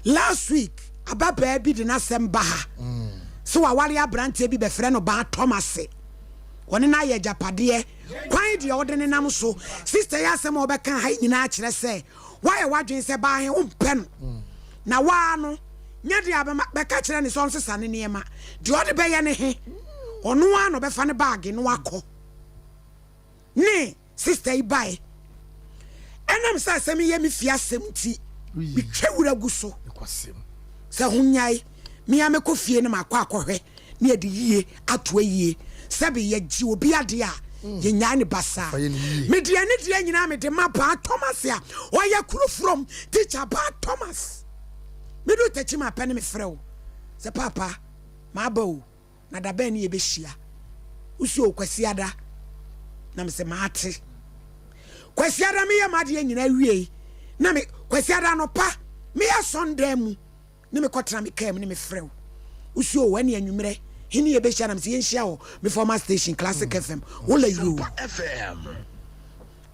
Last week, ababaa bi de n'asɛm ba ha sɛ waware aberanteɛ bi bɛfrɛ no Baa Thomas. Ɔne no ayɛ agyapadeɛ. Kwan deɛ ɔde ne nam so. Sister yi asɛm a ɔbɛka ha yi nyinaa kyerɛ sɛ woayɛ w'adwene sɛ baa he wompɛ no. Na waa no, nyɛ deɛ a bɛka kyerɛ no sɛ ɔnsesa ne nneɛma. Deɛ ɔde bɛyɛ ne he, ɔno ara na ɔbɛfa ne baage no akɔ. Ne sister yi bae. Ɛnam sɛ asɛm yi yɛ me fie asɛm nti, metwa wura gu so sɛ ho nyae. Me ara mɛkɔ fie na makɔ akɔhwɛ na yɛde yie ato ayie. Sɛbe yɛgye obi adeɛ a, yɛnyae no basaa. Mede anidie nyinaa mede ma Baa Thomas a ɔyɛ Kurofurom teacher. Baa Thomas, medu Techiman pɛ ne mefrɛ wo sɛ paapa maba o. Na da bɛn ne yɛbɛhyia? Wose o Kwasiada. Na mese mate. Kwasiada meyɛ m'adeɛ nyinaa wiei na me Kwasiada anɔpa meyɛ asɔndan mu ne mekɔtena me kaa mu ne mefrɛ wo. Wose o ɛne anwummerɛ he ne yɛbɛhyia? Na mese yɛnhyia wɔ me former station Classic FM. Wola yoo.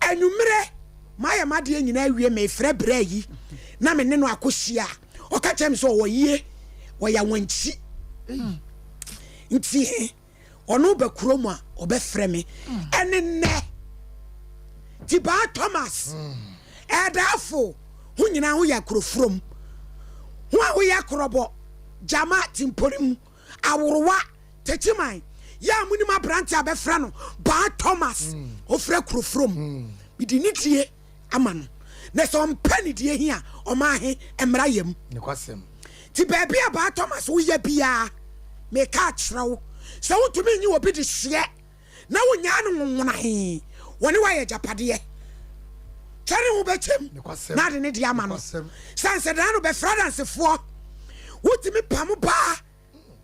Anwummerɛ mayɛ m'adeɛ nyinaa awie mefrɛ braa yi na me ne no akɔhyia a, ɔka kyerɛ me sɛ ɔwɔ yie, ɔyɛ awankyi nti he ɔno ba kurom a ɔbɛfrɛ me. Ɛne nnɛ nti Baa Thomas ɛɛdaafo ho nyinaa ho yɛ akurofurom ho a woyɛ korɔbɔ gyama timpori mu aworowa Techiman yɛ a monim aberante a bɛfrɛ no Baa Thomas ɔfiri akurofurom mede ne die ama no na sɛ ɔmpɛ ne die he a ɔma he mmara yam. Nti baabi a Baa Thomas woyɛ biaa meka akyerɛ wo sɛ wontumi nyi obi de hyeɛ na wonyaa no nwonwona he wɔne woayɛ agyapadeɛ kyɛ ne ho bɛkyɛm na ade ne deɛ ama no sane sɛ daa no bɛfrɛ adansefoɔ wotumi pam baa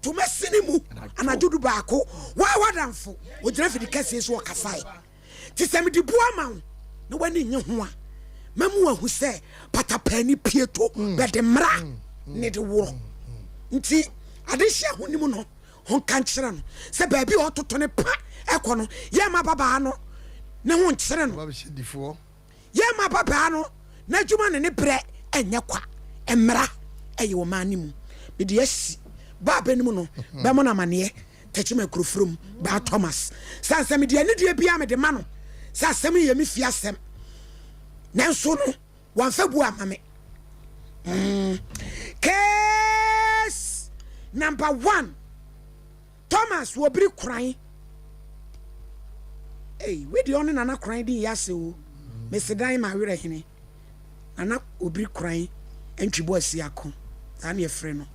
toma sini mu anadwo du baako waa w'adamfo ogyina fidi kɛseɛ so ɔkasae te sɛ mede bu ama wo na w'ani nye ho a mɛmu ahu sɛ patapaani pieto bɛde mmara ne de worɔ nti adehye ahonim no ho nka nkyerɛ no sɛ baabi a ɔtoto ne pa ɛkɔ no yɛma babaa no ne ho nkyerɛ no. Yɛmma ababaa no n'adwuma ne ne berɛ nyɛ kwa. Mmara yɛ ɔman no mu. Mede asi baa bɛ no mu no, bɛmmɔ no amaneɛ, Techiman Kurofurom, Baa Thomas. Sane sɛ mede anidie biara mede ma no sɛ asɛm yi yɛ me fie asɛm, nanso no wamfa bu amma me. Mm. Case number one. Thomas wɔ biri koran. Ei, wei deɛ ɔne Nana koran din yɛ asɛ o. Mese dan ma werɛ hene. Nana obiri koran ntwibɔ asi ako. Saa ne yɛfrɛ no.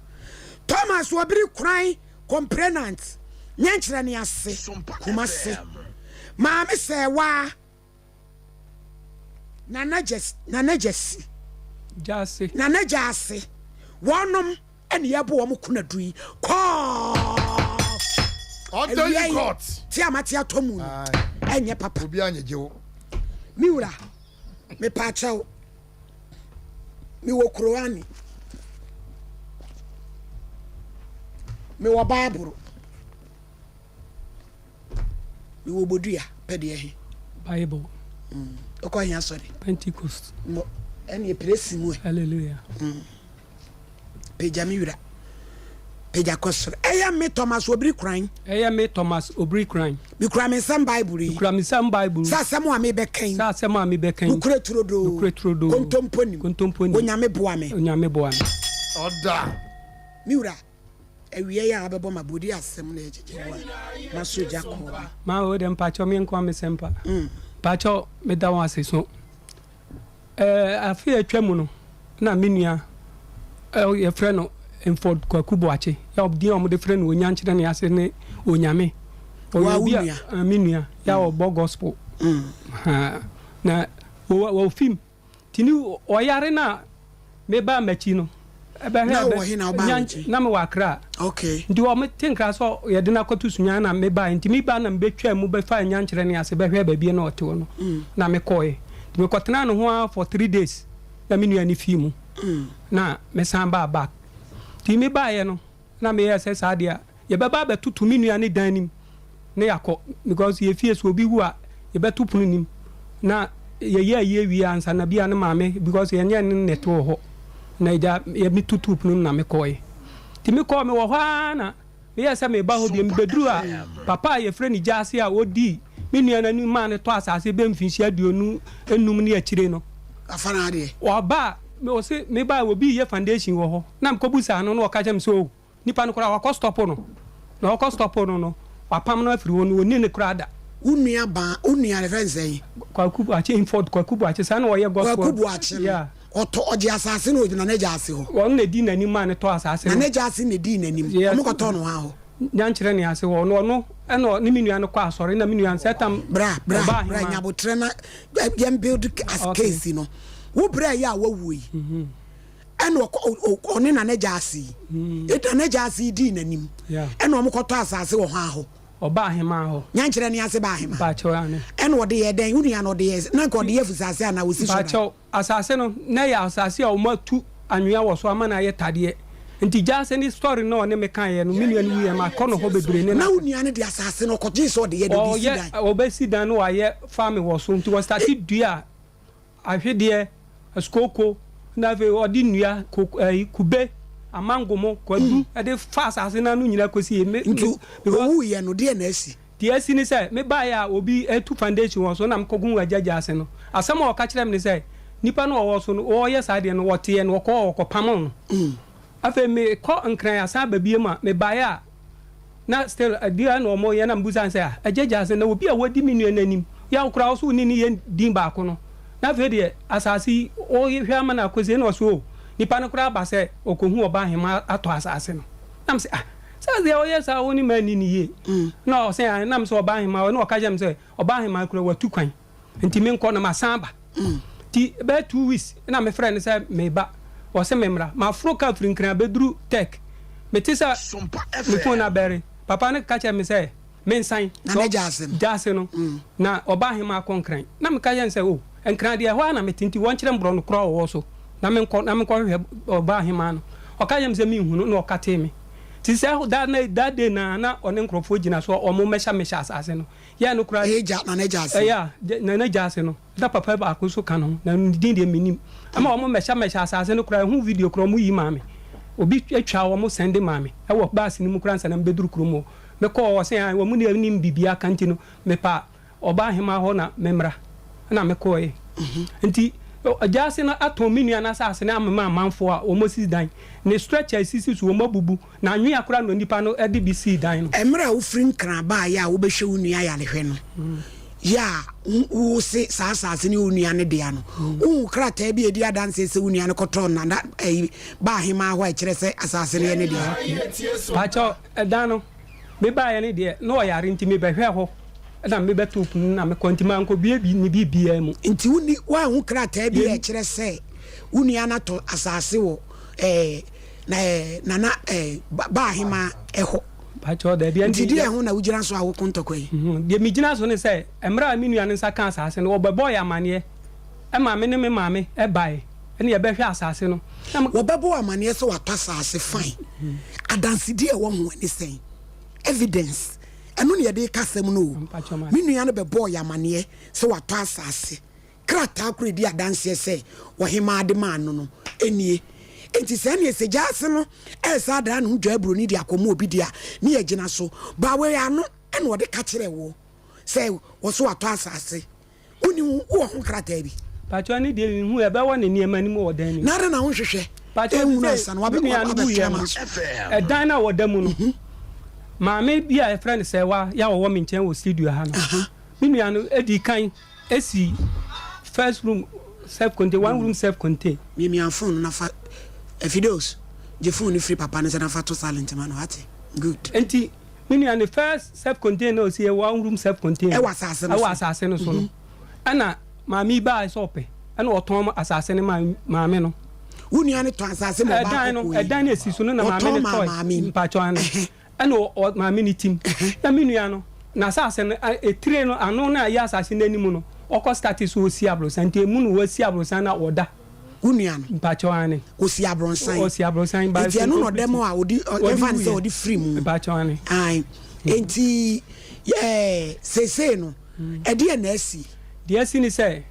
Thomas wɔ biri koran complainant. Nyɛ nkyerɛ ne ase. Kumase. Maame sɛ waa. Nana Gyasi, Nana Gyasi, Gyasi. Nana Gyasi, wɔnom ɛna yɛbɔ wɔn kunadu yi kɔɔ. Ɔtɔ yi court. Ti a mate atɔ mu no ɛnyɛ papa. Obi anyɛ gye wo. Me wura, mepaakyɛw, mewɔ Kurowani, mewɔ Baaboro. Mewɔ bodua pɛ deɛ he. Bible. Mm. Wokɔ he asɔre? Pentecost. Mo ɛne pere si mu ɛ. Hallelujah. Mm. Pagya me wura. Pagya kɔ soro. Ɛyɛ me Thomas Obiri Kran. Ɛyɛ me Thomas Obiri Kran. Mekura me nsam Bible yi. Mekura me nsam Bible. Sɛ asɛm a mebɛka yi. Sɛ asɛm a mebɛka yi. Nokorɛ turodoo. Nokorɛ turodoo. Kontompo nim. Kontompo nim. Onyame boa me. Onyame boa me. Ɔda. Me wura. Awia yi a wabɛbɔ ma bodi asɛm na ɛgyegye wo a, masɔ gya kɔɔ bi. Maa wo deɛ mpakyɛw me nkoa me sɛmpa. Mpakyɛw me da wo ase so. Ɛɛ afe a atwa mu no na me nua ɛ yɛfrɛ no Mford Kwaku Boakye yɛ din a wɔde frɛ no Onyankyerɛ ne ase ne Onyame. Ɔyɛ obi a me nua yɛ a ɔbɔ gospel. Ha na wɔ wɔ fim. Nti ne ɔyare no a mebaa m'akyi no, ɛbɛhwɛ Na wowɔ he na wobaa w'akyi? Na mewɔ Accra. Okay. Nti wɔn te nkra sɛ yɛde no akɔto Sunyani na mebaeɛ. Nti meba na mebɛtwaa mu bɛfaa Nyankyerɛ no ase bɛhwɛɛ baabi a na ɔte hɔ no na mekɔeɛ. Nti mekɔtenaa ne ho ara for 3 days na me nua no fii mu na mesan baa back. Nti mebaeɛ no na meyɛɛ sɛ saa deɛ a yɛbɛba abɛtoto me nua ne dan no mu na yɛakɔ because yɛ fie so obi wu a yɛbɛto pono nim na yɛyɛ ayie wie ansa na bia ne maame because yɛnyɛ ne na ɛte wɔ hɔ. Na agya yɛ me tutuu pono mu na mekɔeɛ. Nti mekɔɔ mewɔ hɔ ara na meyɛɛ sɛ mereba hɔ bio. Mebɛduruu a, papa a yɛfrɛ no Gyasi a ɔdii me nua no anim maa no tɔɔ asase bɛyɛ mfinhyia 25 ne akyire no, Wafa n'adeɛ. ɔba a, ɔse meba a obi reyɛ foundation wɔ hɔ. Na mekɔbisaa no na ɔka kyerɛɛ me sɛ oh, Nipa no koraa wakɔ stop no na ɔkɔ stop no no wapam no afiri hɔ no ɔnni no koraa da. Wo nua baa wo nua yɛfrɛ no sɛn. Kwaku Boakye Inford Kwaku Boakye saa na ɔyɛ gospel. Kwaku Boakye no yeah. Ɔtɔ ɔgye asase no wɔ Nana Gyaase hɔ. Ɔno na ɛdii n'anim maa no tɔɔ asase no. Nana Gyaase na ɛdii n'anim Yes. Ɔmo kɔtɔɔ no hwan hɔ. Nyankyerɛ ne ase hɔ no ɔno ɛna ɔne me nua no kɔ asɔre na me nua no sɛ tam Bra bra ɔbaa bra ahemaa. nyabotrɛ na yɛn build as Okay. case no wo brɛ yɛ a wawuo yi. Ɛna ɔkɔ ɔne Nana Gyaase yi. Nana Gyaase yi dii n'anim. Ɛna wɔn kɔtɔ asase wɔ hwan hɔ? Ɔba ahemaa hɔ. Nyankyerɛ ne ase ba ahemaa. Mpakyɛw ane. Ɛna ɔde yɛ dɛn? Wo nua no ɔde yɛ na nka ɔde yɛ afusase anaa osi so dan? Mpakyɛw asase no na ɛyɛ asase a wɔn atu anwea wɔ so ama no ayɛ tadeɛ. Nti Gyaase ne story no a ɔne me kaeɛ no me nua no wuiɛ makɔ no hɔ bebree ne no Na wo nua no de asase no ɔkɔgyee sɛ ɔde yɛ dɛn? Ɔde si dan? Ɔyɛ ɔbɛsi dan na wayɛ farming wɔ so nti wɔstate dua ahwedeɛ, asukooko, na afei ɔde nnua, koko, ɛyi, kube, amango mo, kwadu, ɛde fa asase no ano nyinaa kɔsi yie. Me, Nti me, because owuiɛ no, deɛ na asi? Deɛ asi ne sɛ, mebaeɛ a obi retu foundation wɔ so na mekɔguu agyagya ase no, asɛm a ɔka kyerɛɛ me ne sɛ, nipa no a ɔwɔ so no, ɔreyɛ saa adeɛ no, ɔteɛ no, ɔkɔɔ ɔkɔpamoo no. Afei mekɔ Nkran asan aba bio a, mebaeɛ a, Na still aduan na ɔmo yɛ na mebusa no sɛ ah agya gyaase na obi a wadi me nua no anim yaw koraa ɔso wo ne no yɛ din baako no na afei deɛ asaase yi wohwɛ ama no akɔsie na ɔse oh nipa no koraa aba sɛ ɔkɔhu ɔba ahemaa atɔ asaase no na mese ah sɛ deɛ ɔyɛ saa wo ne ma anni no yie na ɔse ae na mese ɔba ahemaa na ɔka kyerɛ me sɛ ɔba ahemaa koraa watu kwan Nti menkɔ na masan aba. Nti bɛyɛ 2 weeks na mefrɛɛ no sɛ meba. Ɔse memmra. Maforo car firi Nkran abɛduru Tech. Mete sɛ me phone no abɛre. Papa no ka kyerɛɛ me sɛ mensan. Nana Gyasi no. Gyasi no. Na ɔba ahemaa kɔ Nkran. Na meka kyerɛɛ no sɛ oh, Nkran deɛ ɛhɔ ara na mete nti wɔnkyerɛ me borɔno korɔ a ɔwɔ so na menkɔ na menkɔhwehwɛ ɔba ahemaa no. Ɔka kyerɛɛ me sɛ menhu no na ɔkatee me. Nti sɛ that day no ara na ɔne nkurɔfoɔ gyina so a wɔmmɛhyɛ asase no. Yɛ no koraa. Ɛyɛ gya na n'agya ase. Ɛyɛ a na n'agya ase no, na papa baako nso ka ne ho, na ne din deɛ mennim. Ɛma wɔn mmɛhyɛ mmɛhyɛ asase no koraa, ɛho video koraa wɔn yi maa me. Obi twaa wɔn sɛnde maa me ɛwɔ bus no mu koraa ansa na mebɛduru kurom hɔ. Mekɔɔ hɔ, ɔse ae, wɔn deɛ nnim biribiara ka nti no, mepa ɔbaa hemaa hɔ na memmra. Ɛna mekɔeɛ. Nti agya ase no atɔn me nua no asase no amema amanfoɔ a wɔn asi dan. Ne stretcher a ɛsisi so wɔn abubu. Na anwea koraa na onipa no de bi sii dan no. Mmerɛ a wofiri Nkran baeɛ a wobɛhwɛ wo nua ayarehwɛ no, yɛ a wose saa asase no yɛ wo nua no dea no, wohu krataa bi a ɛdi adanseɛ sɛ wo nua no kɔtɔɔ nana ɛyi baa ahemaa hɔ a ɛkyerɛ sɛ asase no yɛ ne dea? Pakyɛw, ɛdan no, mebaeɛ no deɛ na ɔyare nti mebɛhwɛɛ hɔ na mebɛtoo pono no na mekɔ nti mankɔbue ne biribiara mu. Nti wonni, woanhu krataa bi a ɛkyerɛ sɛ wo nua no atɔ asase wɔ ɛɛ Na eh, Nana eh, ba ahemaa ɛhɔ. Pakyɛw, daabi, ɛnde. Nti deɛ ɛho na wogyina so a woko ntɔkwa yi? Deɛ megyina so ne sɛ, mmerɛ a me nua no nsa kaa asaase no, wɔbɛbɔɔ yɛn amaneɛ ma me ne me maame baeɛ ne yɛbɛhwɛ asaase no. Na me. Wɔbɛbɔ wo amaneɛ sɛ watɔ asaase, fine. Adansedie a ɛwɔ ho ne sɛn? Evidence. Ɛno na yɛde reka asɛm no o. Me nua no bɛbɔɔ yɛn amaneɛ sɛ watɔ asaase. Krataa koro a edi adanseɛ sɛ ɔhemmaa de maa no no nie. Enti sɛ ɛneɛ sɛ gyaase no resa adaa ne ho dwaa buroni de akɔma obi deɛ a, ne yɛgyina so. But wei ano na ɔde ka kyerɛɛ woɔ sɛ wɔso watɔ asase. Wonni ho, wowɔ ho krataa bi? Pakyɛ ɛno deɛ menhu, ɛbɛwɔ ne nneɛma no mu wɔ dan no mu. Na adɛn na wonhwehwɛ Pakyɛ nhunu te sɛ ansa na me nua no wabɛtwe wuiɛ ama no, so? ɛdan no a wɔda mu no, maame bi a yɛfrɛ no Sɛɛwa yɛ a ɔwɔ me nkyɛn wɔ studio ha no, me nua no dii kan Esi first room self contain, one room self contain. Miamia phone no na fa Fidos gye phone no firi papa no nsa na fa to silent ma no wate good. Nti me nua ne first self contain na osi yɛ one room self contain ɛwɔ asase no so ɛwɔ asase no so no ɛna maame yi baa sɛ ɔpɛ ɛna ɔtɔn asase no ma maame no. Wo nua no tɔn asase ma ɔbaa kɔkɔɔ yi ɛdan no esi so no na maame no tɔe mpakyɛw ano. Ɛna ɔ maame no tim. Na me nua no, n'asase no, etire no, ano no a ɛyɛ asase no anim no, ɔkɔ starte sɛ ɔsi aborosan. Nti emu no wasi aborosan na ɔda. Wo nua no? Mpakyɛw, aane. Ɔsi aborosan? Ɔsi aborosan, but Nti ɛno na ɔda mu a ɔdi, yɛmfa no sɛ ɔde firi mu. Mpakyɛw, aane. Aane. Nti ɛɛ seesei no, ɛdeɛn na asi? Deɛ asi ne sɛ,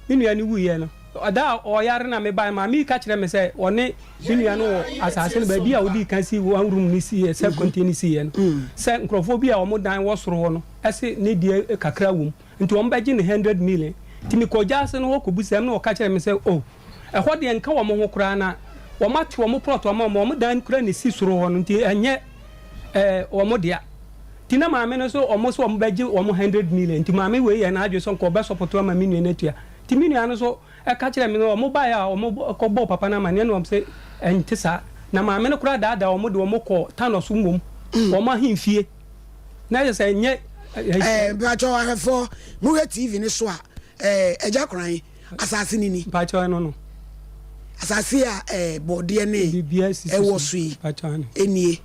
me nua no wuiɛ no. Da a ɔyare na mebae, maame yi ka kyerɛɛ me sɛ ɔne me nua no wɔ asase no baabi a wodii kan sii one room no siiɛ, self contained no siiɛ no, sɛ nkurɔfoɔ bi a wɔn dan wɔ soro hɔ no se ne deɛ kakra wom nti wɔbɛgye no hundred million. Nti mekɔɔ gyaase no hɔ kɔbisaeɛ mu na wɔka kyerɛɛ me sɛ oh, ɛhɔ deɛ nka wɔn ho koraa na wɔate wɔn plot ama wɔn, wɔn dan koraa na ɛsi soro hɔ no nti ɛnyɛ eh, wɔn dea. Nti na maame no nso wɔn se wɔbɛgye wɔn 100 million nti maame wei yɛɛ n'adwene sɛ nka ɔbɛsɔpɔto ama me nua no atua. Nti me nua no nso ka kyerɛɛ me sɛ wɔn baeɛ a wɔn kɔ bɔɔ papa no amaneɛ na wɔn se ɛnte saa. Na maame no koraa daadaa wɔn de wɔn kɔɔ Tano so mmom, wɔn ahemfie. Na ɛyɛ sɛ ɛnyɛ. Ɛɛ mpakyɛw ahwɛfoɔ mohwɛ TV no so a ɛɛ Agya Koran asase no ni. Mpakyɛw ɛno no. Asase a ɛɛ bɔɔdeɛ ne ɛwɔ so yi nie.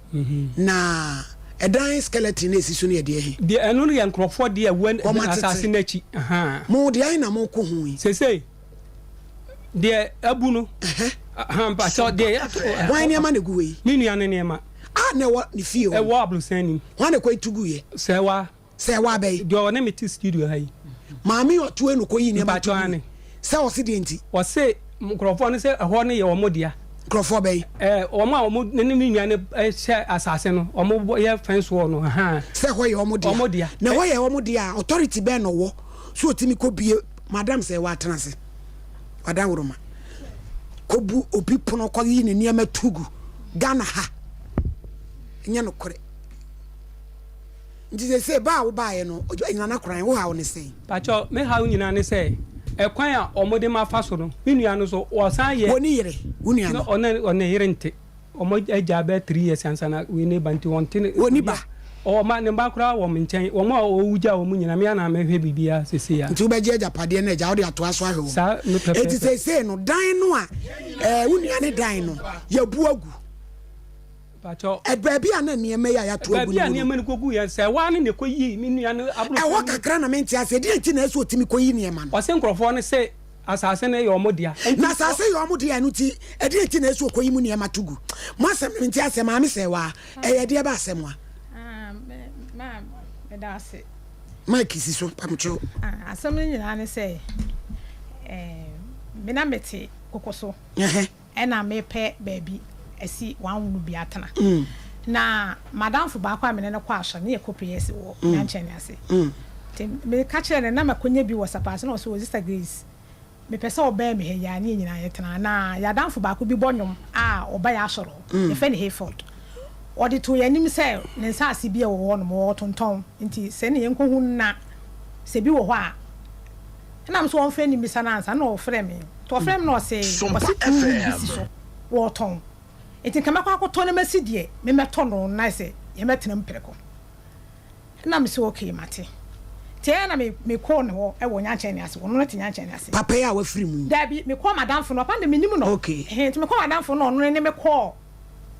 Na ɛdan skeleton no a ɛsi so no yɛ deɛ he? Deɛ ɛno no yɛ nkurɔfoɔ deɛ ɛwɔ asase no akyi. Mo deɛ ahe na moko ho yi? Seesei deɛ abu no. Mpakyɛw deɛ yɛato. Hwan nneɛma na egu hɔ yi? Me nua no nneɛma. A na ɛwɔ ne fie hɔ. Ɛwɔ aborosan nim. Hwan na ɛkɔtu guiɛ? Sɛwa. Sɛ ɛwɔ abɛ yi. Deɛ ɔne me te studio ha yi. Maame yi ɔtoe no kɔyii nneɛma to gui. Sɛ ɔse deɛ nti? Ɔse nkurɔfoɔ no sɛ ɛhɔ no yɛ wɔn dea. Nkurɔfoɔ bɛn? Ɛɛ wɔn a wɔn ne me nua no hyɛ asase no, wɔn yɛ fence wall no ahaa. Sɛ ɛhɔ yɛ wɔn dea. Wɔn dea. Na ɛhɔ yɛ wɔn dea a, authority bɛn na ɔwɔ sɛ ɔtumi kɔ bue madam sɛ ɛwɔ atena ase ɔdaworoma kɔbu obi pono kɔyi ne nneɛma to gu Ghana ha nyɛ nokorɛ. Nti seesei ba a wobaeɛ no, Nana Koran, wo haw ne sɛn? Pakyɛw, me haw nyinaa ne sɛ, ɛkwan a wɔde me afa so no, me nua no nso, ɔsan yɛ. Wɔ ne yere, wo nua no? Ɔne ɔne yere nte. Wɔn agyaa bɛyɛ 3 years ansa na wei no reba nti wɔnte ne. Wɔnni ba? Ɔwɔ mma, ne mma koraa wɔ me nkyɛn. Wɔn a ɔwu gyaa wɔn nyinaa, me ara na mehwɛ biribiara seesei ara. Nti wobɛgye agyapadeɛ no agya, wode atoa so ahwɛ wɔn? Saa, me pɛpɛɛpɛ. Enti seesei no, dan no a ɛɛ wo nua ne dan no, yɛabu agu. Pakyɛw. Ɛ baabi a na nneɛma yi a yɛato agu Baabi no a wɔ no. nneɛma no kogu yɛ, sɛ ɛhɔ ara no na ɛkɔyii me nua no aborosan Ɛhɔ mu. kakra na mente aseɛ. Deɛn nti na ɛsɛ sɛ ɔtumi kɔyi nneɛma no? Ɔse nkurɔfoɔ no se asase no yɛ wɔn dea, enti Na asase yɛ wɔn dea, ɛno nti ɛdeɛn nti na ɛsɛ sɛ ɔkɔyi mu nneɛma to gu? Mo asɛm no mente aseɛ, Maame Sɛɛwaa, ɛyɛ ɛdeɛ bɛ asɛm a? Ah, me, ma, meda ase. Mic si so, pamokyɛw. Ah, asɛm no nyinaa ne sɛ, eh, me na mete koko so. Ɛhɛ. Ɛna mepɛ baabi asi one room bi atena. Na m'adamfo baako a me ne no kɔ asɔre, ne yɛkɔ prayers wɔ Nyankyɛn ase. Nti meka kyerɛɛ no, na makɔnya bi wɔ Sapase, na ɔse, oh Sister Grace, mepɛ sɛ wobɛn me ha yi a, ne yɛn nyinaa yɛtena. Na yɛn adamfo baako bi bɔ nnwom a ɔba yɛn asɔre hɔ, yɛfrɛ no Hayford. Ɔde too yɛn anim sɛ ne nsaase bi a ɛwɔ hɔnom, ɔretontɔn, nti sɛ ne yɛnkɔhu no na sɛ bi wɔ hɔ a, Ɛna me so ɔmfrɛ no mmisa no ansa, ɛna ɔfrɛɛ me. Nti ɔfrɛɛ me na ɔse, ɔse two room bi si so wɔɔtɔn, nti nka mɛkɔ akɔtɔ na masi deɛ memɛtɔ no na sɛ yɛmɛtena mu prɛko. Ɛna me se okay mate. Nti ɛyɛ na me mekɔɔ ne hɔ wɔ Nyankyɛne ase, ɔno no te Nyankyɛne ase. Papa yi a wafiri mu yi? Daabi, mekɔɔ m'adamfo no, papa no de mennim no. Okay. Ɛhɛn, nti mekɔɔ m'adamfo no na ɔno ne me kɔɔ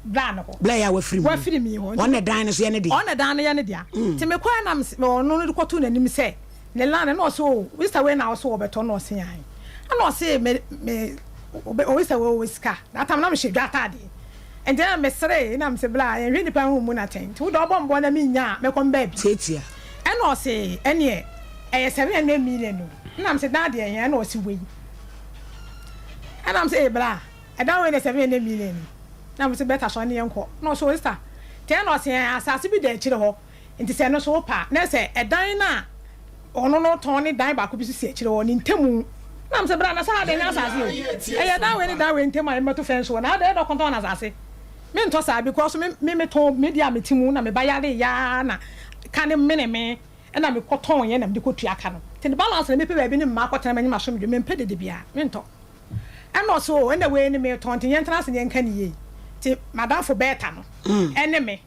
bra no hɔ. Bra yi a wafiri mu. Wafiri mu yi hɔ. Ɔno na dan no so yɛ ne dea. Ɔno na dan no yɛ ne dea. Nti mekɔɛ na ɔno no de kɔtoo n'anim sɛ ne land no, na ɔse oh Mister wei na ɔse ɔbɛtɔ na ɔse ae. Ɛna ɔse me me oh Mister wei ɔwɔ sika. That time na mehyɛ dwa ataadeɛ. Nti na meseree na mese bra yɛnhwɛ nipa ho mmu no atɛn. Nti wode ɔbɔ mbɔ na mennya a mɛkɔ me baabi. Tiatia. Ɛna ɔse ɛneɛ ɛyɛ 700 million o. Ɛna mese dan deɛ hɛn? Ɛna ɔse wei. Ɛna mese ee bra. Ɛdan wei na 700 million yi na mese bɛta so ɛne yɛnkɔ na ɔse o sister tɛɛ na ɔse ɛɛ asaase bi da akyire hɔ nti sɛ ɛno nso wopɛ a na sɛ ɛdan no a ɔno no tɔn ne dan baako bi nso si akyire hɔ ne ntɛmu na mese bra na sɛ ha deɛ ɛnyɛ asaase o ɛyɛ dan wei ne dan wei ntɛmu a yɛmmɛto fɛn soɔ na adɛn na ɔkɔntɔn asaase mentɔ saa because me me metɔn me deɛ a mete mu na me ba yare yaa na ka ne mene me ɛna mekɔtɔn yɛ na mede kɔtua ka no nti ne balance na mepɛ baabi ne mma akɔtena m'anim asomdwe mempɛ dede biara mentɔ. Ɛna ɔse oh ɛna wei ne metɔn nti yɛntena ase na yɛnka no yie. Nti m'adamfo Bertha no ɛne me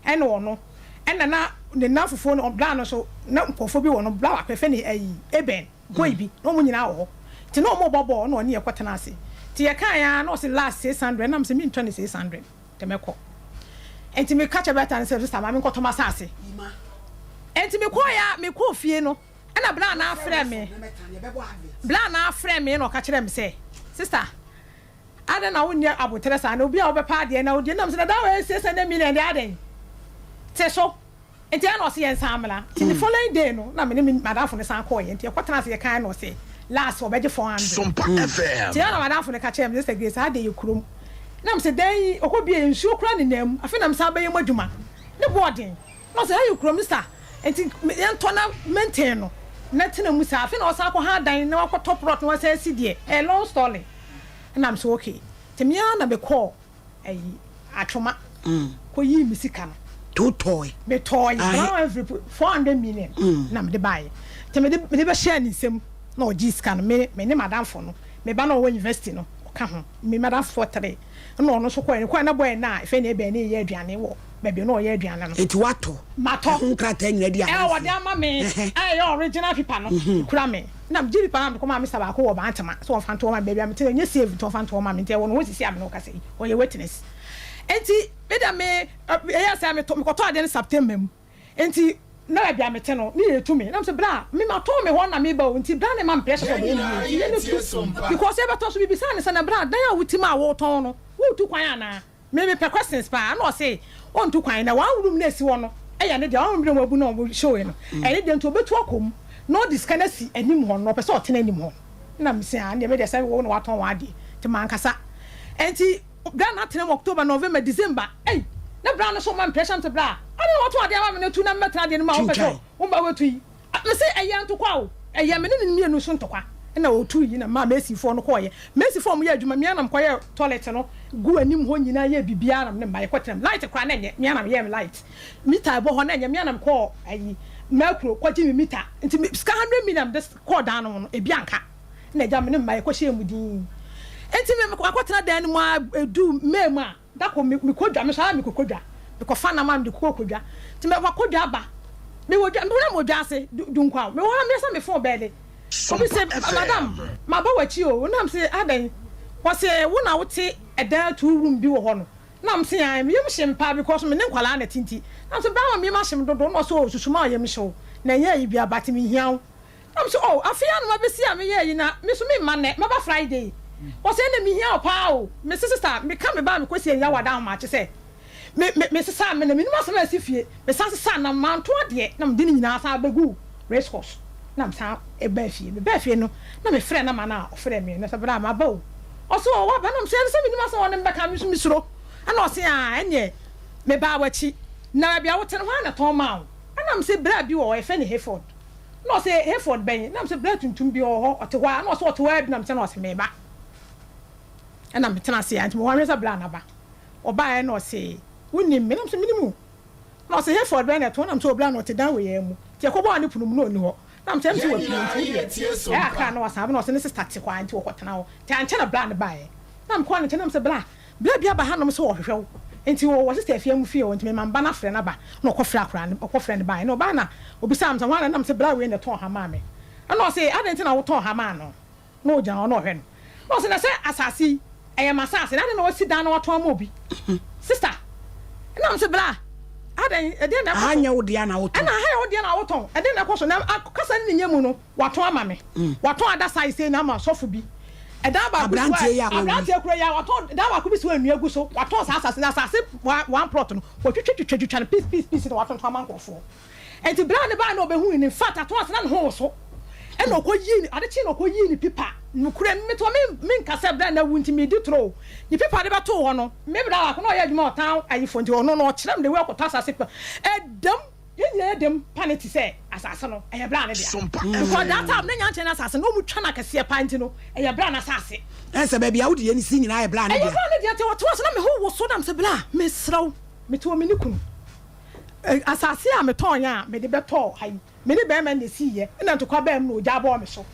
ɛne ɔno ɛna na ne nnamfofoɔ no bra no nso na nkurɔfoɔ bi wɔ no bra baako yɛfrɛ no ayi Eben boy bi na wɔn nyinaa wɔ hɔ nti na wɔn rebɔ bɔɔl na ɔne yɛ kɔtena ase nti yɛkaeɛ ara na ɔse last 600 ɛna mese mentɔ ne 600 nti mɛkɔ nti meka kyerɛ Bertha no sɛ sister ma menkɔtɔ m'asase nti mekɔeɛ a mekɔɔ fie no Ɛna bra no afrɛ me, bra no afrɛ me na ɔka kyerɛ me sɛ, sister, adɛn na wonyɛ aboterɛ saa na obi a wobɛpɛ adeɛ na wodie nam sɛ dada wei 600 million deɛ adɛn te so nti ɛna ɔse yɛn san mmra nti the following day no na me ne me madamfo no san kɔɔyɛ nti yɛkɔtena ase yɛkae na ɔse Last wɔbɛgye 400. Nti ɛna madamfo no ka kyerɛɛ me sɛ, Sister Grace, ha deɛ yɛ kurom. Na mese dan yi ɔkɔ bie nsuo koraa nenam mu, afei na mesan bɛyɛ mu adwuma. Ne bo ɔden. Na ɔse ha yɛ kurom sister, nti yɛntɔ na maintain no na tena mu saa. Afei na ɔsan akɔ ha dan na wakɔtɔ plot na wasan asi deɛ, ɛyɛ long story. Ɛna mese okay. Nti me ara na mekɔɔ ayi atwoma kɔyii me sika no. Nti wotɔɔe? Metɔɔe, brown envelope 400 million na mede baeɛ. Nti mede mede bɛhyɛɛ ne nsam na ɔgyee sika no. Me me ne m'adamfo no, me ba no a ɔwɔ university no, ɔka ho. Me m'adamfofoɔ tre ɛna ɔno nso kɔeɛ. Mekɔeɛ na boy no a ɛfei na ɛbɛn no reyɛ aduane wɔ baabi a na ɔyɛ aduane no. Nti woatɔ? Matɔ. Ɛho nkrataa nyinaa di adanseɛ? Ɛɛ wɔde ama me a ɛyɛ original paper no ɛkura me. Na megye paper no a mede kɔmaa Mister baako wɔ Bantama sɛ ɔmfa nto hɔ ma me. Baabi a mete no ɛnyɛ safe nti ɔmfa nto hɔ ma me. Nti ɛwɔ ne hɔ sisi a me ne wo kasa yi. Ɔyɛ witness. Nti me deɛ me ɛyɛɛ sɛ metɔ mekɔtɔɔ adeɛ no September mu. Nti na baabi a mete no ne yɛretu me na mesɛ bra me matɔn me hɔ na meba o nti bra ne ma me pressure sɛ ɔbɛyɛ me yie nti yɛne tu because yɛbɛtɔ so mebisaa no sɛ na bra dan a wote mu a wotɔn no woretu kwan anaa me mepɛ questions paa na ɔse ɔntu kwan na one room na esi hɔ no ɛyɛ ne deɛ one room bi na wɔabu na wɔn show no ɛyɛ ne deɛ nti ɔbɛtu akɔ mu na ɔde sika no asi anim hɔ no ɔpɛ sɛ ɔtena anim hɔ na mese ah ɛndeɛ me deɛ sɛ wo na watɔn w'adeɛ nti mankasa nti Bra na tena mu October, November, December ei Na bra no so ma me pressure nte bra Adɛn na wɔtɔn adeɛ ama me na tu na mɛtena adeɛ no mu a wopɛ sɛ wo mma watu yi Mese ɛyɛ ntokwa o ɛyɛ me ne ne mmienu nso ntokwa na ɔtu yi na maa Macyfoɔ no kɔɔyɛ Macyfoɔ a wɔyɛ adwuma me ara na mekɔyɛɛ toilet no gu anim hɔ nyinaa yɛɛ biribiara na me ne mma yɛkɔtena mu light koraa na ɛnyɛ me ara na meyɛɛ me light meter ɛbɔ hɔ na ɛnyɛ me ara na mekɔɔ ayi Mercury kɔgye me meter nti sika 100 million mede kɔɔ dan no ho no ebi anka. na agya me ne mma yɛkɔhyɛɛ mu dinn. Enti me makɔtena dan no mu ara ɛduu May mu a, da koro me mekɔ dwa, me nso ara mekɔkɔ dwa, mekɔfa nam a mede kɔ kɔ dwa. Nti me makɔ dwa aba, mewɔ dwa, na mewɔ dwa ase, du Dunkwa, mewɔ hɔ a meyɛ sɛ me phone bɛɛle. Obi se, madam, maba w'akyi o, na mese adɛn? Ɔse wo na wote ɛdan 2 room bi wɔ hɔ no. Na mese ae, me yam hye me paa because me ne nkwadaa na ɛte nti. Na mese bra ma me yam ahye me dodo, na ɔse oh susu ma ɔyam hye wo, na ɛnyɛ ayi biara but mehia wo. Na mese, Oh, afei ara na mabɛsi a meyɛɛ yi na me nso memma nnɛ, mɛba Friday. Ɔse, ɛnna mehia wo paa o. Mese, Sister, meka me ba a mekɔsie no Yawa da ahomakye sɛ me, me, mesesaa me na mennim asɛm a asi fie. Mesan sesaa na manto adeɛ na mede ne nyinaa san bɛguu race course na mesan baa fie. Mebaa fie no na mefrɛɛ nama no a ɔfrɛɛ me no sɛ, Bra, maba o. Ɔse, Oh, woaba? Na mese, Ɛne sɛ mennim asɛm a ɔne me bɛka, me nso mesuro. Ɛna ɔse, Ah, ɛnneɛ mebaa w'akyi. Na baabi a wote no, hwan na ɛtɔn maa wo? Ɛna mese, Bra bi wɔ hɔ, yɛfrɛ no Hayford. Na ɔse, Hayford bɛn? Na mese, Bra tuntum bi ɔwɔ hɔ, ɔte hɔ a. Na ɔse, Ɔte hɔ ara bi. Na mese, Na ɔse, Meba. Ɛna metena ase a, nti mewɔ hɔ ahwɛ sɛ bra no aba. Ɔbaeɛ na ɔse, Wonim me? Na mese, Menim wo. Na ɔse, Hayford bɛn na ɛtɔn? Na mese, O bra no ɔte dan wei ara mu. Nti yɛkɔbɔɔ ne pono mu na ɔnni hɔ. Na mese, Ɛmse wapue nti wo deɛ ɛyɛ akra na wasan aba. Na ɔse ne sister te hɔ a nti wɔkɔtena hɔ. Nti ankyɛ na bra no baeɛ. Na mekɔɔ ne nkyɛn na mese, Bra, Bra bi aba hanom sɛ ɔrehwehwɛ wo, nti ɔwɔ sista Afia mu fie hɔ, nti mema me ba no afrɛ no aba. Na ɔkɔfrɛɛ akwadaa no, ɔkɔfrɛɛ no baeɛ. Na ɔbaeɛ na ɔbisaa me sɛ, Hwan na? Na mese, Bra wei na ɛtɔn ha maa me. Ɛna ɔse, Adɛn nti na wotɔn ha maa no? Na ɔgyina hɔ na ɔhwɛ no. Na ɔse, Na sɛ asase yi, ɛyɛ m'asase, na adɛn na wasi dan na watɔn ama obi? Sista, ɛna mese, Bra, adɛn, ɛdeɛn na ɛkɔ so? Aha nyɛ wo dea na wotɔn. Ɛna aha yɛ wo dea na wotɔn, ɛdeɛn na ɛkɔ so? Na kasa no ne nyɛ mu no, Watɔn ama me. Watɔn ada size sei na ama sɔfo bi. Ɛdan baako si hɔ a, aberanteɛ kura yi a, watɔn dan baako bi si hɔ a nnua gu so. Watɔn saa asase no, asase one plot no, watwitwa twitwa twitwa no piece piece piece na watontɔn ama nkurɔfoɔ. Enti berɛ a ne baeɛ na ɔbɛhui no, in fact, atɔn ase na ne ho woso. Ɛna ɔkɔyii ne, ade kyee na ɔkɔyii ne pipa. Nokorɛ, metoɔ me, menka sɛ berɛ a na awu nti medi toro o. Ne pipa de bɛtoo hɔ no, me bra baako na ɔyɛ adwuma wɔ town ayifoɔ nti ɔno no ɔkyerɛ me the way ɔkɔtɔ asase pipa. Ɛdam. Yɛn nyinaa yɛ dɛm pa no te sɛ asase no, ɛyɛ bra no dea. Because that time na nyankyerɛ no asase no, na wɔn twa no akɛseɛ paa nti no, ɛyɛ bra no asase. Ɛn sɛ baabi a wode yɛn si nyinaa yɛ bra no dea. Ɛyɛ bra no dea nti ɔte ase na me ho woso na me sɛ bra, mesrɛ wo, mete hɔ me ne kunu. Asase a metɔn yɛ a mede bɛtɔɔ ha yi, me ne bɛrima na esii yɛ, ɛna ntokwa baa mu na ogya bɔɔ me so.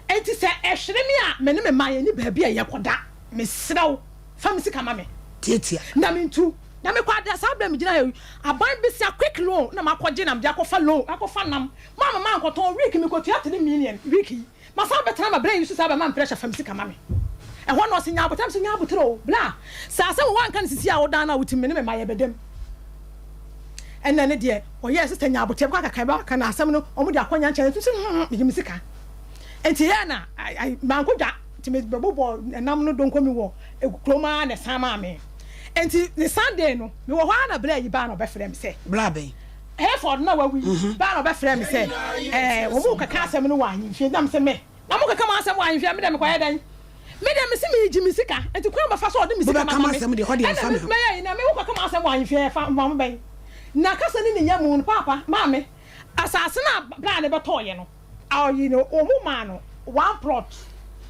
Enti sɛ ɛhwere me a, me ne me mma yɛnni baabi a yɛkɔda. Mesrɛ wo, fa me sika ma me. Tiatia. Na mentu. Na mekɔ ada saa berɛ a megyina ha yi, aban besia quick loan na makɔgye na mede akɔfa loan akɔfa nam. Maama mankɔtɔn week mekɔtua 3 million week yi. Masan abɛtena ma berɛ yi so saa bɛma me pressure fa me sika ma me. Ɛhɔ na ɔse nya aboterɛ, mese nya aboterɛ o bla. Sɛ asɛm wɔ woanka no sisi a wodan no a wotim me ne me mma yɛbɛda mu. Ɛnna ne deɛ ɔyɛɛ sister nya aboterɛ bɛkɔ akaka bɛka na asɛm no wɔn de akɔ nyankyɛn nso hmm megye me sika. Nti yɛ na mankɔ dwa nti mebɛbobɔ nam no donko mi wɔ kurom ara na ɛsan maa me. Enti ne Sunday no, mewɔ hɔ ara na bra yi baa na ɔbɛfrɛɛ me sɛ. Bra bɛn? Hayford na wawu yi, baa na ɔbɛfrɛɛ me sɛ, ɛɛ, wɔn rekɛka asɛm no wɔ ahemfie. Na mese, me? Na mo keka mo asɛm wɔ ahemfie a, me deɛ mekɔyɛ dɛn? Me deɛ mese meregye me sika, nti kwan a mɛfa so a ɔde me sika Mobɛka mama me, m'asɛm deɛ, ɛhɔ deɛ ɛna ɛmfa me me ho. mɛyɛ ayi, na me wokɔka m'asɛm wɔ ahemfie a, ɛfa ma mo bɛn? Na kasa ne ne yamu no, paapa, maame, asase no a bra no bɛtɔeɛ no, ɔyi no, wɔn maa no one plot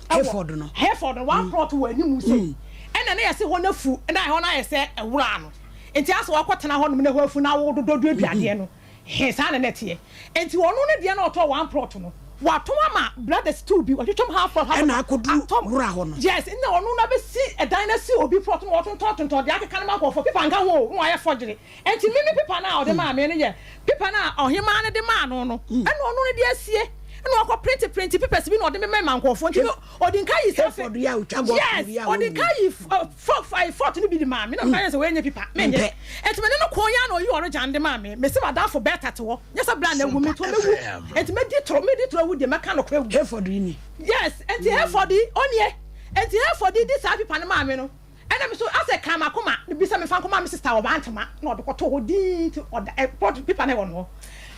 ɛwɔ Hayford no. Hayford no, one plot wɔ anim sei, ɛna na yɛse hɔ no afu, na ɛhɔ no ayɛ sɛ ɛwura no, nti asɛ wakɔtena hɔnom na ɛhɔ afu na wododɔ duadua adeɛ no. He, saa na na ɛteɛ. Enti ɔno ne deɛ na ɔtɔɔ one plot no, watɔn ama brothers two bi, watwitwam half plot, half plot, Ɛna akɔduru atɔ, wura hɔ no. Yes, nna ɔno na abɛsi ɛdan no asi obi plot na ɔtontɔn tontɔn deɛ akeka no ma nkurɔfoɔ, paper nka ho o, na wayɛ forgery. Enti me me paper no a ɔde maa me no yɛ paper no a ɔhemaa no de maa no no, ɛna ɔno no de asie, ɛna wakɔ print print papers bi na ɔde mema nkurɔfoɔ, nti no ɔdi nka yi saa Hayford yi a ɔtwa golf Yes, yi a ɔdi wɔwu nka yi fort no bi de maa me, na meka kyerɛ no sɛ wei nyɛ pipa, menyɛ. Mempɛ. Enti me ne no koo ya na ɔyii ɔregyan de maa me. Mese m'adamfo Bertha te hɔ, nyɛ sɛ bere a na awu me nti ɔmɛwu. Enti mɛdi toro, medi toro awu deɛ mɛka nokorɛ awu. Hayford yi ni. Yes, enti Hayford yi, ɔnie. Enti Hayford yi de saa pipa no maa me no, ɛna me nso asɛ ɛkaa m'akoma, mebisa memfa nkɔma me sister wɔ Bantama, na ɔde kɔtoo hɔ dinn, nti ɔda, ɛ, pɔt, pipa no wɔ no hɔ.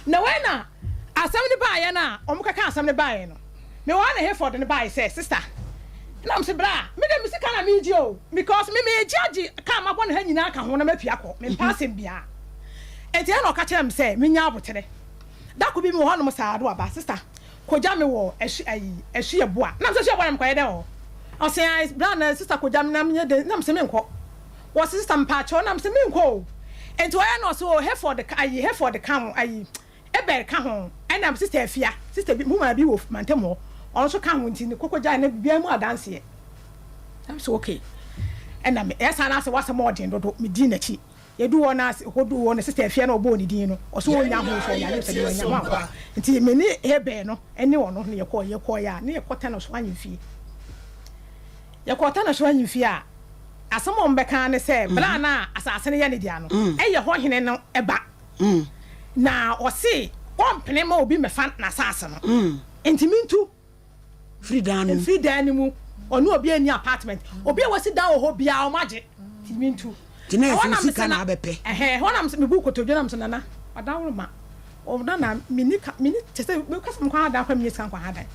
Na wei na asɛm no baeɛ no a wɔkɛkaa asɛm no baeɛ no, mewɔ hɔ na Hayford no baeɛ sɛ, Sister, ɛna mese, Bra, me deɛ me sika na meregye o, because me meregye agye car mabɔ no ha nyinaa ka ho na mapue akɔ, mempɛ asɛm biara. Enti ɛna ɔka kyerɛɛ me sɛ menya aboterɛ. Da ko bi mewɔ hɔnom saa na waba, Sister, kɔgya me wɔ asu, ayi, Asuaboa. Na mese, Asuaboa na mekɔyɛ dɛn wɔ hɔ? Ɔse, Ae, bra na sister kɔgya me na menyɛ dɛn? Na mese, Menkɔ. Wɔse, Sister mepaakyɛw, na mese, Menkɔ o. Enti ɔyɛ na ɔse, Oh, Hayford ka, ayi, Hayford ka ho, ayi, Ebert ka ho, ɛna Sister Afia, sister bi, woman bi wɔ mantam hɔ, ɔno nso ka ho, nti ne koko gyae na biribiara mu adanseɛ. Na mese, Okay. Ɛna me, ɛyɛ saa na asɛ w'asɛm ɔɔden dodo, medii n'akyi. Yɛduu hɔ na hɔ duu hɔ no, Sister Afia na ɔbɔɔ ne din no, ɔse ɔnnya ho sɛ ɔyare sɛ deɛ wanya ho ankɔ. Nti me ne Hebert no ne ɔno na yɛkɔɔ, yɛkɔɔeɛ a, na yɛkɔ Tano so ahemfie. Yɛkɔɔ Tano so ahemfie a, asɛm a wɔbɛka ara ne sɛ, berɛ a na asase no yɛ ne dea no, ɛyɛ hɔ hene no ba. Na ɔse ɔmpene ma obi mmɛfa n'asase no, nti mentu mfiri dan no mu. Mfiri dan no mu. Ɔne obiara nni apartment. Obi a wasi dan wɔ hɔ biara wɔn agye. Nti mentu. Nti na Ɛhɔ ɛsɛ na wo mese sika na na abɛpɛ. ɛhɛn, ɛhɔ na mese mebuu kotodwe na mese Nana, ɔdaworo ma. Ɔ Nana, menni ka, menni, kyerɛ sɛ meka sɛ mekɔ ha dan koraa mennya sika nkɔ ha dan.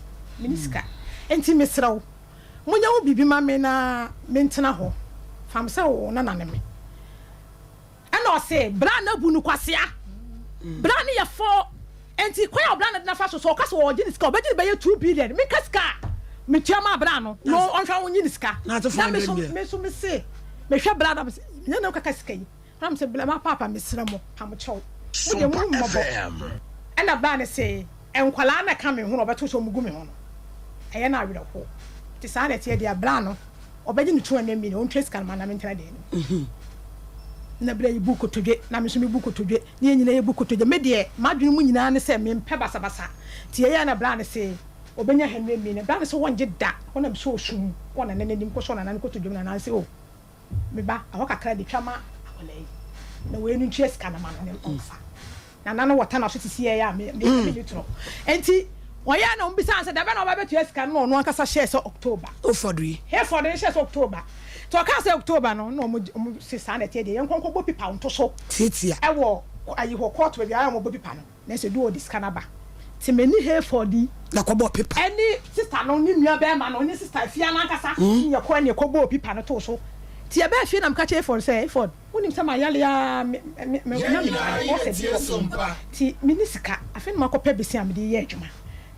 Menni sika. Nti mesrɛ wo, monyɛ ho biribi ma me na mentena hɔ. Fa me sɛ wo nana ne me. Ɛna ɔse bra no abu no kwasea. Bra no yɛ fɔɔ. Enti kwan a ɔbra no de no afa so, sɛ ɔka sɛ ɔɔgye ne sika a, ɔbɛgye no bɛyɛ 2 billion. Menka sika a metua maa bra no na ɔnhwɛ ɔnye ne sika. Na ate Na me 400 so million. me nso mese mehwɛ bra no a mese menyɛ na wokaka sika yi. Na mese bra ma paapa mesrɛ mo pamokyɛw mo deɛ mohu me mmɔbɔ. Ɛna bra no se nkwadaa na ɛka me ho na ɔbɛto sɛ ɔmo gu me ho no ɛyɛ no awerɛhoɔ. Nti saa na ɛteɛ deɛ bra no ɔbɛgye ne 200 million ɔntua sika no ma na mentena dan no mu. Na bra yi bu kotodwe na me nso mebu kotodwe na yɛn nyinaa yɛbu kotodwe. Me deɛ m'adwene mu nyinaa ne sɛ mempɛ basabasa. Nti yɛyɛɛ na bra no se ɔbɛnya 100 million. Bra no se ɔngye da. Hɔ na mesɔɔ sum kɔɔ Nana no anim kɔsɔɔ Nana no kotodwe mu. Nana no se oh me ba ɛhɔ kakra de twa ma akwadaa yi na wei no ntua sika no ma no na ɔmfa. Nana no wɔ Tana so sisi yɛɛ a me me me ni torɔ. Nti ɔyɛɛ na ɔmbisaa no sɛ dabɛn na ɔba bɛtua sika no na ɔno ankasa hyɛɛ sɛ October. Hayford yi. Hayford no hyɛɛ sɛ October. Nti ɔkaa sɛ October no na ɔmo ɔmo se saa na ɛteɛ deɛ yɛnkɔ nkɔbɔ pipa nto so Tiatia. ɛwɔ ayi hɔ court baabi a ɔmo bɔ pipa no. Nanso edu hɔ ɔde sika no aba. Nti me ne Hayford yi. Na kɔbɔɔ pipa. Ɛne sister no ne nua bɛɛma no ne sister Afia no ankasa ne yɛkɔɛ ne yɛkɔbɔɔ pipa no too so. Nti yɛbaa fie na meka kyerɛɛ Hayford sɛ, Hayford, Wonim sɛ mayare ara me me me na me yare ulcer bi wɔ me mu nti menni sika afei na makɔpɛ bese a mede yɛ adwuma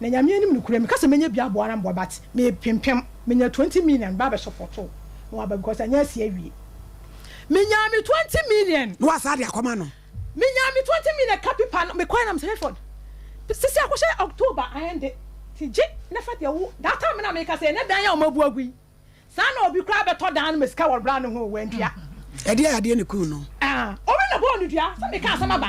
na Nyame anim nokorɛ meka sɛ mɛnya bi aboa ara mboa but mepempem menya 20 million ba abɛ support wo na waba because anyɛ asi awie menyaa me 20 million. Na wasan de akɔma no. Menyaa me 20 million ka pipa no mekɔɛ na mesɛ Hayford sisi akɔhyɛ October ayɛnde nti gye na fa deɛ wo that time na meka sɛ ɛnɛ dan a wɔabu agu yi Saa na obi koraa bɛtɔ dan no ma sika wɔ bra no ho o, wantua. Ɛdeɛ adeɛ na ekuu no? Ah, obi na bɔɔ no dua, sɛ meka asɛm aba.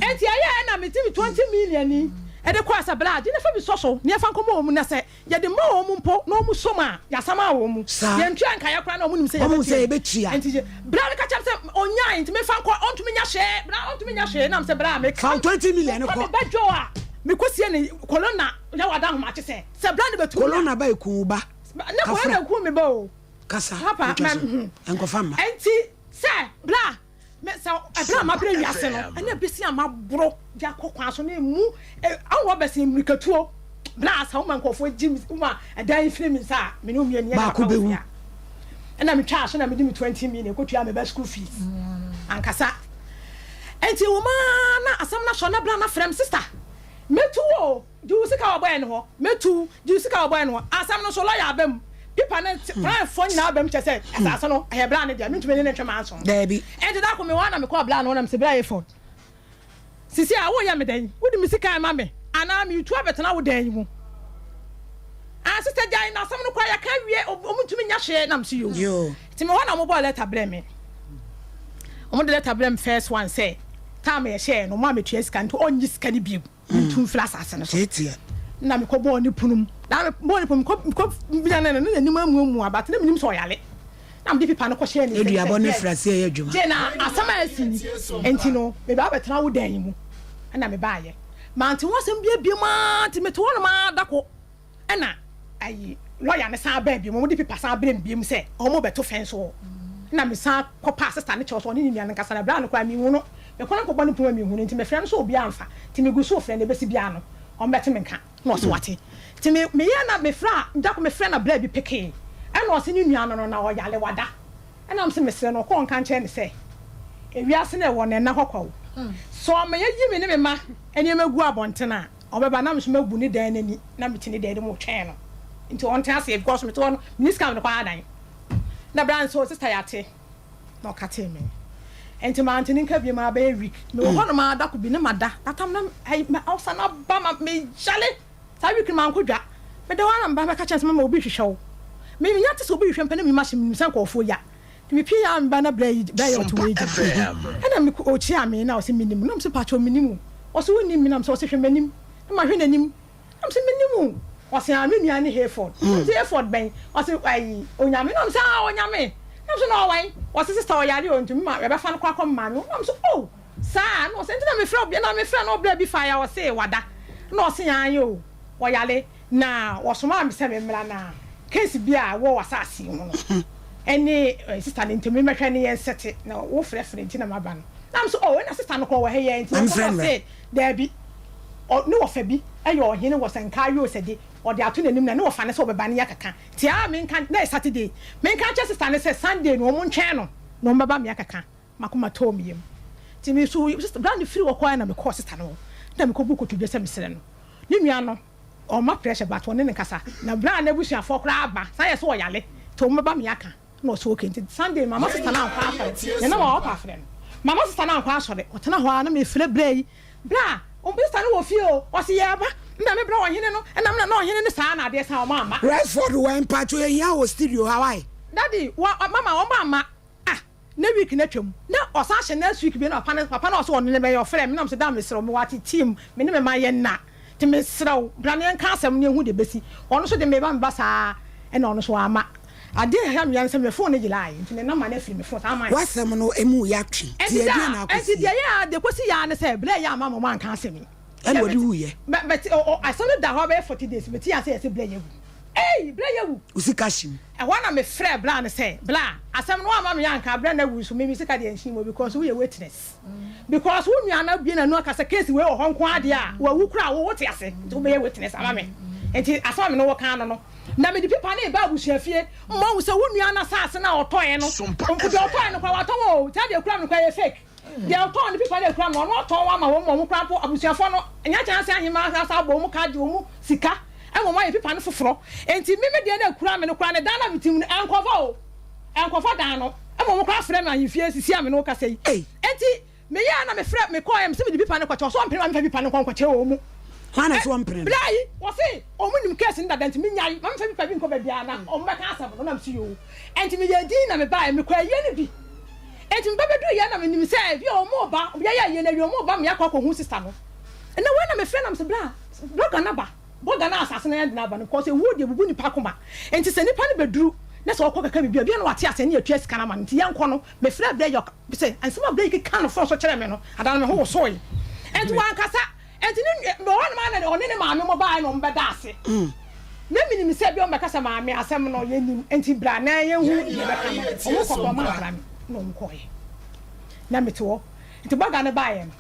Enti ɛyɛɛ na mete me 20 million yi de kɔɔ sɛ bra gye na fa bi sɔ so na yɛmfa nkɔma wɔn na sɛ yɛde ma wɔn mpo na wɔn som a, yɛasan ama wɔn. Saa. Yɛntua nkaeɛ koraa na wɔn nim sɛ Wɔn hu sɛ yɛbɛtua. yɛbɛtua. Enti gye. Bra no ka kyerɛ me sɛ ɔnyae nti memfa nkɔ, ɔntumi nya hwee, bra ɔntumi nya hwee. Na mesɛ bra meka. Fa wo 20 million no Mekɔ kɔ. me ba dwo a, mekɔsie ne Corona yɛ wada ahomakye sɛ, sɛ bra no bɛtumi a. Corona ba eku wo ba. Ne kɔ na ku me ba o. Kasa. Papa mɛ hmm. Nkɔfa mma. Enti sɛ bra me sɛ ɛbra a mabrɛ wiase no ɛne besi a maboro de akɔ kwan so ne emu awɔ bɛsi mmirikatuo. Bla asa woma nkurɔfoɔ gye me woma ɛdan yi firi me nsa a me ne wo mmienu yɛnyɛ Baako papa wɔ bɛwu. fie ha. Ɛna metwaa so na mede me 20 million kɔtua me ba school fees ankasa. Nti wo ma na asɛm no asɔ na bla na frɛ me sister mɛtu wo o gye wo sika wɔ bɔɛ no hɔ mɛtu wo gye wo sika wɔ bɔɛ no hɔ asɛm no nso lɔya aba mu pipa ne planfoɔ nyinaa aba mu kyɛ sɛ asase no ɛyɛ bla no dea mentumi ne no ntwe manso. Daabi. Nti da ko mewɔ hɔ na mekɔɔ bla no hɔ na mese bla yɛ phone. Sisi a woreyɛ me dɛn? Wode me sika rema me anaa meretu abɛtena wo dan yi mu? Ah sister gyae na asɛm no koraa yɛka awie ɔmo ntumi nyɛ hwee na mese yoo. Nti mewɔ hɔ na ɔmo bɔɔ letter brɛɛ me. Ɔmo de letter brɛɛ me first one sɛ time a yɛhyɛɛ no ɔmo ametua sika nti ɔnnye sika no bio. Mentu mfiri asase no so. Tiatia. Na mekɔbɔɔ ne pono mu. Na mebɔɔ ne pono mu, mekɔ mekɔ bia na na n'anim amuamua but na menim sɛ ɔyare. Na mede pipa no kɔhyɛɛ ne nsam sɛ, Aduabɔ ne Gye, frase ɛyɛ adwuma. gye na asɛm a asi ni nti no, meba abɛtena wo dan yi mu. Ɛna mebaeɛ. Mante ho asɛm biara biom ara nti mete hɔnom ara da ko. Ɛna ayi lɔya no san baa biom, wɔde pipa san brɛɛ me biom sɛ wɔrebɛto fɛn so hɔ. Ɛna mesan kɔpaa sista no kyɛw sɛ ɔne ne nua no nkasa na berɛ a no koraa menhu no. Mekɔ na mekɔbɔ no pon a menhu no nti mefrɛ no sɛ obiara mfa. Nti megu so refrɛ no ɛbɛsi biara no ɔmmɛte me nka. Na ɔse wate. Nti me meyɛɛ na mefrɛ a da ko mefrɛ na bra bi pekee. Ɛna ɔse ne nua no no na ɔyare wada. Ɛna mese mesrɛ no ɔkɔ ɔnka nkyerɛ no sɛ ewiase no ɛwɔ no ɛnna hɔ kwa o. Sɛ ɔma yɛyi me ne me mma nneɛma gu abɔnten a ɔbɛba na me nso mabu ne dan no ani na mete ne dan no mu retwɛn no. Nti ɔnte aseɛ because mete hɔ no menni sika a mede kɔ adan. Na bra no se oh sister yɛate. Na ɔkatee me. Nti mante ne nka biom ara bɛyɛ week. Mewɔ hɔ nom ara da ko bi ne mada. That time na ayi ma ɔsan aba ma me yale. Saa week no mankɔ dwa. Meda hɔ ara na me ba bɛka kyerɛ me sɛ mama obi rehwehwɛ wo. Me menya te sɛ obi rehwehwɛ me pɛ na menim ahyɛ menim sɛ nkurɔfoɔ ya. Nti me pie ara me ba na bra yi bra yi ɔte wei gyina. Ɛna me ɔkyiaa me na ɔse menim. Na mese pakyɛw menim wo. Ɔse wonnim me na mese ɔse hwɛ m'anim. Na mahwɛ n'anim. Na mese, Mennim wo. Ɔse, Ah, me nua ne Hayford. Na mese, Hayford bɛn? Ɔse, Ayi, Onyame. Na mese, Ah, Onyame. Na mese, Na ɔwɛn? Ɔse, Sister ɔyare o, nti me ma yɛbɛfa no kɔ akɔ me maame hɔ. Na mese, Oh, saa? Na ɔse, Nti na mefrɛ wo, na mefrɛ no ɔbrɛ bi faeɛ a ɔse wada. Na ɔse, Aane o, ɔyare, na wɔsomaa me sɛ memmra na case bi a ɛwɔ w'asaase yi ho no ɛne sister no nti memmɛhwɛ ne yɛnsɛte, na wofrɛfrɛ nti na maba no. Na mese, Oh, ɛna sister no koraa ɔwɔ ha yi ara nti yɛnkɔ. Na ɔse, Daabi. Ɔ, ne wɔfa bi yɛ ɔhene wɔ sɛ nka ayoo sɛ de, ɔde ato n'anim na ne wɔfa no sɛ ɔbɛba ne yɛakeka. Nti aa menka, na ɛyɛ Saturday, menka nkyerɛ sister no sɛ Sunday no wɔn ntwɛn no na wɔn bɛba me akeka. M'akoma tɔɔ me yam. Nti me so, sister, berɛ a mefiri hɔ kɔeɛ na mekɔɔ sister no hɔ, na mekɔbuu kotodwe sɛ mesrɛ no. Ne nua no, ɔmma pressure but ɔne no nkasa. Na berɛ a n'abusuafoɔ koraa aba, saa yɛ sɛ ɔyare, nti wɔn bɛba me aka. Na ɔse okay nti Sunday mama sister no ankɔ asɔre na na ɔpa afrɛ no mama sister no ankɔ asɔre ɔtena hɔ ara na mefrɛ bra yi bra sister no wɔ fie o ɔse yɛɛba na me bra ɔhene no ɛna mena na ɔhene no saa na adeɛ san ɔmo amma. Redford wɛn mpacho yɛhia wo wɔ studio ha wai. Daddy wa mama ɔmo amma. Ah na week no atwam na ɔsan hyɛ next week bio na papa no papa no a ɔse ɔne no bɛyɛ ɔfrɛɛ me na mese daa mesrɛ wo mewɔ ateteɛ mu me ne me mma yɛ nna nti mesrɛ wo bra na yɛnka asɛm no yɛnhu deɛ ɛbɛsi ɔno nso de meba meba saa ɛna ɔno nso wamma adeɛ a ɛha me ara ne sɛ me phone no yeraeɛ nti ne number no afiri me phone saa ama W'asɛm no emu yɛ atwe nti ɛnti ɛdeɛn daa na ɛnti akɔsi deɛ ɛyɛ a deɛ ɛkɔsi yɛ ara ne sɛ berɛ a ɛyɛ a mama wɔn anka asɛm yi Ɛna ɔde wuiɛ. But but asɛm no da hɔ bɛyɛ 40 days mete ase yɛse berɛ yɛ awu ei berɛ yɛ awu. Wo sika hyem. Ɛhɔ na me frɛɛ bra no sɛ, Bra, asɛm no woamma me anka, brɛ no awu nso, me me sika deɛ nhyee mu because woyɛ witness. Because wo nua no abue n'ano aka sɛ case wei wɔ hɔ nko ara deɛ a, wawu koraa wo wote ase, nti wobɛyɛ witness ama me. Nti asɛm a me ne wo ka ano no, na mede pipa no reba abusuafie ma woahu sɛ wo nua no asase no a ɔtɔeɛ no, deɛ ɔtɔeɛ no koraa watɔn o, saa deɛ ɛkura me no koraa ɛyɛ fake. Deɛ ɔtɔn ne pipa no akura no, ɔno ɔtɔn ama wɔn ma wɔn koraa mpo abusuafoɔ no nya chance ahemaa asan abɔ wɔn ka agye wɔn sika ma wɔn ayɛ pipa no foforɔ. Enti me me deɛ no akura me no koraa ne dan no a mete mu no ɛnkɔfa o, ɛnkɔfa dan no ma wɔn koraa frɛ me ahemfie sisi a me ne wo kasa yi. Enti meyɛɛ na mefrɛ mekɔɛ mese mede pipa no kɔkyɛ ɔse ɔmpene ma memfa pipa no nkɔ nkɔkyɛ wɔn mu. Hwan na ɛse ɔmpene no? Bla yi wɔse wɔn nim case no dada nti menyae ma memfa pipa bi nkɔ baabiara na wɔn bɛka asɛm no na mese yoo. Enti meyɛɛ dinn na mebaeɛ mekɔ ayie no bi. Enti meba bɛduruiɛ na menim sɛ ebia wɔreba, yɛyɛ ayie no awie wɔreba me akɔ akɔhu sista no. Ɛnna wei na mefrɛ na mese bra, blogger no aba, blogger no a asase no ayɛ den aba no because ewuo deɛ ebubu nipa akoma. Enti sɛ nipa no bɛduru na sɛ ɔkɔ kɛka biribi a ebia na wate aseɛ na yɛtua sika no ama no nti yɛnkɔ no. Mefrɛɛ bra yi ɔka sɛ nsɛm a bra yi keka no phone so kyerɛɛ me no ada no me ho wosoe. Enti wankasa. Enti ne nua, mewɔ hɔnom ara na ɔne ne maame mo baeɛ na wɔbɛdaa ase. Na menim sɛ ebia wɔbɛka sɛ, Maame, asɛm no, yɛnim, enti bra na yɛnhu deɛ ɛbɛka no. Wɔkɔ koraa, wɔammra me, na wɔkɔeɛ. Na mete hɔ. Nti bɔga no baeɛ no,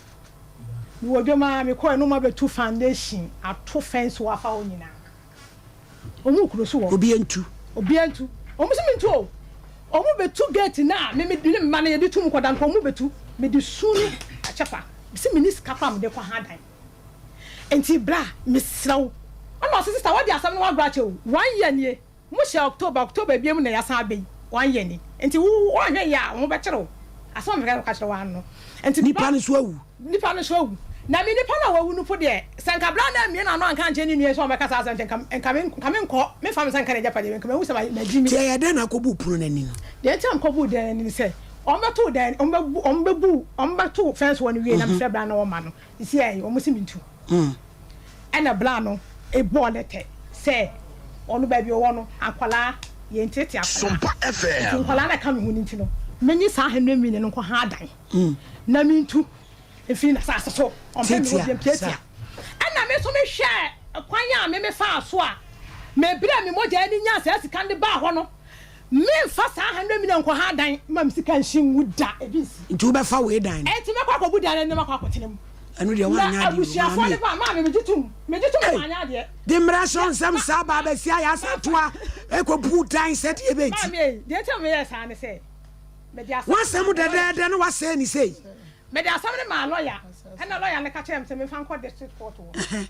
Mewɔ dwom ara mekɔɛ na ɔmo abɛtu foundation ato fence wɔ afa hɔ nyinaa. Ɔmo kuro so hɔ. Obiara ntu. Obiara ntu. Ɔmo se mentu o. Ɔmo bɛtu gate no a me me ne me mma no yɛde tu mu kɔda no koraa ɔmo bɛtu. Mede su ne akyɛfa. Mese menni sika koraa a mede kɔ ha dan. Nti bra mesrɛ wo. Ɛna ɔse sister wadi asɛm no ho agorɔ akyɛ o. One year nie. Mo hyɛ October, October biam na yɛasan aba yi, one year ni. Nti wo woanhwɛ yie a wo ho bɛkyere wo. Asɛm a mepɛ sɛ meka kyerɛ wo ara no. Nti Nipa no nso awu. Nipa no nso awu. Na me nipa no a wawu no po deɛ, sɛ nka bra no ammue n'ano anka ankyerɛ ne nua yi sɛ ɔmmɛka saa asɛm nkyɛ nka nka me nka menkɔ, memfa me nsa nka n'agyapadeɛ bio, nka mahu sɛ magye mi. Nti ɛyɛ dɛn na akɔbuu pono no ani no? Deɛ nti a mekɔbuu dan no ani ne sɛ, wɔbɛtoo dan, wɔbɛbu, wɔbɛbu, wɔbɛtoo fence hɔ no wiei na mefrɛ bra no na wɔma no. Sisiɛ yi, wɔse mentu. Ɛna bra no bɔɔ lɛtɛ sɛ ɔno baabi ɔwɔ no akwadaa yɛnteetee akwadaa nti nkwadaa no ɛka me ho no nti no menye saa hundred million no nkɔ ha adan na mentu mfiri n'asase so ɔmpɛ me hɔ biam tiatia ɛna me nso mehwɛɛ kwan a me mefaa so a mebrɛ me mogya ani nyaa saa sika no de baa hɔ no Menfa saa hundred million nkɔ ha dan ma me sika nhye nwu da, ebi nsi. Nti wobɛfa wei dan no? Enti mɛkɔ akɔbu dan no anim akɔ akɔtena mu. Ɛno deɛ Na woanyɛ adeɛ o, abusuafoɔ maame. no ba a, maame megye tom, megye tom Ei! manyɛ adeɛ. De mmara hyɛ wo nsam saa baa bɛsi ayɛ asatoa ɛkɔbu dan sɛdeɛ ɛbɛnti. Maame ei, deɛ nti a meyɛɛ saa ne sɛ, mede asɛm no W'asɛm maa lɔya. dɛdɛɛdɛ na woasɛe no sei. Mede asɛm no maa lɔya, ɛnna lɔya no ka kyerɛɛ me sɛ memfa nkɔ district court hɔ.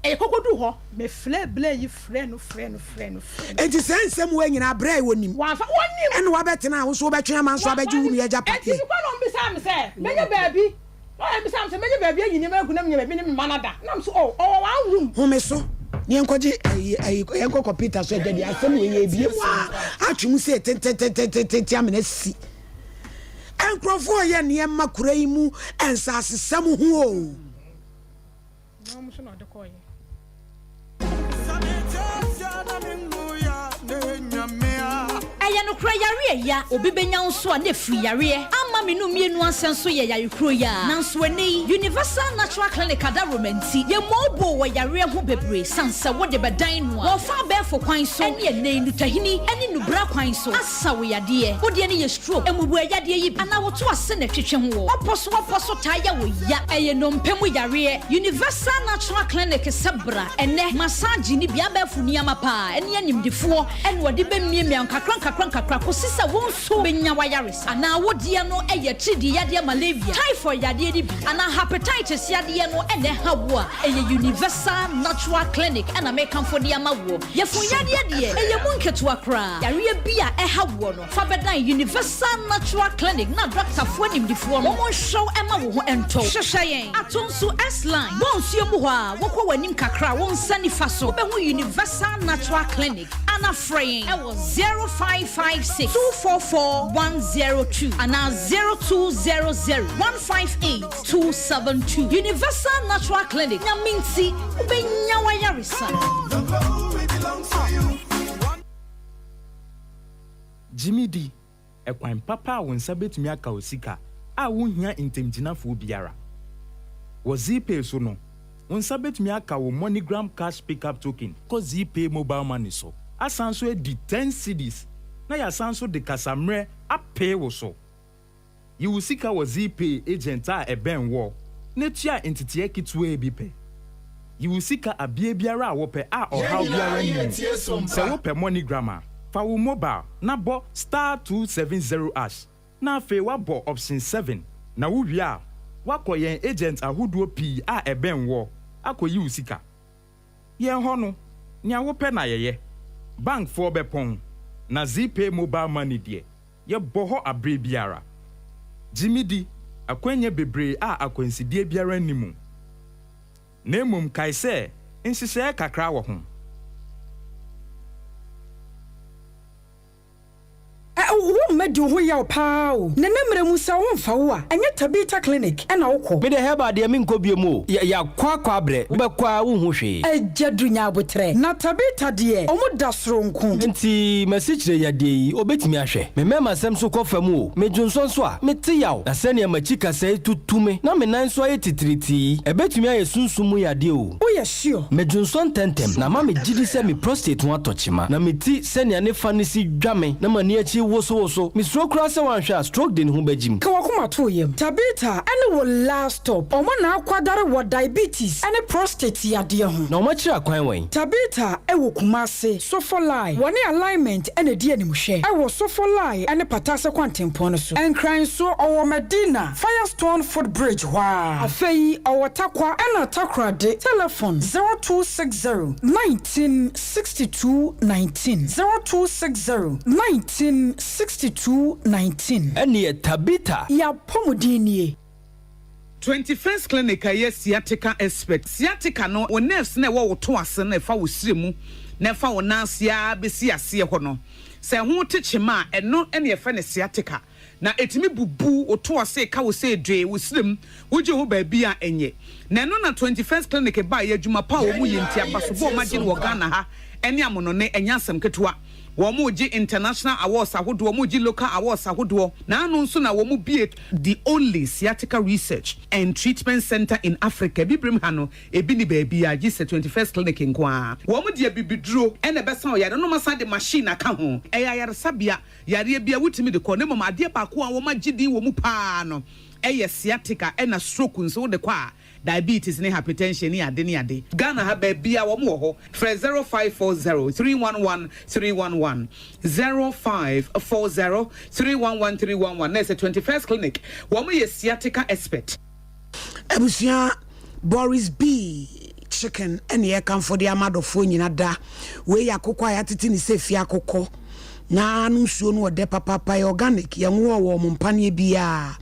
Yɛkɔkɔduu hɔ, mefrɛɛ Blair yi frɛɛ no frɛɛ no frɛɛ no frɛɛ no. Enti saa nsɛm wei nyinaa Blair wɔnim. Wamfa, wɔnim. Ɛnna wabɛtena a wo nso wobɛtwe ama nso abɛgye wo nua agyapadeɛ. Enti mekɔɔ na wɔbisaa me sɛ mɛnya baabi, lɔya no bisaa me sɛ mɛnya baabi ayi nneɛma agu na menya baabi ne me mma no ada. Na me nso, oh, ɔwɔ one room. Home so na yɛnkɔgye ayi ayi yɛnkɔ kɔ Peter so agya deɛ asɛm wei yɛbie mu a atwe mu sei tentententententen amena si. Nkurɔfoɔ reyɛ nneɛma kura yi mu nsasesɛm ho o. Ɛyɛ nokorɛ yareɛ ya obi bɛnya wo nso a na ɛfiri yareɛ ama me no mmienu ansɛ nso yɛ yare kuro yi ara nanso ɛnnɛ yi Universal Natural Clinic adaworoma nti yɛmmɔɔ boo wɔ yareɛ ho bebree sane sɛ wode bɛdan no a wɔfa abɛɛfo kwan so ɛne ɛnnɛ yi nnutahini ɛne nnubra kwan so asa wo yadeɛ wo deɛ no yɛ stroke, mmubuɛ yadeɛ yi bi anaa woto ase na ɛtwetwe ho wɔ w'apɔ so w'apɔ so taa yɛ wo ya, ɛyɛ nnompe mu yareɛ. Universal Natural Clinic sɛ bra ɛnnɛ massage ne bi abɛɛfo nneɛma paa ɛne animdefoɔ ɛna wɔde bɛmiamia wo nkakra nkakra nkakra kɔsi sɛ wo nso bɛnya w'ayaresa. Anaa wo deɛ no ɛyɛ atiridii yadeɛ malaria, typhoid yadeɛ no bi anaa hepatitis yadeɛ no ɛna ɛha wo a, ɛyɛ Universal Natural Clinic ɛna mekamfo de ama woɔ. Yafunu yadeɛ deɛ ɛyɛ mu nketewa koraa. Yareɛ bi a ɛha woɔ no, fa bɛdan Universal Natural Clinic na dɔktafoɔ animdefoɔ no wɔn nhwɛ wo ɛma wo ho ntɔ wo. Hwehwɛ yɛn Atonsu S-Line, bɔ nsuo mu hɔ a, wokɔ w'anim kakra a, wo nsa nifa so wobɛhu Universal Natural Clinic ana frɛ yɛn wɔ 0556 244 102 anaa 0200 158 272. Universal Natural Clinic, Nyame nti wobɛnya w'ayaresa. Gye di, ɛkwan papa a wo nsa betumi aka wo sika a wunhia ntamgyinafoɔ biara. Wɔ Zeepay so no, wo nsa betumi aka wo MoneyGram Cash Pickup Token kɔ Zeepay Mobile Money so, asan so adi ten cedis na yɛasan so de kasammerɛ apee wo so. Yi wo sika wɔ Zeepay agent a ɛbɛn woɔ na tua nteteɛ ketewaa bi pɛ. Yi wo sika abea biara a wopɛ a ɔhaw biara nni mu. Sɛ wopɛ MoneyGram a, fa wo mobile na bɔ star 270 hash na afei woabɔ option 7 na wowie a, woakɔ yɛn agent ahodoɔ pii a ɛbɛn woɔ akɔyi wo sika. Yɛn hɔ no, nea wopɛ na yɛyɛ. Bankfoɔ bɛpɔn, na Zeepay Mobile Money deɛ, yɛbɔ hɔ abere biara. Gye me di, akwannya bebree a akwansideɛ biara nni mu. Na mmom kae sɛ nhyehyɛeɛ kakra wɔ ho. Wo mma di wo ho yaw paa o. Na ne mmerɛ mu sɛ wo mfa wo a, ɛnyɛ Tabitha Clinic ɛna wo kɔ. Me deɛ herbal deɛ menkɔ biom o. Yɛ yɛakɔ akɔ abrɛ, wobɛkɔ a wonhu hwee. Agya duru nya aboterɛ. Na Tabitha deɛ ɔmo da soronko. Nti m'asikyire yadeɛ yi obetumi ahwɛ? Me mmarima sɛm nso kɔ fam o. Me dwonsɔ nso a, mete yaw. Na sɛnea m'akyi kasɛe tutu me na me nan nso ayɛ titiritii yi, ɛbɛtumi ayɛ sunsum mu yadeɛ o. Woyɛ sure? Me dwonsɔ ntɛmntɛm na ama me gyidi sɛ me prostate ho atɔ kyema. Na me ti sɛnea ne fa no si dwa me na m'ani akyi wosowoso. Mesuro koraa sɛ woanhwɛ a stroke de ne ho bɛgyim. Ka w'akoma to wo yam. Tabitha ne wo last stop. Wɔn na akwadare wɔ diabetes ne prostate yadeɛ ho. Na wɔn akyiri akwan wɛn? Tabitha wɔ Kumasi, Sofolai. Wɔne Alignment na ɛdi animhwɛ wɔ Sofolai ne Patase kwantempɔn no so. Nkran nso, ɔwɔ Medina, Firestone foot bridge hɔ ara. Afei ɔwɔ Tarkwa ɛna Takoradi. Telefon, 0260 19 62 19, 0260 19 62 19. Ɛneɛ Tabitha. Y'apɔmuden nie. 21st Clinic a ɛyɛ sciatica expert. Sciatica no, wo nerves no a ɛwɔ wo to ase no a ɛfa wo srɛ mu na ɛfa wo nan ase ara bɛsi aseɛ hɔ no, sɛ ɛho te kyema a, ɛno na yɛfrɛ no sciatica. Na ɛtumi bubu wo to ase, ka wo sɛ dwee, wo srɛ mu, wogye ho baabi a ɛnyɛ. Na ɛno na 21st Clinic baeɛ, adwuma pa a wɔyɛ nti, abasobɔ a wɔagye no wɔ Ghana ha ne amonɔne, ɛnyɛ asɛm ketewa. Wɔregye international awards ahodoɔ, wɔregye local awards ahodoɔ, na ano nso na wɔbue the only sciatica research and treatment centre in Africa, Abibirem ha no, ebi nni baabiara gye sɛ 21st Clinic nko ara. Wɔde abibiduro na ɛbɛsa ɔyare no na wɔasan de machine aka ho. Ɛyɛ ayaresabea, yareɛ biara wotumi de kɔ, na mmom adeɛ baako a wɔagye din wɔ mu pa ara no yɛ sciatica ɛna stroke nso wode kɔ a, Diabetes ne hypertension ne ade ne ade. Ghana ha baabiaa wɔn wɔ hɔ. Frɛ 0540 311 311, 0540 311 311 na ɛsɛ 21st clinic wɔn yɛ sciatica expert. Abusua Boris B chicken ɛne yɛkamfo de ama adɔfoɔ nyina da. Wei yɛ akokɔ a yɛatete ne sɛ fie akokɔ na ano nsuo no ɔdɛ papaapa yɛ organic yɛnwowɔ wɔ mo mpaneɛ biaa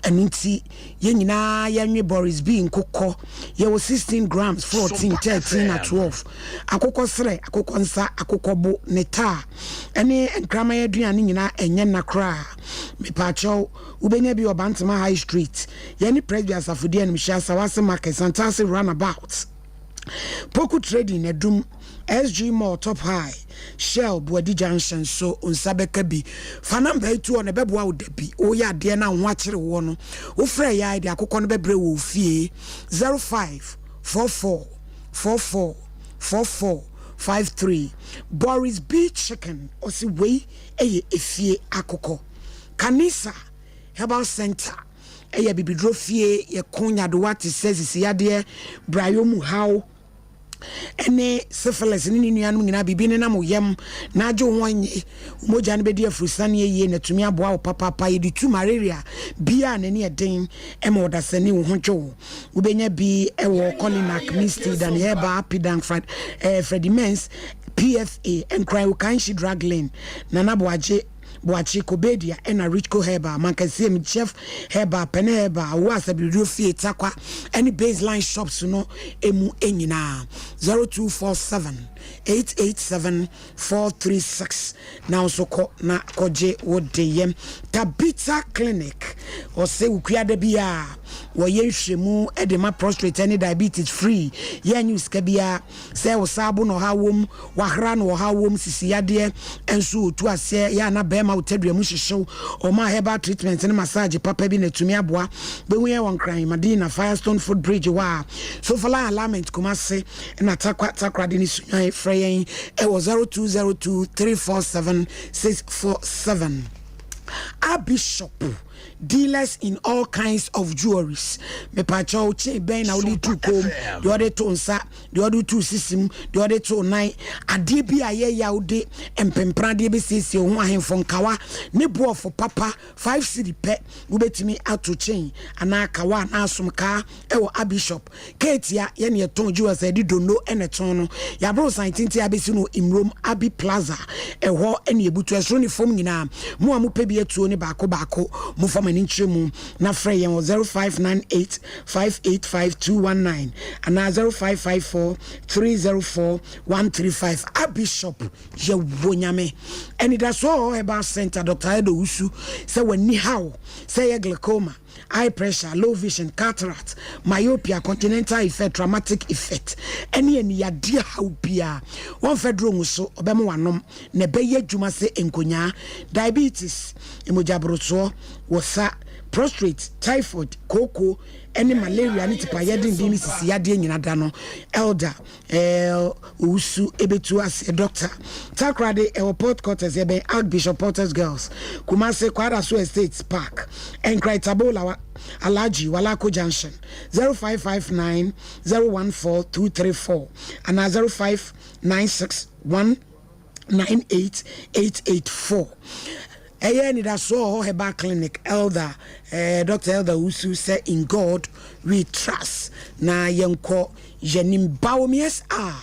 ɛno nti Yɛn nyinaa yɛnwe Boris B nkokɔ. Yɛwɔ 16 grams, 14, 13 na 12. Akokɔ serɛ, akokɔ nsa, akokɔ bo, ne taa, ɛne nkraman aduane nyinaa ɛnyɛ nna koraa. Mepaakyɛw, wobɛnya bi wɔ Bantama High Street, yɛne Presby Asafo di animhyɛ, Asawase Market, Santase Runabout. Poku Trading Adum, SG Mall Top High, Shell Boadi Junction so wo nsa bɛka bi. Fa number yi to hɔ na ɛbɛboa wo da bi woyɛ adeɛ na wo ho akyere woɔ no, wofrɛ yɛ a yɛde akokɔ no bɛbrɛ wo wɔ fie 0544 44 44 53 Boris B Chicken ɔse wei yɛ efie akokɔ. Kanisa Herbal Center. Ɛyɛ abibiduro fie, yɛko nyadewa te sɛ sisiyadeɛ, brayɔ mu haw, ne syphilis ne ne nuanom nyinaa. Biribi nenam wo yam na agye wo ho annye, wo mogya no bɛdi afurusaneɛ yie na atumi aboa wo papaapa. Yɛde tu malaria biara a n'ani yɛ den ma ɔdasani, wo ho dwo wo. Wobɛnya bi wɔ Colinac, Misty, Danny Herbal, Apidank, Freddie Mens, PFA, Nkran, Okainshi Drug Lane, Nana Boagye, Boakye, Kobedia ɛna Richco Herbal, Mankessim, Chef Herbal, Pene Herbal, Awoa Asabiriduo Fie, Tarkwa ɛne Baseline Shops no emu nyinaa. 0247 887 436 na wo nso kɔ na kɔgye wo deyɛ. Tabitha Clinic, ɔse Wukuada biara wɔyɛ nhwehwɛmu de ma prostrate ɛne diabetes free, yɛnnye wo sika biara. Sɛ wo saabo na ɔhaw wom, w'ahra na ɔhaw wom, sisi yadeɛ nso ɔtu aseɛ, yɛ a na bɛɛma wo tadua mu hyehyew, ɔma herbal treatment ne massage papa bi na atumi aboa. Bɛhu yɛn wɔ Nkran, Madina, Firestone Foot Bridge hɔ a, Sofaline Alignment, Kumasi, na Tarkwa, Takoradi ne Sunyani. Frɛ yɛn wɔ 0202 347 647. Archbishop. Dealers in all kinds of jewelries. Mepakyɛw, chain bɛn na wode tu kom, deɛ ɔde to nsa, deɛ ɔde to sisim, deɛ ɔde to nan, adeɛ bi a yɛyɛ a wode mpempran adeɛ bɛsiesie wo ho, ahemfo nkawa ne boɔfo papa, 5 cedi pɛ, wobɛtumi ato chain anaa kawa anaa asomkaa wɔ Abbey Shop. Keetia, yɛne yɛtɔn jewels a yɛde donno na ɛtɔn no. Yɛaboro san tenten a abɛsi no wɔ Imrom Abbey Plaza. Ɛhɔ ne yɛbutu ɛsoro ne fam nyinaa. Mo a mopɛ bi atuo ne baako baako, momfa mo ani nkyerɛ mu na frɛ yɛn wɔ 0598 585 219 anaa 0554 304 135. Abbey Shop, yɛwɔ Nyame. Anidasoɔ wɔ hɔ Herbal Centre, Dr. Edo Wusu, sɛ w'ani haw, sɛ ɛyɛ glaucoma, eye pressure, low vision, cataract, myopia, continental effect, traumatic effect, ɛne aniyadeɛ haw biara. Wɔmfa duro ngu so, ɔbɛma wanom na ɛbɛyɛ adwuma sɛ nkonyaa. Diabetes, mogyaborosoɔ, wɔ sa, Prostrate, typhoid, kooko ne malaria ne tipaeɛ denden ne sisi yadeɛ nyina da no Elder El Owusu ɛbɛtu aseɛ Doctor Takoradi ɛwɔ Port Quarters yɛbɛn Archbishop Porter's Girls Kumasi Kwadaso Estates Park Nkran Tabola Alhaji Walako Junction 0559 014 234 anaa 0596 1 98884 Ɛyɛ anidasoɔ wɔ hɔ Herbal Clinic Elder eh, Doctor Elder Owusu sɛ in God we trust na yɛnkɔ yɛnim Bawumia SR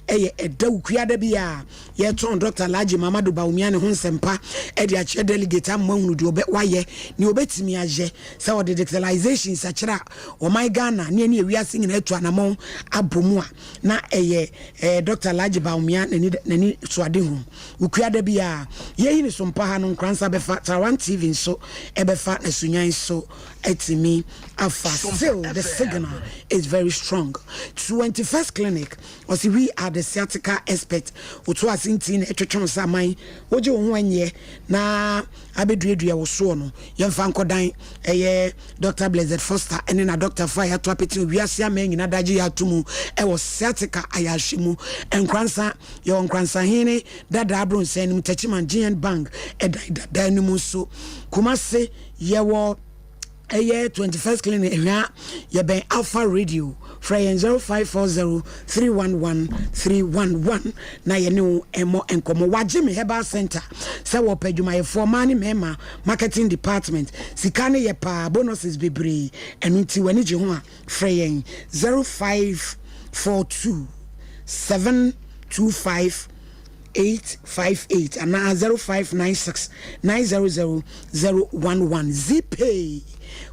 ɛyɛ ɛda wukuada bi a yɛtɔn Doctor Alhaji Mamadu Bawumia ne ho nsɛmpa ɛde akyerɛ delegate ama ahunu deɛ ɔbɛ wayɛ ne ɔbɛtumi ayɛ sɛ ɔde digitalization sakyera a ɔman Ghana ne ɛne ewiase nyinaa atu anamɔn abɔ mu a na ɛyɛ eh, Dr. Alhaji Bawumia n'ani n'ani so ade hu. Wukua da bi a yɛyi ne so mpa ha no Nkoransa bɛfa, Tarawan TV nso ɛbɛfa na Sunyan nso atumi afa. Still the signal is very strong. 21st Clinic, ɔsi we are the sciatica expert. Woto ase nti na ɛtwetwe wo sɛ aman wogye wo ho ɛnyɛ na abɛduadua wo soɔ no yɛmfa nkɔdan ɛyɛ Dɔkta Blessed Foster ne n'adɔktafo a yɛato apete wɔ wiase aman nyinaa de agye yɛn ato mu wɔ sciatica ayarehwɛ mu. Nkoransa, Yɛwɔ Nkoransa Hene Dadaa Abronsɛn no mu, Techiman GN Bank dan dadaa no mu nso. Kumase, Yɛwɔ ɛyɛ 21st Clinic, Ahwea, yɛbɛn Alpha Radio. Frɛ yɛn 0540 311 311 na yɛne wo mmɔ nkɔmmɔ. Wɔagye me Herbal Centre sɛ wɔpɛ adwumayɛfoɔ, mmaa ne mmarima, Marketing department sika no yɛ paa bonuses bebree ɛno nti w'ani gye ho a frɛ yɛn 0542 725 858 anaa 0596 900 011 Zeepay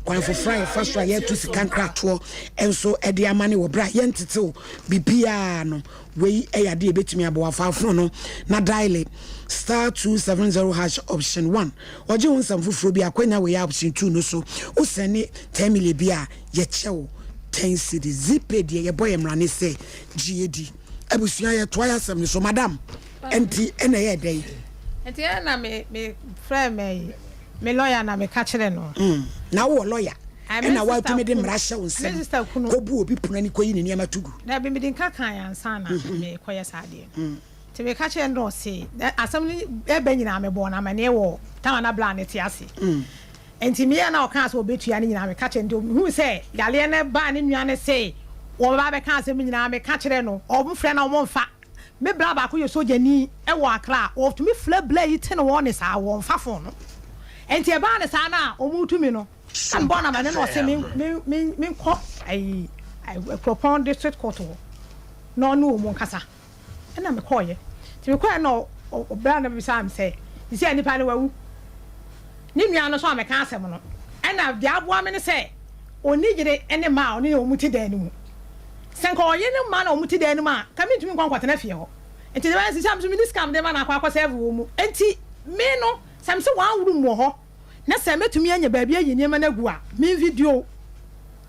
kwan foforɔ a yɛfa so a yɛto sika nkratoɔ nso de ama ne wɔ berɛ a yɛntetew biribiara no. Wei yɛ adeɛ a ɛbɛtumi aboa. Fa phone no na diale star 270 hash option 1. Ɔgye wo nsɛm foforɔ bi a, akwanya wei a option 2 no so. Wo sɛne 10 million bi a, yɛkyɛ wo 10 cedis. Zeepay deɛ yɛbɔ yɛ mmara ne sɛ gye di. Abusua yɛtoa yɛ asɛm no so. Madam, ɛnti ɛna ɛyɛɛ dɛn? Nti ɛna me me frɛ me me lawyer na me ka kyerɛ no. Na wowɔ lawyer? Ɛna woatumi de mmara hyɛ wo nsam kɔbu obi pono ani kɔyi ne nneɛma to gu? Dabi, mede nka kae ansa na merekɔyɛ saa adeɛ no. Nti meka kyerɛɛ no na ɔse, asɛm no ɛba nyinaa mebɔɔ no amaneɛ wɔ time a na bra no te ase. Nti meyɛɛ na ɔkaa sɛ ɔbɛtua no nyinaa meka kyerɛɛ no. Nti ɔhuu sɛ yareɛ no baa ne nua no se wɔbɛba abɛka asɛm no nyinaa meka kyerɛɛ no, wɔfrɛ no a wɔmfa. Me bra baako yɛ sogyani wɔ Accra, ɔtumi frɛ bra yi te ne wɔn ne saa, wɔmfa phone no. Nti ɛbaa no saa no a wɔretu me no, Na mebɔɔ no amanneɛ na ɔse me me me menkɔ ayi Kuropɔn district court hɔ na ɔne wɔn nkasa. Ɛna mekɔɔeɛ. Nti mekɔɔeɛ na ɔbra no bisaa me sɛ, sisi a nipa no wawu. Ne nua no nso a meka asɛm no, ɛna deɛ aboa me ne sɛ ɔnni yere ne mma a ɔne wɔn te dan no mu. Sɛ nka ɔyere ne mma na wɔn te dan no mu a, nka mentumi nkɔ nkɔtena fie hɔ. Nti deɛ ɛbɛyɛ sisi a me nso menni sika a mede ma no akɔ akɔ serve wɔn mu. Nti me no, sɛ mese one room wɔ hɔ na sɛ mɛtumi anya baabi ayi nneɛma no agu a, me video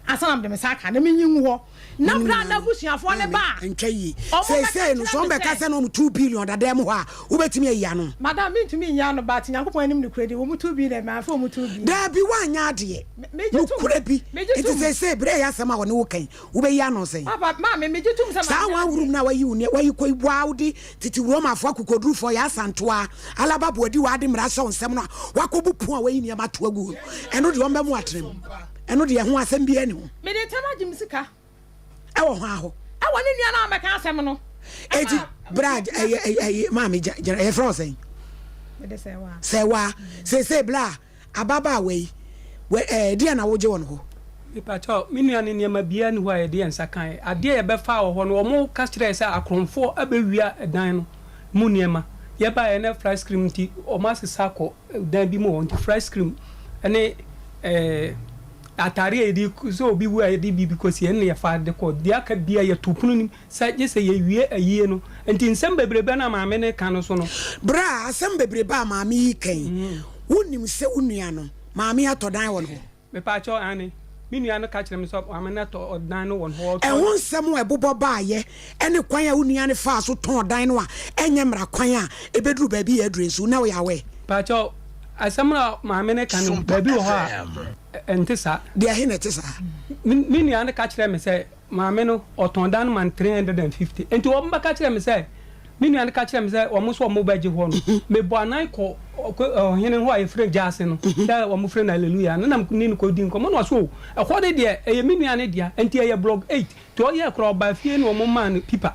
ansa na mede me nsa aka na menyi ngu hɔ. Na berɛ a n'abusuafoɔ no ba a, Ntwa yie. wɔbɛka Seesei no, kyerɛ sɛ me wɔbɛka sɛ. sɛ na wɔn 2 billion dada mu hɔ a, wobɛtumi ayi ano? Madam, mentumi nyi ano, but Nyankopɔn anim nokorɛ die, wɔn 2 billion, mamfa wɔn 2 billion. Daabi, woanyɛ adeɛ. Me, megye tom. Nokorɛ bi. Megye Nti tom. seesei, berɛ a ɛyɛ asɛm a wɔne wo ka yi, wobɛyi ano sɛn? Papa, maame, megye tom sɛ Saa manyɛ one adeɛ. room no a wayi wo nneɛ, wayi kɔ yi, waa wode Tete Romafo akokodurufoɔ yɛ asantoa, Alaba Boadiwaa de mmara ahyɛ wo nsam no a woakɔbu pon a woayi nneɛma ato agu no, ɛno deɛ ɔmmɛ mo atena mu. Ɛno deɛ ɛho asɛm biara nni ho. Mede ntɛm agye me sika. Ɛwɔ hwan hɔ? Ɛwɔ ne nua no a ɔmmɛka asɛm no. Eti bra ɛyɛ ɛyɛ maame gyina yɛfrɛ wo sɛn? Mede Sɛwaa. Sɛwaa. Seesei bra Ababaawa yi, wɛ ɛɛ deɛn na wogye wɔ ne hɔ? Mepakyɛw, me nua no nneɛma biara nni hɔ a yɛde yɛn nsa kae. Adeɛ a yɛbɛfaa wɔ hɔ no, wɔka kyerɛɛ sɛ akorɔmfoɔ abɛwia dan no mu nneɛma. Yɛbaeɛ na flat screen nti wɔasesa akɔ dan bi mu hɔ nti flat screen ne ɛɛ ataadeɛ a yɛde sɛ obi wu a yɛde biribi kɔsie ɛno na yɛfa de kɔ. Deɛ aka biara yɛto pono no mu. Sɛ gye sɛ yɛwie ayie no. Nti nsɛm bebrebe no a maame no reka no so no. Bra, asɛm bebrebe a maame yi reka yi, wonim sɛ wo nua no, maame yi atɔ dan wɔ ne hɔ? Mepaakyɛw, aane. Me nua no ka kyerɛɛ me sɛ maame no atɔ dan no wɔ ne hɔ. Ɔtɔ. Ɛho nsɛm a ɛbobɔ baeɛ ne kwan a wo nua no faa so tɔn dan no a ɛnyɛ mmara kwan a ɛbɛduru baabi a aduru nso, na woyɛ aware? Mepaakyɛw, Asɛm no a maame no ka no, baabi wɔ hɔ a, ɛnte saa. Deɛ he na ɛte saa? Me nua no ka kyerɛɛ me sɛ maame no, ɔtɔn dan no ma no 350. Enti wɔbɛka kyerɛɛ me sɛ, me nua no ka kyerɛɛ me sɛ wɔn nso wɔbɛgye hɔ no, mebɔ anan kɔ ɔhene hɔ a yɛfrɛ no Gyaase no, sɛ wɔfrɛ no Aleluya no, na me ne no kɔdi nkɔmmɔ, na ɔse o, ɛhɔ no deɛ, ɛyɛ me nua no dea, enti ɛyɛ block eight. Nti ɔyɛɛ koraa ɔbaa fie na wɔn maa no pipa.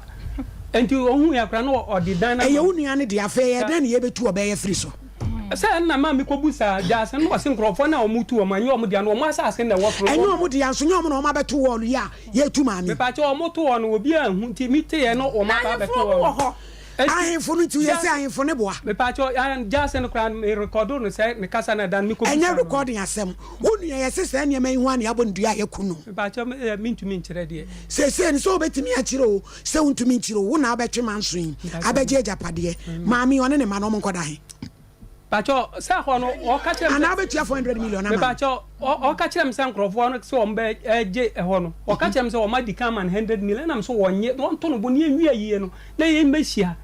Nti ohuu yɛ koraa na ɔde dan no ama Ɛyɛ wo nua no dea, afei ɛyɛ dɛn na yɛbɛtu ɔbaa yi afiri so? Sɛ ɛna maa mekɔ busaa gyaase no na ɔse nkorɔfoɔ no a wɔn tu wɔn ɛnyɛ wɔn dea no wɔn asaase na ɛwɔ soro. Ɛnyɛ wɔn dea nso nyɛ wɔn na wɔn abɛto wɔɔlo yi a yɛretu maame yi. Mepakyɛw wɔn to hɔ no obiara anhu nti me teeɛ no wɔn aba abɛto hɔ no. Ahemfo no nti woyɛ sɛ ahemfo no boa. Mepakyɛw ah gyaase no koraa me rekɔdo no sɛ ne kasa no ɛda no mekɔ busaa Ɛnyɛ no. recording asɛm. Wo nua yɛse saa nneɛma yi ho a na yɛabɔ no dua a yɛaku no. Mepakyɛw me deɛ mentumi nkyerɛ deɛ. Seesei no sɛ wobɛtumi akyerɛ o sɛ wontumi nkyerɛ o wo na wobɛtwe manso yi abɛgye agyapadeɛ. Maame yi ɔne ne mma no wɔn nkɔda he? Pakyɛw sɛ hɔ no ɔka kyerɛ me sɛ. Anaa wobɛtua 400 million ama no? Mepakyɛw ɔka kyerɛ me sɛ nkorɔfoɔ no sɛ wɔn bɛ gye ɛhɔ no ɔka kyerɛ me sɛ wɔn adi kan ama no 100 million ɛna me so wɔnnye na wɔnto no bo na yɛnwie ayie no na yɛn bɛhyia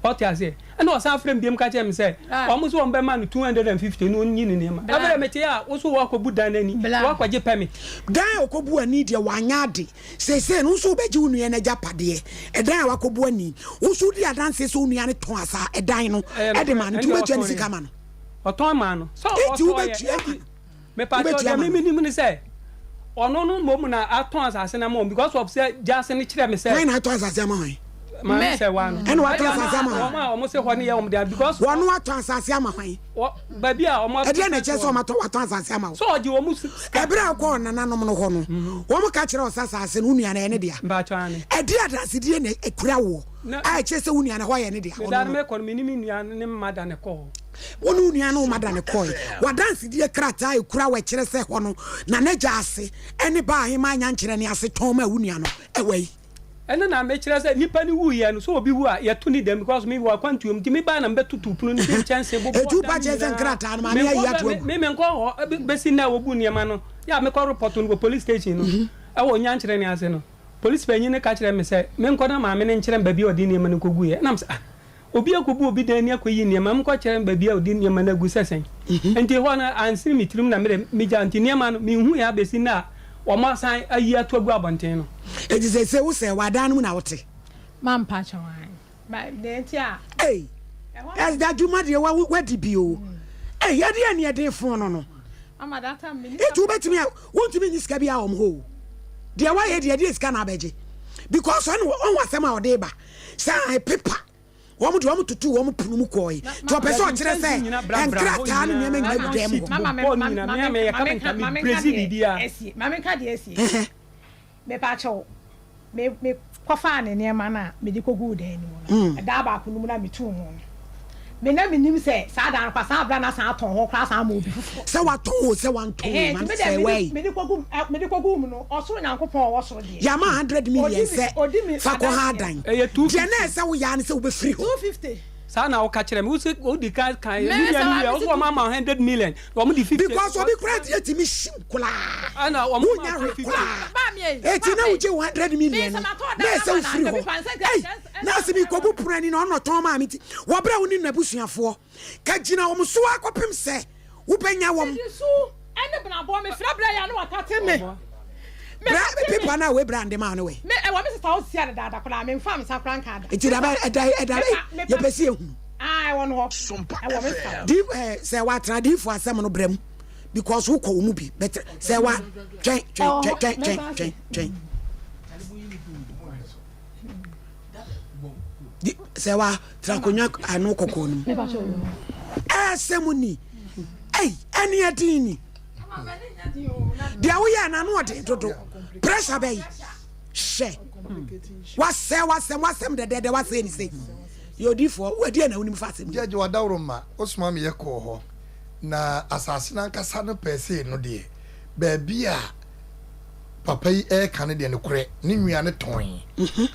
ɔte aseɛ ɛna ɔsan frɛ me biom ka kyerɛ me sɛ wɔn nso wɔn bɛma no 250 na ɔnyi ne nneɛma afei mete a wo so woakɔbu dan no ani woakɔgye permit. Dan a ɔkɔbu ani deɛ wanyɛ ade. Seesei no, wo nso wobɛgye wo nua no agyapadeɛ, ɛdan a wakɔbu ani. Wo nso wodi adanseɛ sɛ wo nua no tɔn asa ɛdan no de maa no, nti wobɛtua ne sika ama no. Ɔtɔn maa no. Sɛ Enti ɔtɔeɛ, wobɛtua ama enti no. mepatwɔ Wobɛtua deɛ ama me no. menim ne sɛ ɔno no mmom na atɔn asase no ama wɔn because of sɛ gyaase no kyerɛ me sɛ. Hwan na atɔ asase ama hwan? Maame sɛ waa no. Ɛna watɔ asase ama hwan? Wɔn a wɔn se hɔ no yɛ wɔn dea because. Wɔn atɔ asase ama hwan? Wɔ baabi a wɔn Ɛdeɛn na ɛkyerɛ sɛ wɔn atɔ watɔn asase ama wo? Sɛ ɔgye wɔn sika. Ɛberɛ a wokɔɔ nananom no hɔ no, wɔn ka kyerɛɛ wo sɛ asase no wo nua no ɛyɛ ne dea. Mpakyɛw aane. Ɛdeɛn adansedie na ɛkura woɔ a ɛkyerɛ sɛ wo nua no ɛhɔ yɛ ne dea? Me da no mekɔ no me ne me nua ne me mma da na ɛkɔɔ hɔ. Wo ne wo nua ne wo mma da na ɛkɔɔe. W'adansedie krataa a ɛkura wo a ɛkyerɛ sɛ ɛhɔ no na n'agya ase ne baa ahemaa nyankyerɛne ase tɔn maa wo nua no, ɛwɔ he? Ɛno na mekyerɛ sɛ nipa no wuiɛ no sɛ obi wu a yɛto ne dɛm because me wɔ akwantuo mu nti me bae na mebɛtoto pono no bi nkyɛnse bobɔ Etu dan pa kyerɛ sɛ nyinaa nkrataa no maame ayi ato agu. Me menkɔ hɔ bɛsi nnɛ a wɔbu nneɛma no yɛ a mekɔ repɔto no wɔ police station no ɛwɔ Nyankyerɛne ase no police panyin no ka kyerɛ me sɛ menkɔ na maame no nkyerɛ me baabi a ɔde nneɛma no kɔguiɛ ɛna mesɛ ah Obi akɔbu obi dan ani akɔyi nneɛma, menkɔkyerɛ no baabi a ɔde nneɛma no agu sɛ sɛn. Enti ɛhɔ no, ansene me tirim na me deɛ megyaa. Enti nneɛma no, menhuiɛ ara bɛsi nnɛ a wɔasan ayi ato agu abɔnten no. Enti seesei wo sɛɛ, w'adan no mu na wote? Mampa kyɛw ae. But deɛ nti a. Ei, ɛsda dwuma deɛ wa wadi bi o. Ei, ɛdeɛ ne ɛden fon no no. Mama that time me Eti wobɛtumi a wontumi nyi sika biara wɔn hɔ o. Deɛ wayɛ deɛ ɛdeɛ sika na abɛgye. Because ɔno ɔho asɛm a ɔde ba. Sɛ ae pepa wɔn de wɔn tutu wɔn pono mu kɔɔe. Nti ɔpɛ sɛ ɔkyerɛ sɛ nkrataa ne nneɛma nyinaa gu dan mu hɔ. Mama nka deɛ asie. Mepa kyɛw, me me kɔfaa ne nneɛma no a mede kɔguu dan no mu no, ɛdaa baako no mu na metuu ho no. Me na menim sɛ saa dan no koraa saa abira no asan atɔn hɔ koraa asan ama obi foforɔ. Sɛ watɔn o sɛ wantɔn o ma sɛ wɛi. Mede kɔgu mede kɔgu mu no ɔsoro Nyankopɔn a ɔwɔ soro deɛ. Yɛama 100 million sɛ fa kɔ ha adan. Deɛ na ɛsɛ woyɛ ara ne sɛ wobɛfiri hɔ. 250. Saa na woka kyerɛ me. Wose wodi kan kan me nua no wie wose wɔn ama 100 million na wɔn de 50. Because obi koraa deɛ tumi hyiw koraa. Ɛna wɔn Wonya hwee koraa. Eti na wogye 100 million no na ɛsɛ wofiri hɔ. Ei Nurse bi kɔbu pono ani na ɔno na ɔtɔn maa me nti wɔbrɛ wo ne n'abusuafoɔ ka gyina wɔn so ara kɔpem sɛ wobɛnya wɔn. Mede su ne benabɔ mefrɛ brɛ yɛ a na watate me. Bra pepa no a wei bra nde maa no wɛ. Me ɛwɔ me sista hɔ sisi a dedaada koraa memfaa me nsa koraa nkaa da. Nti da bɛ ɛda ɛda yɛpɛ sɛ yɛhunu. Ah ɛwɔ no hɔ ɛwɔ me sista hɔ. Di ɛɛ sɛ watena diifo asɛm no brɛ mu because wokɔ wɔn mu bi bɛtɛ sɛ wa twɛn twɛn twɛn twɛn twɛn twɛn. sɛ wa tra akonnwa ano kɔkɔɔ no mu ɛsɛ mu ni ɛyi ɛni ɛdin ni deɛ woyɛ na ano ɔden dodo pressure bɛyi hyɛ wasɛ wasɛm wasɛm dɛdɛdɛ wasɛ ni sɛ yɛ odiifoɔ wadi ɛna wonim fa asɛm gyɛgye wadaworo ma wosoma me yɛ kɔɔ hɔ na asase no ankasa no pɛɛ sei no deɛ baabi a papa yi reka no deɛ nokorɛ ne nua no tɔn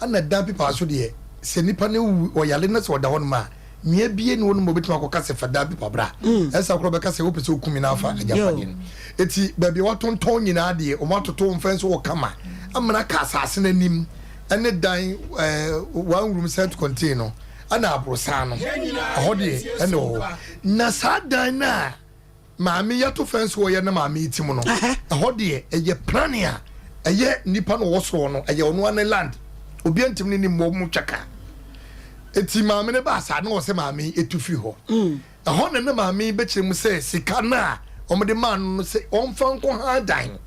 ɛna dan pipa nso deɛ sɛ nipa no wu ɔyale na sɛ ɔda hɔ nom a nua bie ne hɔ nom obetumi akɔka sɛ fa dan pipa bra ɛsa korɔ bɛka sɛ wopɛ sɛ okum na afa agyapadeɛ no eti baabi a watontɔn nyinaa deɛ wɔn atoto wɔn fɛn so wɔ kama amena ka asase no anim ɛne dan ɛɛ one room self contain no ɛna aborosan no ɛhɔ deɛ ɛna wɔ hɔ na saa dan no a. maame yi ato fɛnse wɔ yɛ ne maame yi ti mu no, ɛhɔ deɛ ɛyɛ plan a ɛyɛ nipa na ɔwɔ soro no, ɛyɛ ɔno ane land. Obi ntumi ne ne mmɔ mu twa ka. Eti maame no baa saa na ɔsɛ maame yi etu firi hɔ. Ɛhɔ na ne maame yi bɛkyerɛ mu sɛ sika no a wɔde maa no no sɛ ɔmfa nkɔ han dan.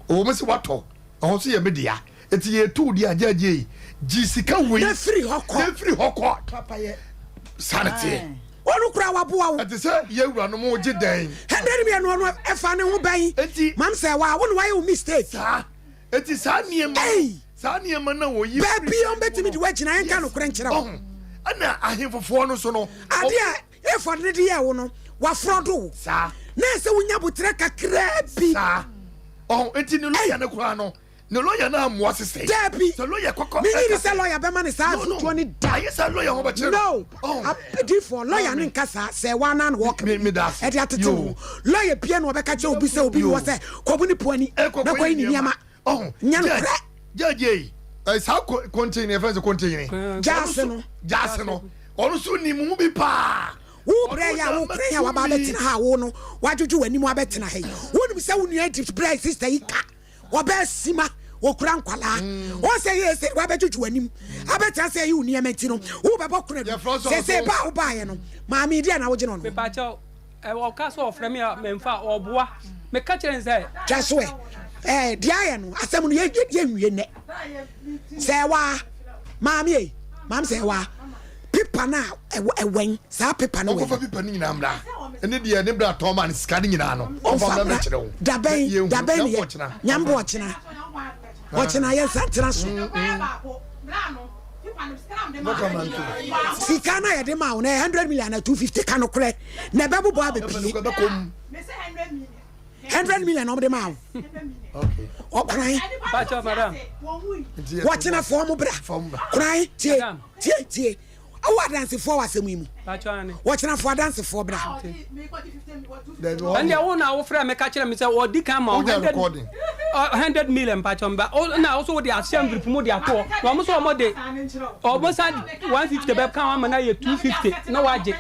Ɔwɔ mu sɛ watɔ, ɛhɔ nso yɛ me dea. Eti yɛtu wo deɛ a gyagye yi, gye sika wei Na firi hɔ kɔ. Na firi hɔ kɔ. Saa na teɛ. Ɔno koraa waboa wo. Ɛte sɛ yɛn wuranom gye dan. Hundred million ɔno ɛfa ne ho bɛn. Enti. Mam sɛ waa wo na wayɛ wo mistake. Saa. Eti saa nneɛma no, saa nneɛma no a wɔyi firi. Baabi a wɔbɛtumi de wo agyina, yɛnka nokorɛ nkyerɛ wo. Ɔho. Ɛna ahemfofoɔ no nso no. Adeɛ a Efɔd no de yɛɛ wo no, wafrɔdo wo. Saa. Na ɛsɛ wonya boterɛ kakraa bi. Saa. Ɔho. Enti ne lɔya no koraa no, Ne lawyer no ammoa sesɛe. Dabi. Sɛ lawyer kɔkɔ. Menyi ni sɛ lawyer bɛma no saa afotuo no da. Ayɛ sɛ lawyer ho bɛkyerɛ no. No. Adiifoɔ, lawyer no nka saa. Sɛ waa naa na wɔka bi ɛde atete wo ho. Lawyer bia na ɔbɛka kyerɛ obi sɛ obi ni hɔ sɛ kɔbu ne po ani na kɔyi ne nneɛma. Nyɛ nokorɛ. Judge ei, saa kontenyi yɛfrɛ no sɛ kontenyi. Gyaase no. Gyaase no. Ɔno nso nim ho bi paa. Wo brɛ yi a wo kura yi a waba abɛtena ha a wo no wadwodwo w'anim abɛtena ha yi. Wonim sɛ wo nua Egypt brɛ sister yi ka. Ɔbaa sima, ɔkura nkwadaa. Wɔn sɛ yɛ sɛ wabɛdwodwo w'anim abɛtena sɛ ɛyi wo nneɛma nti no wobɛbɔ kora bi. Sɛ sɛ ba a wobaeɛ no maame deɛ na wogye no no. Mepakyɛw, ɔka sɛ ɔfrɛ me a memfa, ɔboa. Meka kyerɛ no sɛ. Twa so ɛ, ɛɛ deɛ ayɛ no asɛm no yɛ yɛ nwie nnɛ. Sɛ waa maame ei, maame sɛ waa. Pepa no a ɛwɛn saa pepa no wɛn. Ɔnkɔfa pepa no nyinaa mmra. Ɛne deɛ ne bra tɔn maa no sika no nyinaa no. Ɔmfa mmra mmɛkyerɛ wo. Dabɛn dabɛn ne yɛ nyambo ɔkyena ɔkyena yɛn nsa ntena so. Sika no a yɛde maa wo no ɛyɛ 100 million na 250 ka nokorɛ na ɛbɛbobɔ abɛpie. 100 million na wɔde maa wo. Ɔkoran. Wɔkyena fɔm bra. Koran tie tie tie. Wowɔ adansefoɔ wɔ asɛm yi mu? Wɔkyena fo adansefoɔ bra. Ɛndeɛ wo na wofrɛ me ka kyerɛ me sɛ wɔdi kan ma wo 100 million mpakyɛ mba na wo so wode ahyɛ envelope mu de ato hɔ na wɔn so wɔn de wɔn san 150 bɛka ho ama no ayɛ 250 na wagye.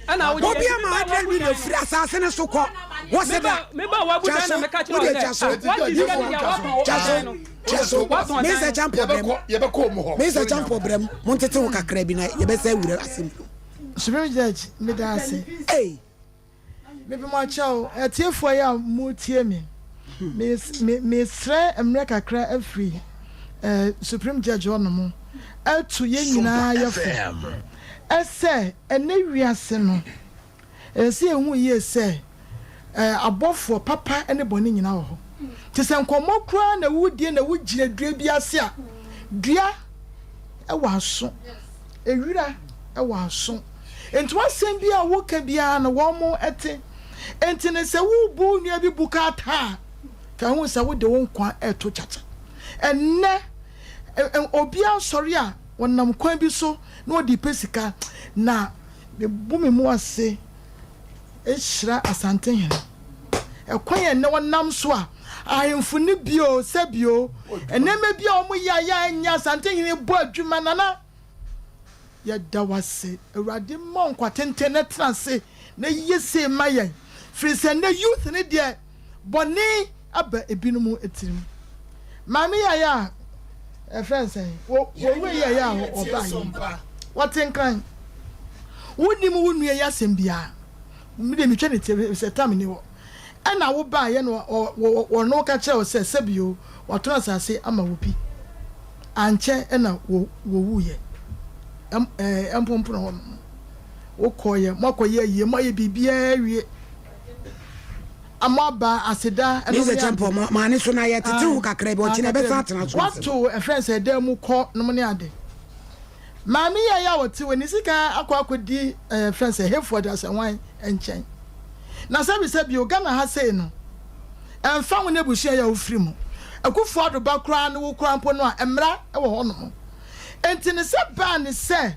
Ɛna wogye Obi ama 100 million firi asase no so kɔ. Wɔsɛ da. Twa so. Wode twa so. Twa so. Twa so. Mesa Champɔ brɛm. Mesa Champɔ brɛm. Montete ho kakra bi na yɛbɛsɛ awura asɛm mu. Supreme Judge, meda ase. Ei. Mepɛ mo akyɛw, atiefoɔ yi a motie me. Mesrɛ mmerɛ kakra afiri Supreme Judge hɔ nom atu yɛn nyinaa yɛfo sɛ ɛnɛ wiase no ɛsɛ sɛ yɛhu yie sɛ abɔfoɔ papa ne bɔne nyinaa wɔ hɔ. Nti sɛ nkɔmmɔ koraa na wodie na wogyina dua bi ase a, dua wɔ aso, ewira wɔ aso. Nti w'asɛm bi a woka biara no wɔn te. Enti no sɛ worebu wo nua bi bukaata a, ka hu sɛ wode wo nkwa reto kyakya. Ɛnnɛ, obiara sɔre a, ɔnam kwan bi so na ɔde repɛ sika. Na mebu me mu ase hyira Asantehene. Ɛkwan a ɛnnɛ wɔnam so a ahemfo no bi o, sɛbi o, nneɛma bi a wɔyɛ a ɛyɛ a ɛnyɛ Asantehene bɔ adwuma, Nana. Yɛda wo ase Awurade ma wo nkwa tenten na tena ase na yɛ sei ma yɛn firi sɛ nnɛ youth no deɛ bɔne aba ebinom tirim. Maame yi a yɛ a ɛfrɛ no sɛn wɔwura yi a yɛ a ɔbaa yi wɔte nkran wonim wo nua yi asɛm biara me deɛ metwa ne tie sɛ tam ni hɔ Ɛna wo baeɛ na wɔne wo ka kyerɛɛ wo sɛ, Sɛbio, wɔatɔn asase ama wo bi. Ankyɛ na wɔwuiɛ. Mpompona hɔ nom. Wokɔeɛ, moakɔyɛ ayie, moayɛ biribiara awie. Moaba aseda nom ne ade. Kyɛmpɔ, maa ne so na yɛtete ho kakra bi, ɔkyena ɛbɛsan atena so. Woato ɛfrɛ no sɛ dan mu kɔ nom ne ade. Maame yi a ɛyɛ a ɔte hɔ, ne sika akɔ akɔdi ɛɛ fɛn sɛ Hayford Asɛnwan nkyɛn. Na sɛbisɛbi o, Ghana ha sei no, ɛmfa ho n'abusua yi a wofiri mu, Akufo Addo ba koraa ne wo koraa mpo no a, mmara wɔ hɔnom. Enti no sɛ baa ne sɛ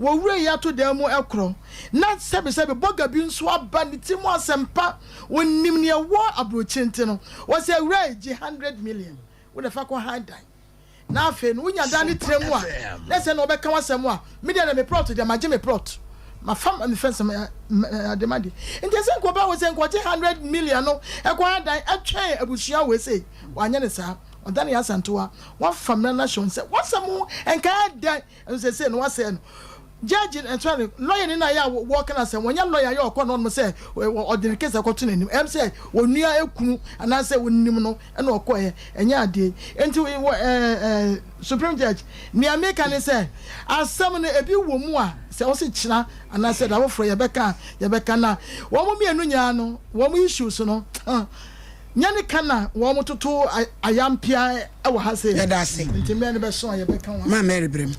wɔwura yi ato dan mu korɔ, na sɛbisɛbi bɔga bi nso aba ne ti mu asɛmpa, ɔnim nea ɛwɔ aburokyire nti no, ɔsɛ awura yi gye 100 million, wo na fa kɔ han dan. Na afei no wonya dan no tena mu a, na sɛ na wɔbɛka w'asɛm a, me deɛ na me plot deɛ magye me plot. Mafa mefɛ sɛ ade ma deɛ. Nti ɛsɛ nka ɔbaa wei sɛ nka ɔgye 100 million no ɛkɔ adan ɛtwɛn abusua wei sei. Wanyɛ ne saa. Ɔdane yɛ asantewa. Wafa mmara no ahyɛ wɔn sɛ wasɛm ho nka ɛdɛn. Ɛno seesei no wasɛe no. Judge no, sorry, lawyer ni no a yɛ a wɔka no asɛm, wɔnyɛ lawyer yɛ ɔkɔ no hɔnom sɛ ɔde ne case akɔto n'anim. Ɛm sɛ onua ekunu anaasɛ onim no ɛna ɔkɔɛ. Ɛnyɛ adeɛ. Nti wɔ ɛɛ ɛɛ Supreme Judge, nea meka ne sɛ asɛm no ebi wɔ mu a sɛ wɔsi kyena anaasɛ da foforɔ yɛbɛka a yɛbɛka na wɔn mmienu nyinaa no wɔn issues no Nyɛ ne ka na wɔn toto ayampea wɔ ha sei. Yɛda ase. Nti mmerɛ no bɛso a yɛbɛka ho asɛm. Ma Mary brɛ mu.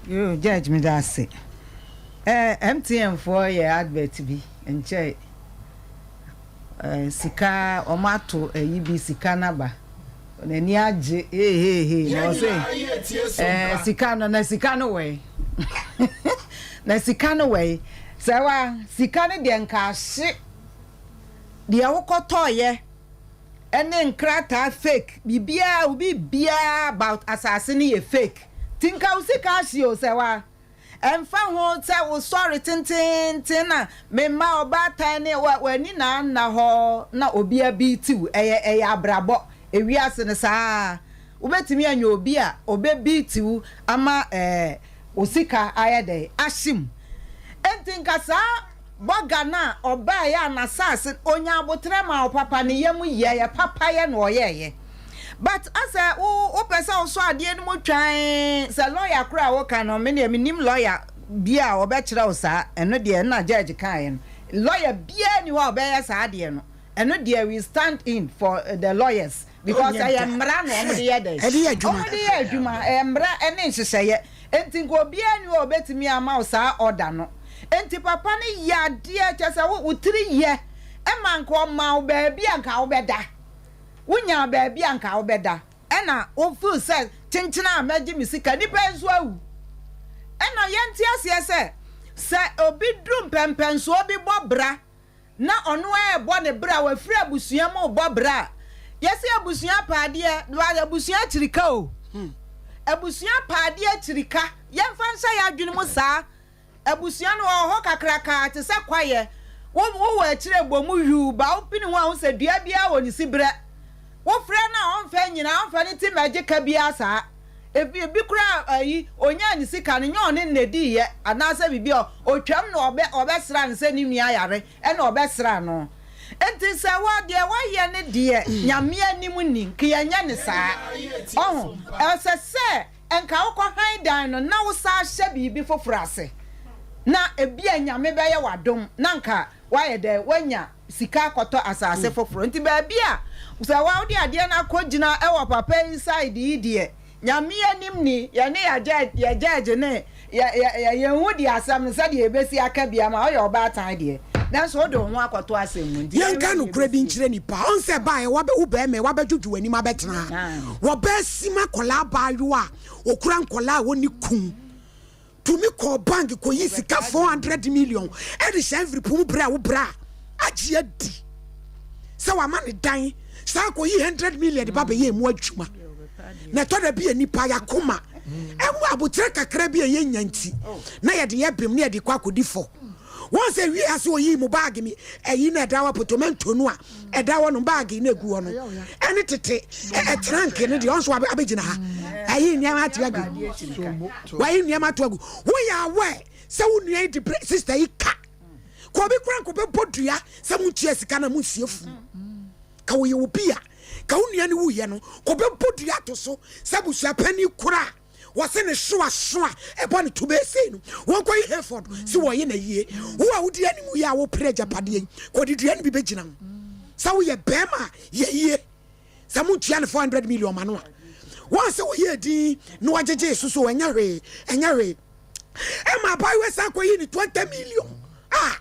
Yoo Judge meda ase. Eh MTN foɔ yɛ advert bi nkyɛe eh sika wɔn ato ayi bi sika no aba n'ani agye hehehe na ɔse eh sika no na sika no wɛn na sika no wɛn sɛ wa sika no deɛ nka ahye. Deɛ wokɔtɔeɛ ne nkrataa fake biribiara wo biribiara about asase no yɛ fake nti nka wo sika ahye o sɛ wa ɛmfa ho sɛ wo sɔre tententen na me mma ɔbaatan ne w'ani na anna hɔ na obi abiiti wo ɛyɛ ɛyɛ abrabɔ ewiase no saa wobɛtumi anya obi a ɔbɛbiiti wo ama ɛɛ wo sika ayɛ dɛn ahye mu enti nka saa Bɔga no a ɔbaeɛ a n'asaase ɔnya aboterɛ maa wo papa ne yam yɛeɛ papayɛ na ɔyɛeɛ but asɛ wo wopɛ sɛ wosɔ adeɛ no mu twann sɛ lawyer koraa a woka no me deɛ mennim lawyer bi a ɔbɛkyerɛ wo saa ɛno deɛ ɛna judge kaeɛ no lawyer biara nni hɔ a ɔbɛyɛ saa adeɛ no ɛno deɛ we stand in for the lawyers because ɛyɛ mmara na wɔn de yɛ dɛ wɔn de yɛ adwuma ɛyɛ mmara ɛne nhyehyɛeɛ Enti nka obiara nni hɔ a obetumi ama wo saa order no. Enti papa no yɛ adeɛ, kyerɛ sɛ wo wo tiri yɛ ma nka ɔmaa wo baabi a nka wobɛda. Wonyaa baabi a nka wobɛda. Ɛna wo feel sɛ kyenkyena a mɛgye me sika, nipa yi nso awu. Ɛna yɛnte aseɛ sɛ, sɛ obi duru mpɛnpɛnsoɔ bi bɔ bra na ɔno ara rebɔ ne bra, wafiri abusua mu rebɔ bra a, yɛse abusua pɛ adeɛ, but abusua kyiri ka o. Abusua pɛ adeɛ kyiri ka. Yɛmfa nhyɛ yɛn adwene mu saa. Abusua no wɔwɔ hɔ kakrakaa te sɛ kwaeɛ. Wo wowɔ akyire bɔ mu yuu, ba wopini ho a wohu sɛ dua biara wɔ ne siberɛ. Wofrɛ no a ɔmfa nnyina, ɔmfa ne ti mmɛgye ka biara saa. Ebi ebi koraa ayi, onyaa ne sika no, nyɛ ɔne no na ediiɛ anaasɛ biribi a, otwam na ɔbɛ ɔbɛsraa no sɛ ne nua yare ɛna ɔbɛsraa no. Nti sɛ wa deɛ wayɛ no deɛ Nyame anim ni, nka yɛnyɛ no saa. Ɔho, ɛsɛ sɛ nka wokɔ han dan no na wosan hyɛ biribi foforɔ ase na ebia Nyame bɛyɛ wo adom na nka Woayɛ dɛn? Woanya sika akɔtɔ asase foforɔ. Nti baabi a sɛ wode adeɛ no akɔgyina wɔ papa yi side yi deɛ, Nyame anim ni, yɛne yɛ judge ne yɛ yɛ yɛnhu deɛ asɛm no sɛdeɛ yɛbɛsi aka bi ama woyɛ ɔbaatan deɛ, nanso wode wo ho akɔto asɛm mu. Nti Yɛnka yɛnhwɛ deɛ nokorɛ bi ɛbɛsie. nkyerɛ nipa, ɔn sɛ ɛbaeɛ wabɛ wo bɛɛma yi wabɛdwodwo w'anim abɛtena ha, wɔbɛɛsim akwadaa abaayewa a ɔkura nkwadaa a wɔnni kun. tumi kɔɔ bank kɔyi sika 400 million ɛde hyɛ envelope mu brɛ wo bra agye adi sɛ wama ne dan saa kɔyi 100 million de ba bɛyɛ emu adwuma na ɛtɔ da bi yɛ nipa yakoma ɛmu abotrɛ kakra bi a yɛnya nti na yɛde yɛ bem na yɛde kɔ akɔdi fɔ Wɔn sɛ wie ase oyii mo baage mi ɛyi na ɛda hɔ potomanto no a ɛda hɔ no baage na egu hɔ no ɛne tete ɛtrank no deɛ ɔnso abɛgyina ha ɛyi nneɛma ato agu wɔyi nneɛma ato agu woyɛ awɛ sɛ wo nua yi de brɛ sista yi ka kɔ obi kora nkɔ bɛbɔ dua sɛ mo ntua sika na mo nsie fu ka woyɛ obi a ka wo nua no wuyɛ no kɔ bɛbɔ dua ato so sɛ busuapɛni kora Wɔse ne so aso a ɛbɔ ne to bɛyɛ sei no, wɔnkɔyi Hayford se wɔyɛ no ayie. Wo a wodi anim yi a wopere agyapadeɛ yi, kɔde dua no bi bɛgyina ho. Sɛ woyɛ bɛrima a, yɛ yie. Sɛ montua no 400 million ma no a, wɔn sɛ wɔyɛɛ din na wɔgyegyee so so ɛnyɛ hwee, ɛnyɛ hwee. Ɛma abaayewa san kɔyi ne 20 million a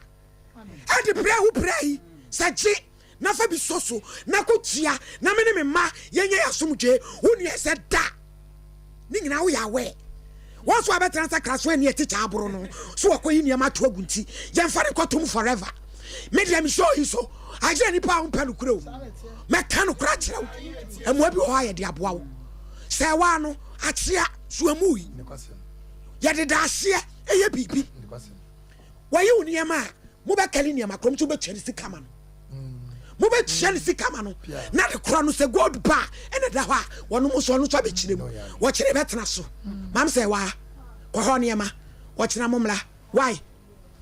ɛde brɛ wo brɛ yi sɛ gye na fa bi sɔ so na kɔtua na me ne me mma yɛnyɛ yɛ asomdwe wo nua sɛ da ne nyinaa woyɛ awɛ wɔn so abɛtena sakra so ɛne ɛtikya aboro no so wɔkɔyi nneɛma ato agu nti yɛmfa ne nkɔtom forever me deɛ me show yi so agyina nipa a wompɛ nokorɛ o mɛka nokorɛ akyerɛ wo mmoa bi wɔ hɔ a yɛde aboa wo sɛ ɛwaa no akyea so amu yi yɛde da aseɛ ɛyɛ biribi. Wɔyi wo nneɛma a mobɛkali nneɛma korɔ nti wobɛtua ne sika ma no. Mobɛtua ne sika ma no na de korɔ no sɛ gold bar ɛna da hɔ a wɔnom nso ɔno nso abɛkyerɛ mu. Wɔkyerɛ bɛtena so. Mam sɛ waa kɔ hɔ nneɛma wɔkyena mo mmra. Why?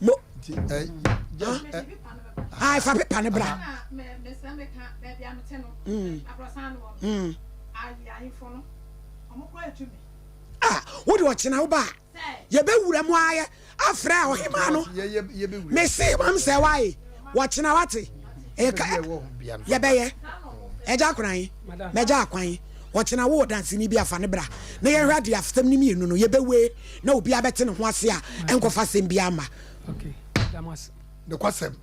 Mo. Ah, fa pepa ne bra. Mm. Mm. Ah, wo de ɔkyena wo ba. Yɛbɛwura mu ayɛ afrɛ ɔhemaa no. Mese mam sɛ wae wɔkyena wate. Yɛbɛyɛ. Ɛgya koran. Mɛgya akwan. Ɔkyena wo ɔdanseni bi afa ne bra. Na yɛhwɛ adeɛ asɛm no mmienu no yɛbɛwe na obiara bɛte ne ho ase a ɛnkɔfa asɛm biara mma. Okay, da mo ase. Nokwasɛm,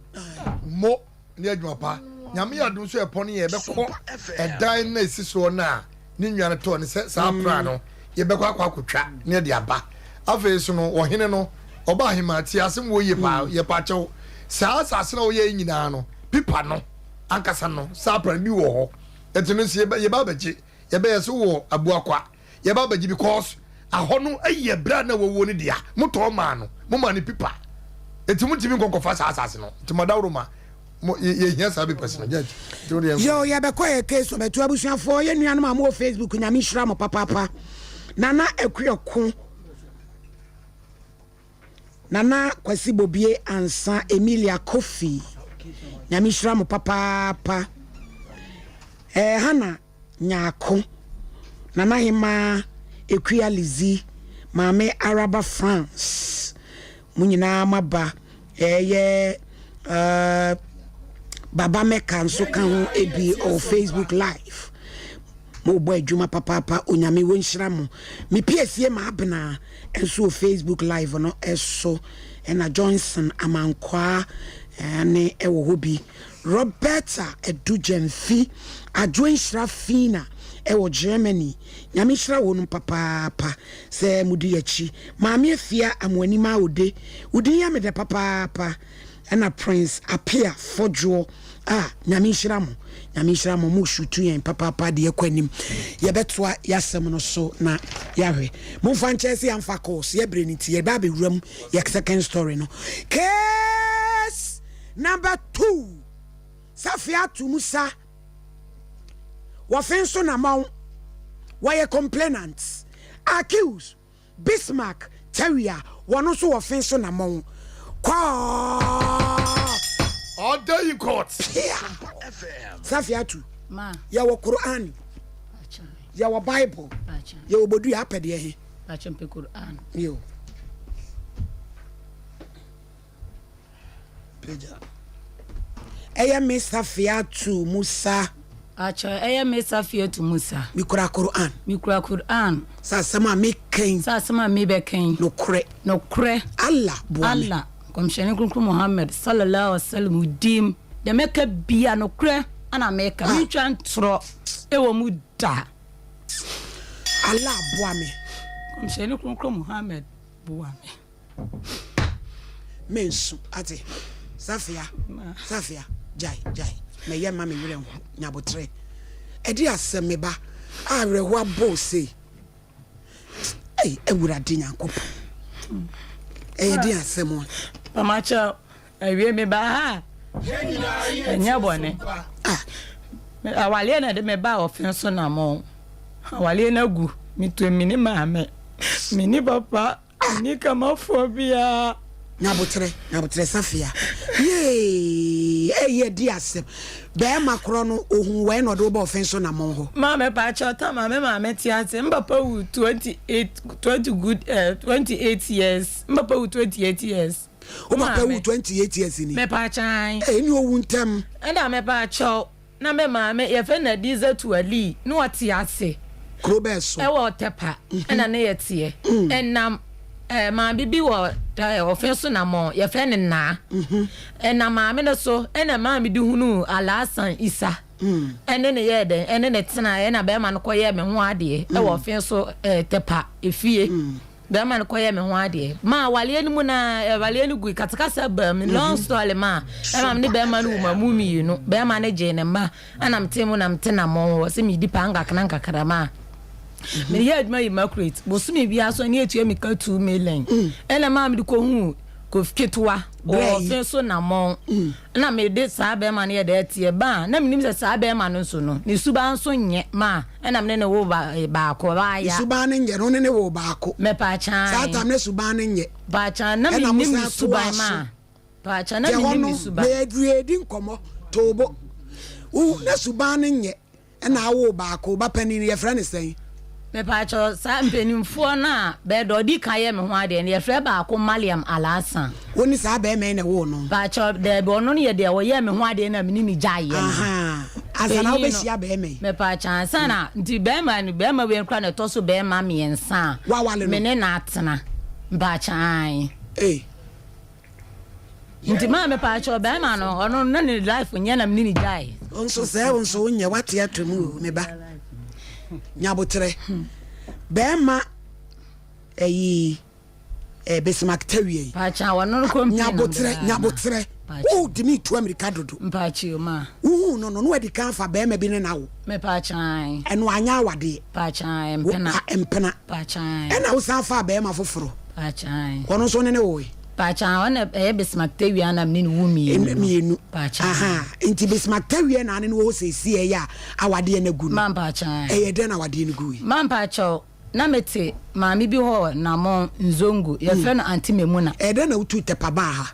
mo ne adwuma pa. Nyame yɛ adom so ɛpɔ no yɛ bɛkɔ ɛdan no a ɛsi soɔ no a ne nua no tɔɔ no sɛ saa pra no yɛbɛkɔ akɔ akɔtwa ne ɛde aba. Afei so no ɔhene no ɔba ahemaa tie asɛm wɔ yie paa yɛ pa kyɛw saa asase no a woyɛ nyinaa no pipa no ankasa no saa pra no bi wɔ hɔ ɛti no nso yɛba abɛgye yɛbɛyɛ so wɔ abuakwa yɛba abɛgye because ahɔ no yɛ berɛ a na wɔwuo no dea motɔɔ maa no mo maa no pipa nti montumi nkɔ nkɔfa saa asase no nti mo adaworo ma mo yɛhia saa papers no judge nti wo deɛ Yo yɛbɛkɔ yɛ case ɔbɛto abusuafoɔ yɛ nuanom a mowɔ Facebook nyame nhyira mo papaapa Nana Akuako Nana Kwasi Bobie Ansa Emilia Kofi nyame nhyira mo papaapa eh, Hannah Nyarko, Nana Hemaa Akua Lizzy, Maame Araba France, mo nyinaa moaba, ɛyɛ uh, Baba Mecca nso ka ho ebi ɔwɔ Facebook live. Mobɔ adwuma papaapa, Onyame wɔnhyira mo. Me piesie ma abena nso wɔ Facebook live no ɛso, ɛna Johnson Amankwaa ne ɛwɔ hɔ bi. Roberta Adu Gyamfi, Adwoa Nhyira Fina wɔ Germany, Nyame nhyira wonom papaapa sɛ modi yakyi. Maame Afia Amoanimaa Ode, wo din yɛ me dɛ papaapa. Ɛna Prince Appiah Fɔdwoɔ ah Nyame nhyira mo, Nyame nhyira mo, mo shutu yɛn papaapa de yɛkɔ anim. Yɛbɛtoa yasɛm no so na yahwɛ. Momfa nkyɛ sɛ yɛamfa calls, yɛbrɛ no nti yɛba abɛwura mu yɛ second story no. Case! Number 2, Safia Tumusa, wɔfe nso na ma wɔyɛ complainant. Accused, Bismarck Tawia, wɔn nso wɔfe nso na mɔn. Kɔɔ. Order in court. Pia. Safia tu. Yɛwɔ Quran. Yɛwɔ Bible. Yɛwɔ Bodua apɛdeɛ he. Yo. Pagya. Ɛyɛ me Safiatu Musa. Akyɛ, ɛyɛ me Safiatu Musa. Mekura Qur'aan. Mekura Qur'aan. Sɛ asɛm a meka yi. Sɛ asɛm a mebɛka yi. Nokorɛ. Nokorɛ. Allah boa me. Allah, Nkɔmhyɛni Kronkron Muhammad, Sallallahu Alaihi Wasallam, dim. Deɛ mɛka bia, nokorɛ na meka. Mentwa ntorɔ wɔ mu da. Allah boa me. Nkɔmhyɛni Kronkron Muhammad boa me. Mensu ate Safia Safia gyae gyae mɛyɛ mma me werɛ nho nyabotrɛ ɛde asɛm me ba a awerɛhoɔ abɔ wo sei ei awurade nyankopɔn ɛyɛ de asɛm a. Mama kyɛw awie me ba ha ɛnyɛ bɔne ah. Awaleɛ na ɛde me ba ɔfe so na mo awaleɛ no agu metu mini maame mini papa Menni kamafoɔ biara. Nyaboterɛ, nyaboterɛ Safia, yee, eyi ɛdi asɛm. Bɛɛma korɔ no, ohun wɛn na ɔde wo bɔ ɔfen so na mon hɔ. Maame pakyɛw tama me maame te ase me papa wu 28 20 good eh 28 years me papa wu 28 years. Wo papa wu 28 years ni. Me pakyɛw. Eh ni owu ntɛm. Ɛna me pakyɛw Na me maame, yɛfrɛ no Adizatu Ali, na ɔte ase. Kuro bɛɛ so? Ɛwɔ Ɔtɛpa ɛna ne yɛ teɛ. Ɛnam ɛɛ maame bi wɔ ɛɛ ɔfɛn so na mɔ, yɛfrɛ no Naa. Ɛnam maame no so ɛna maame de hunuu Alhassan Isa. Ɛne no yɛɛ dɛn? Ɛne no tenaeɛ ɛna bɛrima no kɔyɛɛ me ho adeɛ ɛwɔ ɔfɛn so ɛɛ Tɛpa efie. Bɛrima no kɔyɛɛ me ho adeɛ. Maa awaleɛ no mu no ara, awaleɛ no gui, katakasa baa mu. Long story maa ɛma me ne bɛrima no wu ma mu mmienu. Bɛrima no gyee ne mma, ɛna mete mu na mete namɔn hɔ sɛ medi paa nkakra nkakra maa meyɛ adwuma Immaculate. Bosome biara so ne yɛtua me ka 2 million. Ɛna maa mede kɔhuu Kofi ketewa. Wɔ ɔfe so namɔn na mede saa bɛrima no yɛ dɛ teɛ ba a na menim sɛ saa bɛrima no nso no ne suban nso nyɛ ma ɛna mene ne wo ba baako ne baaya. Suban no nyɛ no ne ne wo baako. Mepaakyɛn. Saa tam ne suban no nyɛ. Paakyɛn na Ɛna mo menim ne san toa suban so. ma paakyɛn na Deɛ hɔ menim no ne suban. na yɛdi nkɔmmɔ toobo wo na suban no nyɛ ɛna awo baako ba panin no yɛfrɛ no sɛn? Mepaakyɛw saa mpanimfoɔ no a bɛɛdɛ ɔdi kan yɛ me ho adeɛ no yɛfrɛ baako Mariam Alhassan. Wo ne saa bɛɛma yi na ɛwoo no? Paakyɛw daabi ɔno no yɛ deɛ ɔyɛɛ me ho adeɛ no a me ne no gyaeɛ no. Ahaa ansa na Panyin no wobɛhyia bɛɛma yi? Mepaakyɛw ansa na nti bɛɛma no bɛɛma wei koraa na ɛtɔ so bɛɛma mmiɛnsa a Wawale no? me ne no atena mpaakyɛw ae. Ei. Nti maa mepaakyɛw bɛɛma no ɔno na ne life nyɛ na me ne no gyae. Wo nso sɛɛ wo nso wonyɛ wate ato mu o me ba nyabotrɛ bɛɛma ɛyi eh, Bismarck Tawie yi Paakyɛw ɔno no kɔ nyabotrɛ nyabotrɛ wo de mi tu amirika dodo Mpaakyɛw ma wohu no no no adi kan fa bɛɛma bi ne na wo Mepaakyɛw ɛno anyɛ awadeɛ Paakyɛw mpena mpena Paakyɛw ɛna wo san fa bɛɛma foforɔ Paakyɛw ɔno nso ne ne woe. Paakyɛw ɔna ɛyɛ Bismarck Tawie na mene ne wo mmienu mmienu. Paakyɛw Aha nti Bismarck Tawie na ne no wɔ hɔ seesie ɛyɛ a awadeɛ no agu no. Ma mpaakyɛw. Ɛyɛ dɛn na awadeɛ no gui? Ma mpaakyɛw na mete maame bi hɔ wɔ Namɔn, Nzongo, yɛfrɛ no Aunty Memuna. Ɛyɛ dɛn na wotuu Tɛpa baa ha?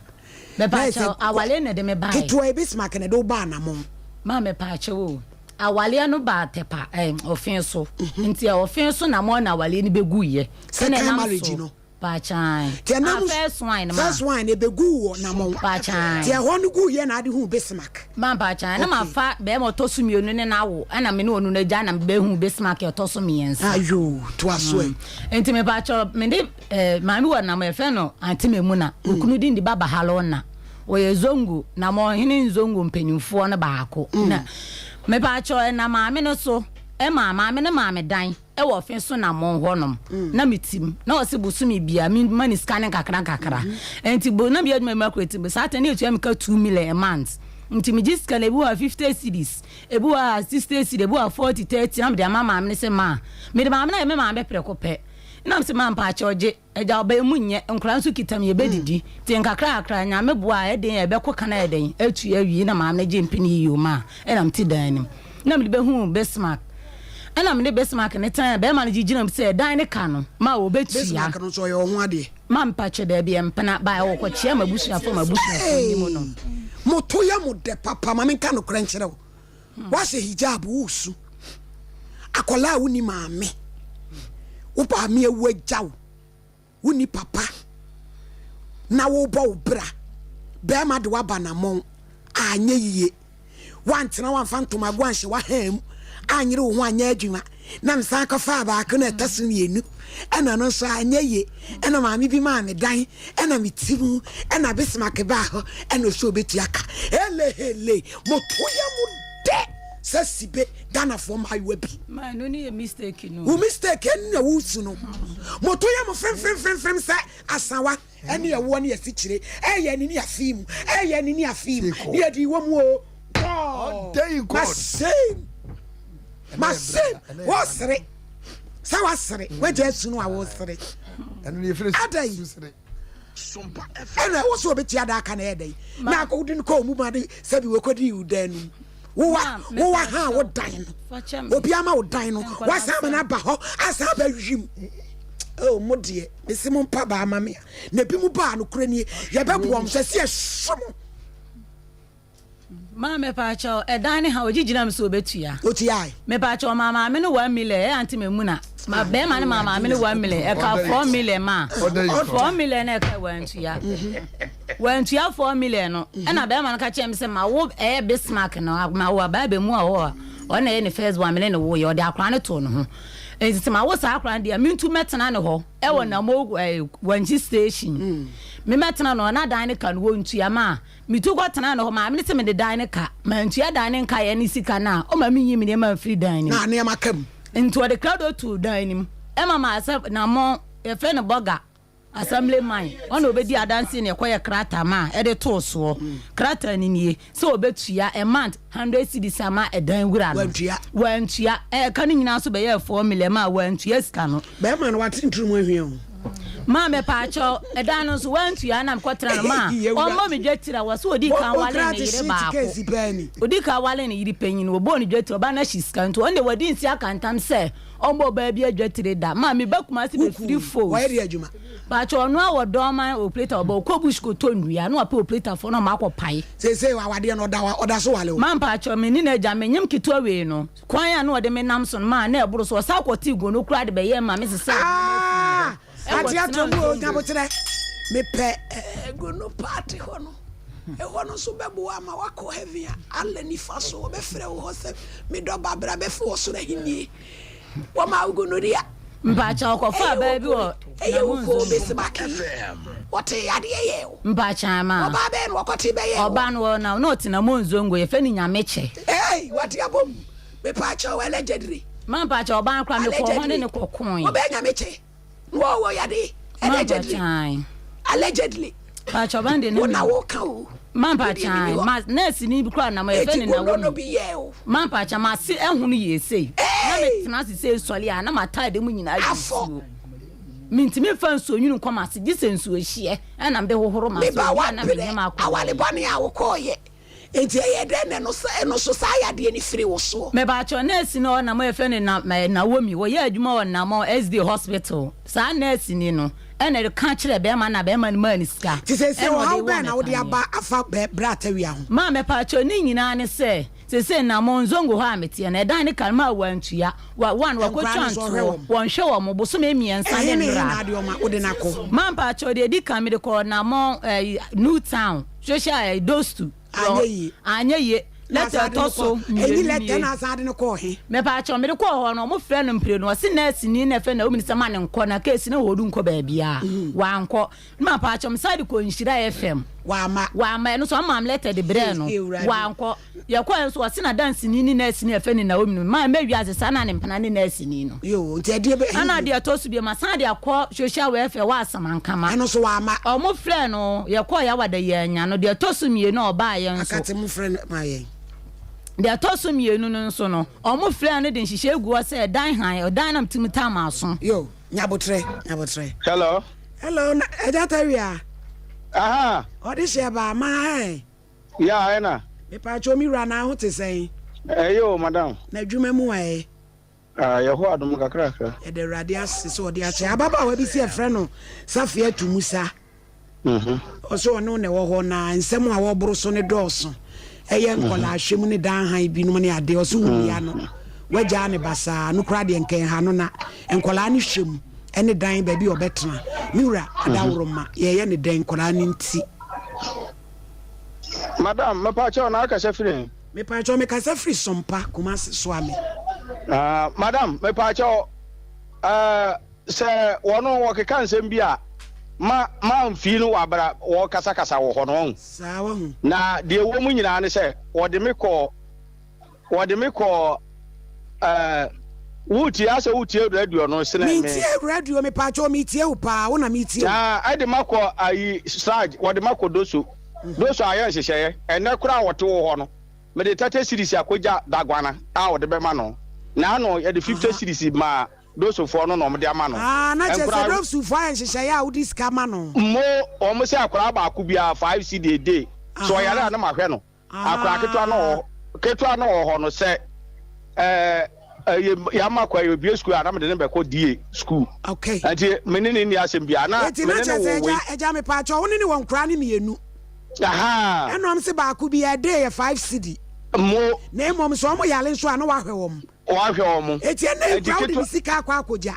Mepaakyɛw, awaleɛ na ɛde me baeɛ. Ketewa yi Bismarck na ɛde wo baa Namɔn? Ma mepaakyɛw o, awaleɛ no baa Tɛpa, ɛɛ, Ɔfee so. Nti Ɔfee so Namɔn na awaleɛ no bɛguiɛ. Second marriage no? Paakyan. Nti ɛnam Ah, first wine ma. First wine ebeguu wɔ Namɔn. Paakyan. Nti ɛhɔ no guu yɛ na ade huu Bismarck. Ma paakyan. Na Okay. mafa bɛrima ɔtɔ so mmienu ne no awo. Ɛna me ne ɔno no agya na mebɛhuu Bismarck ɛtɔ so mmiɛnsa. Ayoo, toa so ɛ. Nti mepaakyɛw, me ne eh, maame wɔ Namɔn, yɛfrɛ no Aunty Memuna. Okunu din de Baba Haruna. Ɔyɛ Zongo, Namɔn hene Nzongo mpanyinfoɔ no baako. Na mepaakyɛw, ɛnam maame no so ɛmaa maame no maa me dan. Wɔ ɔfe so na mo hɔ nom na me tim na ɔse bosome bia me ma ne sika ne nkakra nkakra nti bo na meyɛ adwuma bi makora tim saa tɛn ne etua me ka 2 million a month nti me gye sika no ebi wɔ ha 50 cedis ebi wɔ ha 60 cedis ebi wɔ ha 40 30 na me de ama maame no se ma me de maame no ayɛ me maame prɛko pɛ na me se ma mpaakyɛw gye Agya ɔbaa mu nyɛ, nkwadaa nso kita me yɛbɛdidi, nti nkakrakra Nyame boa a ɛden a yɛbɛkɔ kan ayɛ dɛn atua awie na maame no gye mpene yi yio maa ɛna mete dan no mu na mede bɛhuu Bismarck ɛna mene Bismarck no tenaeɛ bɛrima no gye gyina mu sɛ dan no ka no ma wɔbɛtua. Bismarck no nso ɔyɛ wo ho adeɛ? Ma mpakyɛ daabi ɛmpena ba ɔkɔkyea m'abusuafoɔ m'abusuafoɔ nim no. Hey! Moto yɛ mo dɛ papa ma menka nokorɛ nkyerɛ wo. Woahyɛ hijab woresu. Akwadaa a wonni maame, wo maame awu agya wo, wonni papa na wobɔ wo bra, bɛrima de woaba namɔn anyɛ yie, woantena woamfa ntomago anhyɛ w'ahaa mu, anyere wo ho anyɛ adwuma, na mesan kɔfaa baako na ɛtɔ so mmienu, ɛna no nso anyɛ yie, ɛna maame bi maa me dan, ɛna me ti mu, ɛna Bismarck baa hɔ, ɛna ɔsɛ ɔbɛtua ka. Helehele, moto yɛ mo dɛ sɛ sibe Ghanafoɔ mmaayewa bi. Ma ɛno ne yɛ mistake no. Wo mistake ɛno na wosu no. Moto yɛ mo fremfremfremfrem sɛ asawa ɛne ɛwoɔ ne asikyire ɛyɛ ne ne afii mu ɛyɛ ne ne afii mu ne yɛde wɔ mu o. God, ma shame, ma shame, wɔsere sɛ wasere wagya asu no a wɔsere ada yi ɛna ɛwɔ sɛ ɔbɛtua da aka na ɛyɛ dɛn na wode no kɔɔ mu ma de sɛbi wɔkɔdii wo dan no mu wowa wowa ha wo dan no obi ama wo dan no wasan ama no aba hɔ asan aba wim oh mo deɛ mesi mo mpa baa ma me a na ebi mu baa no korɛ nie yɛbɛboa mo sɛ si ɛhye mo Maa mepaakyɛw ɛdan ne ha ogye gyina mu sɛ obetua. Otuae. Mepaakyɛw ɔmaa maame no 1 million ɛyɛ ante me mu na ma bɛrima no maa maame no 1 million ɛka 4 million maa 4 million na ɛka wantua wantua 4 million no ɛna bɛrima no ka kyerɛ me sɛ ma wo ɛyɛ Bismarck no ma wo abaa bɛ mu a ɔwɔ ɔna ɛyɛ ne first born mene ne wo yɛ ɔde akora no too ne ho nti sɛ ma wo saa akora no deɛ mentu mɛtena ne hɔ ɛwɔ namo ɛɛ wankyi station me mɛtena no ɔna dan ne ka no wɔntua maa Mitu kɔtenaa ne hɔ. Maame no se mede dan no ka. Mantua dan no nkaeɛ ne sika no a, ɔma menyi me nneɛma mfiri dan no mu. Na nneɛma ka mu. Nti ɔde krado too dan no mu ma maa sɛ Namɔn, yɛfrɛ no Bɔga Assembly man, ɔna ɔbɛdi adanseɛ na yɛkɔyɛ krataa maa ɛde too soɔ. Krataa no nie, sɛ ɔbɛtua a month 100 cedis ama ɛdan wura no. Wantua. Wantua. Ɛka no nyinaa nso bɛyɛɛ 4 million maa wantua sika no. Bɛrima no wate ntiri mu ahwia o. Maa mepaakyɛw, ɛdan no nso wantua na mekɔtena no maa ɔmmɔ me dwatiri a wɔse ɔdii kan wale ne yere baako. Ɔdii kan wale ne yere panyin, wɔbɔɔ no dwatiri, ɔbaa no ahye sika nti ɔno deɛ wadi nse aka ntam sɛ ɔmmɔ ɔbaa bi adwatiri da. Maa meba Kumasi bɛfiri Foos. Paakyɛw ɔno a wɔ Dɔɔman operator ɔba ɔkɔ bush kɔtɔ nnua na wapɛ operator foɔ na ɔmo akɔ pae. Seesei awadeɛ no ɔda so wale wo? Maa mpaakyɛw me ne no agya menyem ketewa wei no. Kwan a na ɔde me nam so no maa na ɛboro so. Ɔsan kɔtee gono koraa de bɛyɛɛ ma me sesaa nneɛma fii hɔ Ate kɔtenaa atɔ mu o, Nzongo. Nyaboterɛ. Mepɛ eh, gono party hɔ no. Ɛhɔ no nso bɛboa ama woakɔ heaven a Allah nifa so. Wɔbɛfrɛ wo hɔ sɛ, Me dɔba, bra bɛfa ɔsoro ahennie. Wɔmaa wo gonorrhea. Mpakyɛ ɔkɔfaa Ɛyɛ baa bi wo wɔ koo, ɛyɛ wo Nabo koo Nzongo. Bismarck. Wɔtee yadeɛ yɛɛ wo. Mpakyɛ ama. Ɔbaa bɛn na wɔkɔtee bɛyɛɛ wo? Ɔbaa no wɔ na na ɔte Namo Nzongo, yɛfrɛ no Nyamekyɛ. Hey, wate abom. Mepaakyɛw, allegedly. Ma mpakyɛ ɔbaa no koraa mekɔɔ hɔ ne Allegedly. no kɔkoe. Wɔbɛyɛ Nyamekyɛ. Na wɔwɔ yade. Ma Allegedly. mpakyɛ ae. Allegedly. Mpakyɛ ɔbaa no deɛ na Wo na menim. woka o. Ma Me deɛ mpakyɛ menni ae. hɔ. Ma nurse ni bi koraa nam hɔ yɛfrɛ Eti no gono no Naomi. bi yɛɛ o. Ma mpakyɛ m'ase ɛhono yie sei. Na Hey! metena ase sei sɔre a na m'ataade mu nyinaa yɛ Afɔ. nsuo. Mentumi mfa nsuo nwunu nkɔ m'ase gye sɛ nsuo hyeɛ ɛna mede hohoro Me m'ase ba obi a na woabrɛ menyɛ m'akɔnnɔ aware yi. bɔne a wokɔɔyɛ. Enti ɛyɛ dɛn na ɛno sɛ ɛno so saa yadeɛ no firi wo soɔ? Mepakyɛw, nurse no a ɔnam hɔ yɛfrɛ no Na eh, Naomi, wɔyɛ adwuma wɔ Namɔ SD Hospital. Saa nurse ni no ɛna ɛka kyerɛɛ bɛrima no na bɛrima no maa no sika Nti seesei ɛna ɔde ɔhaw wɔɔ bɛn me na wode paneɛ. aba afa bɛ bra tawia ho? Maa mepakyɛw, ne nyinaa ne sɛ, seesei Namɔ Nzongo hɔ a meteɛ no, ɛdan ne ka no maa wantua. Wa, one, Nkwadaa wakɔtwa no nso ɔhwɛ ntoɔ, wɔn? wɔnhwɛ wɔn, bosome mmiɛnsa ne Ɛhe ne he nnora. na ade ɔma wode no akɔ? Maa mpakyɛw, deɛ ɛdi kan mede kɔɔ Namɔ eh, New Town. Social eh, dostu. Anyɛ yie. Anyɛ yie. Na Lɛtɛ asan de no ɛtɔ so kɔ. Ɛyi mmienu lɛtɛ nie. na asan de no kɔɔ he? Mepaakyɛw, mede kɔɔ hɔ no, wɔfrɛɛ no mprenu. Ɔse nɛɛseni na ɛfrɛ no Naomi no sɛ ma no nkɔ, na case no wɔdu nkɔ baabiara. Wankɔ. Ne mapaakyɛw, mesan de kɔɔ Nhyira FM. Wamma. Wamma. Ɛno nso, wɔmaa me lɛtɛ de brɛɛ no. Ei, Awurade. Wankɔ. Yɛkɔɛ nso, ɔse n'adanseni ne nɛɛseni a yɛfrɛ no Naomi no, maa mɛ wiase saa na ne mpena ne nɛɛseni no. Yoo, nti ɛdeɛ bɛ. Ɛna deɛ ɛtɔ so bio, masan de akɔ social welfare wɔ Asamankama. Ɛno nso wamma. Ɔmo frɛɛ no, yɛkɔɔ Yawada yɛannya no. Deɛ ɛtɔ so mmienu a ɔbaeɛ nso. Akate mo frɛ no ma yɛn. Deɛ ɛtɔ so mmienu no nso no, ɔmo frɛɛ no de nhyehyɛe gu hɔ sɛ ɛdan hann, ɔdan nam tim tam aso. Yoo, nyabotrɛ, nyabotrɛ. Hello. Hello, na Agya Tawia. Aha. Ɔde hyɛ ba ma ɛ. Yeah, ɛna. Mepaakyɛw me wura na ho te sɛn? Ɛyɛ o madam. Na adwuma mu ɛ? Ah, yɛhɔ adom kakrakra. Yɛda Awurade ase sɛ ɔde akyɛ. Ababaawa bi si ɛfrɛ no Safiatu Musa. Ɔsɛ ɔne wo na ɛwɔ hɔ na nsɛm a wɔboro so no dɔɔso. Ɛyɛ nkɔlaa hwɛ mu ne dan hann binom ne adeɛ. Ɔsɛ wo nua no wagyaa ne basaa no koraa deɛ nka ɛha no na nkɔlaa no hwɛ mu ɛne dan baabi a ɔbɛtena. Me wura adaworoma yɛyɛ ne dɛn nkɔlaa no nti. Madam, mepaakyɛw na akasa firi he? Mepaakyɛw mekasa firi Sompa, Kumasi, Soame. Ah, madam, mepaakyɛw, eh, sɛ wɔno wɔkeka nsɛm bi a, ma, ma mfii no wɔ abra wɔkasakasa wɔ hɔ no, wahu. Saa, wahu. Na deɛ ɛwɔ mu nyinaa ne sɛ, wɔde me kɔɔ, wɔde me kɔɔ, eh, wotie asɛ wotie radio no sene me. Mentie radio, mepaakyɛw metie wo paa, wo na metie wo. Na ɛde makɔ ayi sraj, wɔde makɔ doso. Doso ayɛ nhyehyɛeɛ, ɛnɛ koraa a wɔte wo hɔ no, mede 30 cedis akɔgya Daguana a wɔde bɛma no. Na ano yɛde 50 cedis maa Dosofoɔ no na wɔde ama no. Ah, na kyerɛ sɛ Nkwadaa Dosofoɔ ayɛ nhyehyɛeɛ a wode sika ma no. Mo, wɔn sɛ akwadaa baako biara 5 cedi a day. Sɛ ɔyare a na mahwɛ no. Akwadaa ketewa no wɔ ketewa no wɔ hɔ no sɛ ɛɛ ɛyɛ yɛama kɔ ɛyɛ obie sukuu a na mede ne bɛkɔ die sukuu. Okay. Nti me ne ne nni asɛm biara na Eti me na ne ne kyerɛ sɛ wo wei. agya agya mepaakyɛw wo ne ne wɔ nkoraa no mmienu. Ahaa. Ɛna ɔm se baako bi a day yɛ 5 cedi. Mo. Na mmom sɛ ɔmo yare nso a na wahwɛ wɔn. Wahwɛ wɔn. Eti ɛnɛ Enti nkura wode ne ketewa. sika akɔ akɔgya.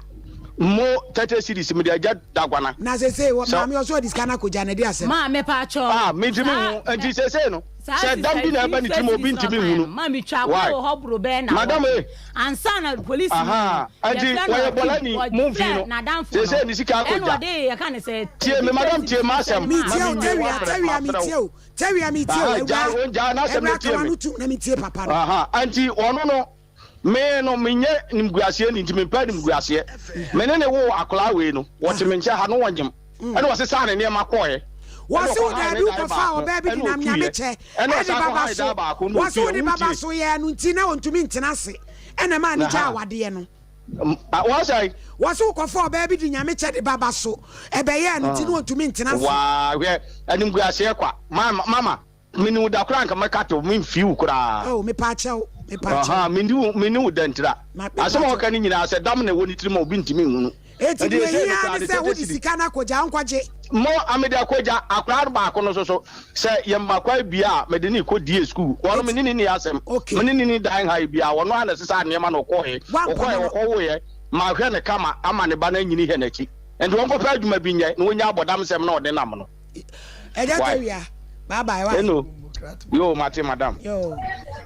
Mo 30 cedis mede agya Daguana. Na sesei wɔ Sɛ. maame ɔsɛ ɔde sika no akɔgya no ɛde asɛm. Maame pakyɛw. Ah mentumi Saa nhu nti sesei no saa sɛ sista dam bi na ɛba ne fifty tirim a obi cedis na ntumi ɔkaeɛ no nhunu. maame twa kwan Why? wɔ hɔ boro bɛyɛ na Madam wɔtwe eh. ansa na polisi ni no Ahaa nti yɛfrɛ no wɔyɛ Akim bɔlani mo mfii ɔfrɛ no n'adamfo no sesei ne sika ɛna akɔgya. ɔde yɛka ne sɛ Tie me fifty madam tie cedis m'asɛm sɛ ma Metie maa o menwie Tawia woabrɛ Tawia mabrɛ metie wo. o Tawia metie o Ahaa awura gyae ongyaa n'asɛm na awura ka tie me. w'ano tum na metie papa no. Ahaa nti ɔno no Me no, menyɛ nimguaseɛ ni, nti mempɛ animguaseɛ. Me ne no woo akwadaa wei no, wɔte me nkyɛn ha no wɔnyem. Ɛna ɔsesaa ne nneɛma kɔeɛ. Ɛna Wɔse wo ɔkɔhae daabi ne dan wokɔfaa baako, ɔbaa bi ɛna denam ɔtuiɛ. Nyame kyɛ Ɛna ɛde ɔsan baba kɔhae so. dan baako, ɛna Wɔse ɔtuiɛ. wode baba Wotie? so yɛɛ no nti na ɔntumi ntena ase ɛna ɛmaa no gyaa Aha. awadeɛ no. Wɔsɛe. Wɔse wokɔfa ɔbaa bi de Nyame kyɛ de ba ba so ɛbɛyɛɛ no nti na ɔntumi ntena ase. Waa hwɛ animguaseɛ kwa mama mene wo da koraa nka mɛka to memfii wo koraa. Oh mepaakyɛw mepaakyɛw. Ahaa mene wo mene wo da ntira. Asɛm a wɔka no nyinaa sɛ dam na ɛwɔ ne tirim a obi ntumi nhunu. Enti deɛ ɛhia ara ne sɛ wode sika no akɔgya, wonkɔgye. Mo a mede akɔgya akwadaa no baako no nso so, sɛ yɛma kwan bie a, mede no rekɔ DA sukuu. Ɔno me ne no nni asɛm. Me ne no nni dan ha yi biara. Ɔno ara na ɛsesaa nneɛma na ɔkɔeɛ. Ɔkɔeɛ, ɔkɔwoeɛ. Mahwɛ no kama ama ne ba no anyini hwɛ n'akyi. Enti ɔnkɔpɛ adwuma bi nyɛ na ɔnnya abɔdamsɛm na ɔde nam no. Ɛgya tawia. Bye bye why. Eno. Yoo mate madam. Yoo.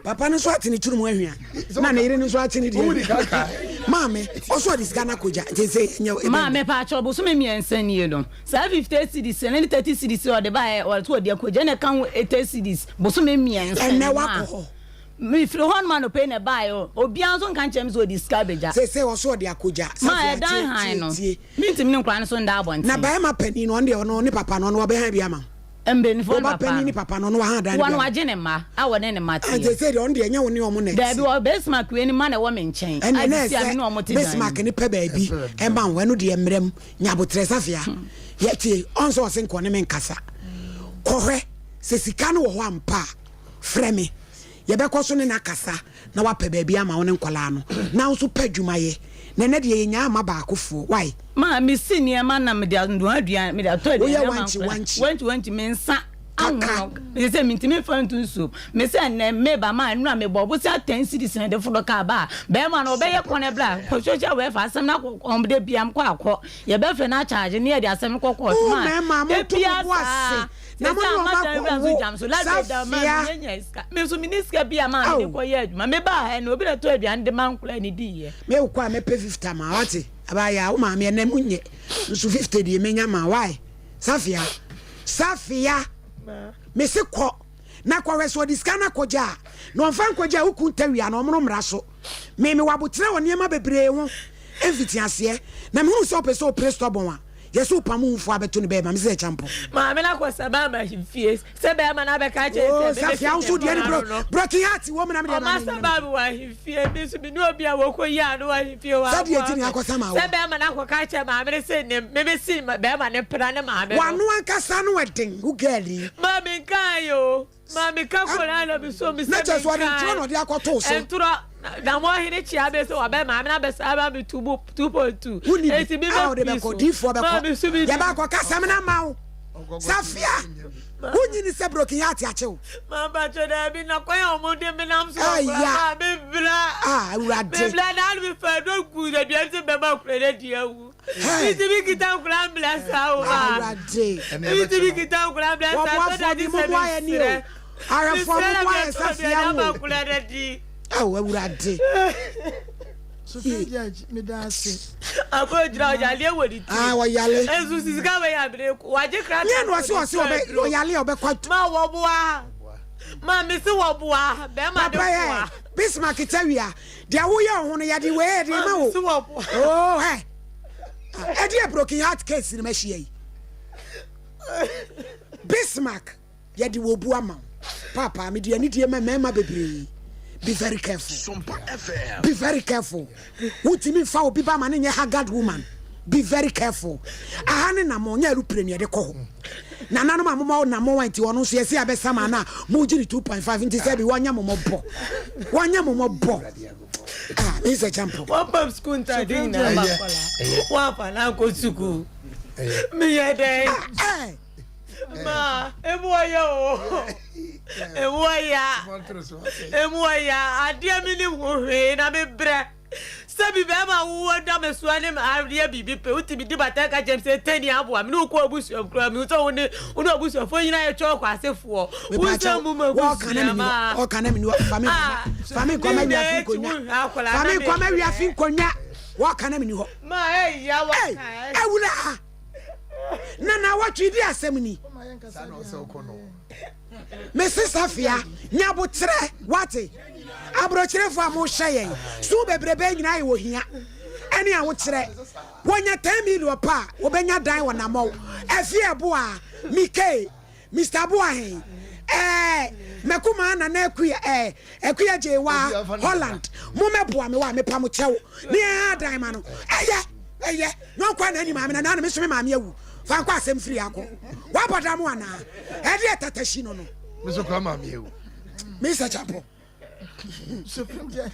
Papa no nso ate ne tiri mu ahwia. Na ne yere no nso ate ne deɛ ahwia. Maame, ɔso ɔde sika no akɔgya. Nti sɛ nyɛ. Maame paakyɛw bosome mmiɛnsa nie no. Saa 50 cedis ne 30 cedis ɔde baeɛ ɔde ɔde akɔgya na ɛka ho 80 cedis bosome mmiɛnsa. Ɛnɛ wakɔ hɔ. Mefiri hɔ nom anɔpa yi na ɛbaeɛ o. Obiara nso nka nkyerɛ me sɛ ɔde sika abɛgya. Seesei ɔso ɔde akɔgya. Ma ɛdan hann no. Mentumi ne nkwadaa no so nda abɔnten. Na barima panin no, ɔno deɛ ɔno ne papa no, ɔno ɔbɛhan bi ama wo. Mpanimfoɔ Wo no ba papa panin no. ne papa no, ɔno wahan dan no Wɔn bi ama wo. wagye ne mma a wɔne ne mma Ah, teɛ. seesei deɛ ɔno deɛ ɛnyɛ wo ne wɔn na ɛte. Daabi, wɔ Bismarck wei ne mma na ɛwɔ me nkyɛn. Ɛnneɛ A na sisi a me ɛsɛ ne wɔn te dan Bismarck mu. ne pɛ baabi ɛma wo, ɛno deɛ mmerɛ mu. Nya aboterɛ Safia. Yɛtie, ɔn sɛ ɔse nkɔ ne me nkasa. Kɔhwɛ sɛ sika no wɔ hɔ ampa a, frɛ me. Yɛbɛkɔ so ne no akasa na wapɛ baabi ama wo ne nkwadaa no na wo nso pɛ adwuma yɛ. Na ɛnɛ deɛ yɛnyaa mma baakofoɔ. Why? Ma mesi nneɛma na mede anoa aduan, mede atɔ aduane Woyɛ ama wankye nkwadaa. wankye. Wankye wankye, me nsa Kaka. ahono. Mese sɛ mentumi mfa nto nsuom. Mese ɛnnɛ meba ma nnura mebɔ bosea ten cedis na ɛde foro kaa ba a, bɛrima no ɔbɛyɛ kɔ no bra kɔ social welfare asɛm no akɔ kɔm da bia mkɔ akɔ. Yɛbɛfrɛ no akyagye ne yɛde asɛm no kɔ court Mo ma mmarima da monto mo bia bo saa. ase na mo ne wɔn akɔwo Safia. Ao. Me wokɔ a mɛpɛ 50 ama wo wate abaayaa wo maame ɛnɛ mu nyɛ nso 50 deɛ menya ma why Safia Safia mese kɔ na kɔhwɛ sɛ ɔde sika no akɔgya a na ɔmfa nkɔgya a wo kun tawia na ɔmono mmara so me mewɔ aboterɛ wɔ nneɛma bebree ho mfitiaseɛ na mehunu sɛ wopɛ sɛ wopere stubborn a Yɛse wopam wo fo abɛto no bɛɛma mese ɛkya mpo. Maame no akɔ sɛ bɛɛma ahemfie sɛ bɛɛma no abɛka akyerɛ Oh sɛ Safia wo nso deɛ ne bro broken heart wɔ mu na me deɛ Ɔma maame sɛ nyina maame wɔ ahemfie me nso me ne obi a wɔkɔ yi ano wɔ ahemfie hɔ Sɛdeɛ aboa nti ne me akɔsa ma sɛ wɔ. bɛɛma no akɔka akyerɛ maame no sɛ ne me me si bɛɛma no mpena ne maame no. Wano ankasa no ɛden wo girl yi. Maame nkae o. Maame ka koraa na me so me sɛ Na kyerɛ sɛ ɔde ntorɔ na menkae. ɔde akɔto wo so. Ntorɔ na mo ɔhene kyea me sɛ wabɛ maame na abɛsa ama me two mo 2.2. Wonni bi Enti me a bɛ wode pii bɛkɔ so. diifoɔ bɛkɔ. Maame so me Yɛbɛ akɔka asɛm no ama wo. Safia, wonyi ni sɛ broken heart akye wo. Mampakyɛ daabi na kwan a wɔn de me nam so wɔ Aya. koraa maa me bra. Ah, Awurade. Me bra na me fa aduro gu aduane sɛ bɛma akora no adi awu. Mitumi kita nkwadaa mbrɛ saa o ma. Mitumi kita nkwadaa mbrɛ saa Wɔboafoɔ sɛ dade bi sɛ moboa yɛ ni o. mesrɛ. Ahwɛfoɔ Mesrɛ na moboa yɛ mɛtɔ safia aduane ama wo. nkwadaa no adi. Ao Awurade. Supreme Judge, meda ase. Akɔ gyina ɔyaleɛ wɔ ne ti. Ah, ɔyale. Nso sika wei abere wagye krataa. Nyɛ na ɔse ɔse ɔbɛ ɔyale a ɔbɛkɔ. Ma wɔboa. Ma mese wɔboa. Bɛrima de Papa yɛ boa. Bismarck Tawia. Deɛ woyɛ wo ho no yɛde wei yɛde ma wo. Oh hɛ. Ɛdeɛ broken heart case no mahyia yi. Bismarck yɛde wɔ bu ama wo. Papa mede anidie ma mmarima bebree. Be very careful. Be very careful. Wotumi nfa obi ba ma ne nyɛ haggard woman. Be very careful. Aha ne namɔ nyɛ aeroplane yɛde kɔ hɔ. Nananom a moma wo namɔ a nti ɔno nso yɛse abɛsa ma na mogye ne 2.5 nti sɛ bi wɔnyɛ mo mɔbɔ. Wɔnyɛ mo mɔbɔ. Ah, me sɛ champo. Wɔpam sukuu ntaade nyinaa ma akwadaa. Wɔamfa no ankɔ sukuu. Meyɛ dɛn? Ah, eh. Ma, emu ɔyɛ o. Emu ɔya. Emu ɔya. Adeɛ mi nim ho hwee na mebrɛ. Sɛ bi bɛɛma wo wɔ da me soa ne adeɛ biribi pɛ wotumi di bata ka kyɛm sɛ tani aboa me ne wokɔ abusua mu koraa mehu sɛ wo ne wo ne abusuafoɔ nyinaa yɛ twɛ ɔkɔ asefoɔ wo sɛ mu ma abusua ma ɔka na meni fa me fa me nkɔma wiase nkonnwa fa me nkɔma wiase nkonnwa wɔka na meni hɔ ma ɛya waka awura na na wɔtwe di asɛm ni Mese Safia, nya aboterɛ, wate? Aborɔkyerɛfoɔ a mohyɛ yɛn so bebrebe nyinaa yɛ ohia ɛne ahokyerɛ. Wɔnya 10 million pɛ a, wɔbɛnya dan wɔ Namɔw. Afie Ɛboa, Mikey, Mister Boahen, ɛɛ, Mɛkumaa Nana Akua ɛɛ Akua Gyewaa Holland mo mɛboa me wa mepa mo kyɛw ne yɛn ha dan ma no ɛyɛ ɛyɛ nyɔnko a na ani maame na na me so me maame awu fa nkɔ asɛm firi akɔ wabɔ da mo anaa ɛdeɛ tatahyi no no. Me so kora maame awu. Mr. Chapo. Supreme Judge.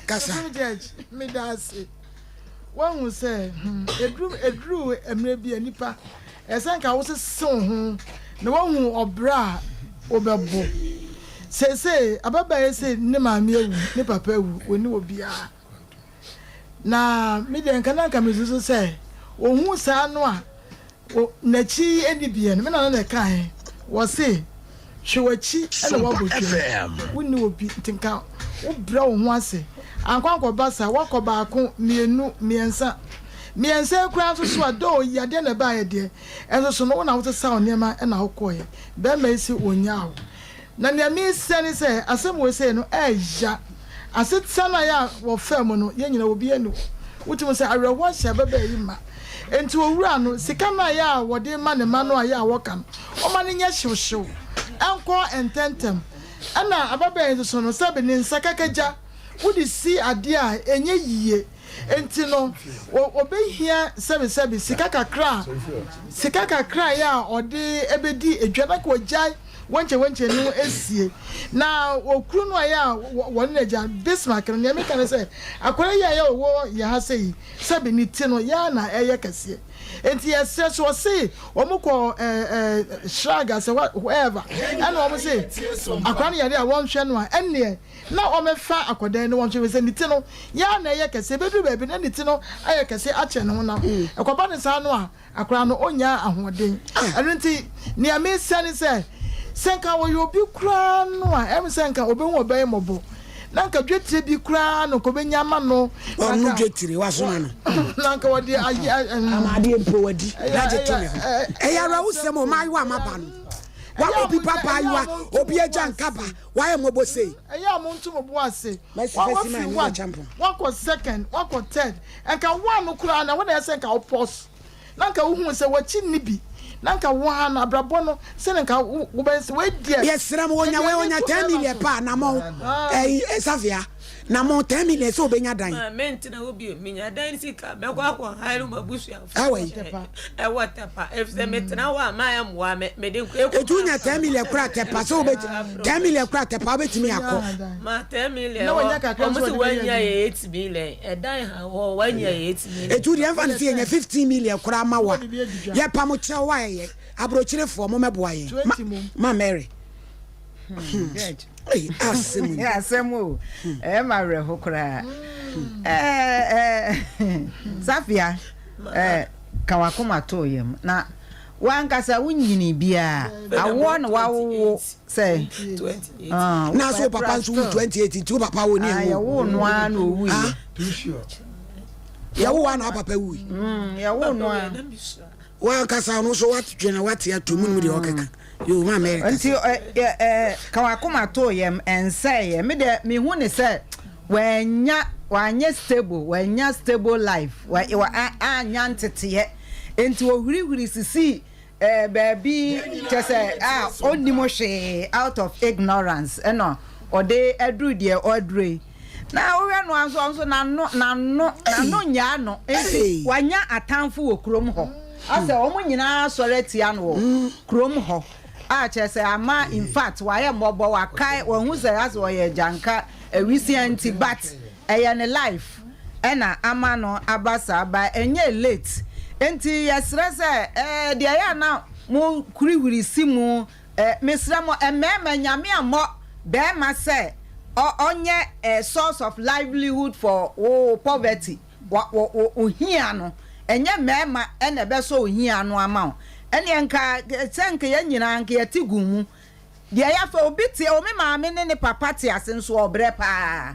Kasa. Supreme Judge, me da ase. Wahu sɛ hmm, eduru eduru mmerɛ bi a nipa ɛsɛ nka wosese wo ho na wahu ɔbrɛ a wobɛbɔ. Seesei ababaa yi se ne maame awu, ne papa awu, wɔnni obiara. Na me deɛ nka na nka mesusu sɛ ohuu saa no a n'akyi nni biɛ no, me nana na ɛkaeɛ, wɔse hwɛ w'akyi na woabɔ dwam, wonni obi nti nka wobrɛ wo ho ase ankɔ ankɔba saa, woakɔ baako, mmienu, mmiɛnsa, mmiɛnsa yi koraa nso so a, though yadeɛ na ɛbaeɛ deɛ, nso so no wo na wosesaa wo nneɛma na wokɔeɛ, bɛrima yi se ɔnnyaa wo. Na nea mesrɛ ne sɛ, asɛm wei sei no, ɛya. Asetena no a yɛ a wɔfaa mu no, yɛn nyinaa obiara nni hɔ. Wotumi hu sɛ awerɛhoɔ ahyɛ ababaa yi ma. Enti owura no, sika no a yɛ a wɔde rema ne mma no a yɛ a wɔka no, ɔmma no nyɛ hyewhyew, ɛnkɔ ntɛmntɛm. Ɛna ababaa yi nso so no, sɛbe ne nsa kakagya, wode si adeɛ a ɛnyɛ yie. Enti no, ɔbɛhia sɛbesɛbe sika kakra a, sika kakra a yɛ a ɔde bɛdi dwa na anka wagyae Wenkyɛ wenkyɛ no esie na okunu no a yɛ a wɔne no agya Bismarck no nea meka ne sɛ akwadaa yi a yɛ ɔwɔ yɛ ha sɛ yi sɛbi ne ti no yɛ a na ɛyɛ kɛseɛ nti yɛsrɛ so ɔse wɔn kɔ ɛɛ ɛɛ shrag asɛ wherever ɛna wɔn se akwadaa no yare a wɔnhwɛ no a ɛnneɛ na wɔmɛfa akwadaa yi na wɔnhwɛ sɛ ne ti no yɛ a na ɛyɛ kɛseɛ bɛduru baabi na ne ti no ayɛ kɛseɛ akyɛ ne honam ɛkɔba ne saa no a Akwadaa no, ɔnnya ahoɔden. Ɛno nti, nea mesrɛ ne sɛ, sɛ nka ɔyɛ obi koraa no a, ɛyɛ me sɛ nka ɔbɛhu ɔbaa yi mmɔbɔ, na nka dwetire bi koraa no nka ɔbɛnya ama no. Na Ɔno nka dwetire, wasoma no. na nka wɔde ayɛ. Ama adeɛ mpo wadi, na agye to ne ho. Ɛyɛ awerɛhosɛm o, mmaayewa a moaba no. Wabɔ obi papa ayewa, obi agya nkaba, wayɛ mmɔbɔ sei. Ɛyɛ a monto mo bo ase. Mɛsi fɛsi maa Wafiri ne one, champon. wakɔ second, wakɔ third. Nka one no koraa no, ɛhɔ na ɛyɛ sɛ nka wo pause. Na nka wohuu sɛ w'akyi nni bi. Na nka wo ara no, abrabɔ no, sɛdeɛ nka wobɛyɛ sɛ wei deɛ. Yɛsrɛ mo, onya wei, onya 10 million paa, namɔn, ɛyi, Safia, namɔn 10 million sɛ obenya dan. Ma mentena hɔ bio, menya dan sika a, mɛkɔ akɔ hire m'abusuafoɔ Ɛwɔ yi. nkyɛn ɛwɔ Tɛpa, efisɛ metena hɔ a, ma ɛmmoa me, mede nkɔ Etu wonya 10 million koraa Tɛpa sɛ wobɛti, 10 million koraa Tɛpa wobɛtumi akɔ. Ma 10 million hɔ, wɔn se wɔanya yɛ 8 million, ɛdan ha hɔ wɔanya yɛ 8 million. Etu deɛ ɛmfa no sɛ yɛnya 15 million koraa ma wo a, yɛpa mo kyɛw a ɛyɛ, aburokyerefoɔ mommɛboa yɛn. Ma, ma Mary. Hmm. Ei, asɛm ni. Asɛm o, ɛyɛ ma awerɛho koraa. Ɛɛ, Safia, ɛɛ, ka w'akoma too yam na w'ankasa wonyini biara, awoɔ na wawowo sɛ. Na so papa nso wu 28 nti wo papa wo ne ɛwo. Yɛwoo no ara na owui. Yɛwo wa na papa wui. Yɛwoo no ara. Wankasa no nso watwe na wate ato mu nim deɛ ɔkeka. Yo, ma Mary kasa. Nti ɛ ɛ ka wakoma too yam ɛnsɛeɛ. Me deɛ mehu ne sɛ wanya wanyɛ stable wanya stable life wa wa anya nteteɛ nti ohurihuri sisii ɛɛ baabi kyɛ sɛ a ɔnnim hwee out of ignorance ɛna ɔde aduru deɛ ɔaduru yi. Na wohwɛ no ara nso, ɔno nso n'ano n'ano n'ano nnyaa no nti wanya atamfo wɔ kurom hɔ. Asɛ wɔn nyinaa asɔre atia no wɔ kurom hɔ a kyerɛ sɛ ama in fact wayɛ mmɔbɔ wakae wahu sɛ asɛ ɔyɛ agyanka awisia nti but ɛyɛ ne life ɛna ama no aba saa but ɛnyɛ late nti yɛsrɛ sɛ ɛɛ deɛ ɛyɛ a na mo hurihuri si mu Eh mesrɛ mo mmarima Nyame ammɔ barima sɛ ɔnyɛ eh source of livelihood for wo poverty wo wo wo hia no ɛnyɛ mmarima ɛna ɛbɛsɔ wo hia ano ama wo ɛneɛ nka sɛ nka yɛn nyinaa nka yɛte gu mu deɛ yɛafɛ obi te o me maame ne ne papa te ase nso ɔbrɛ paa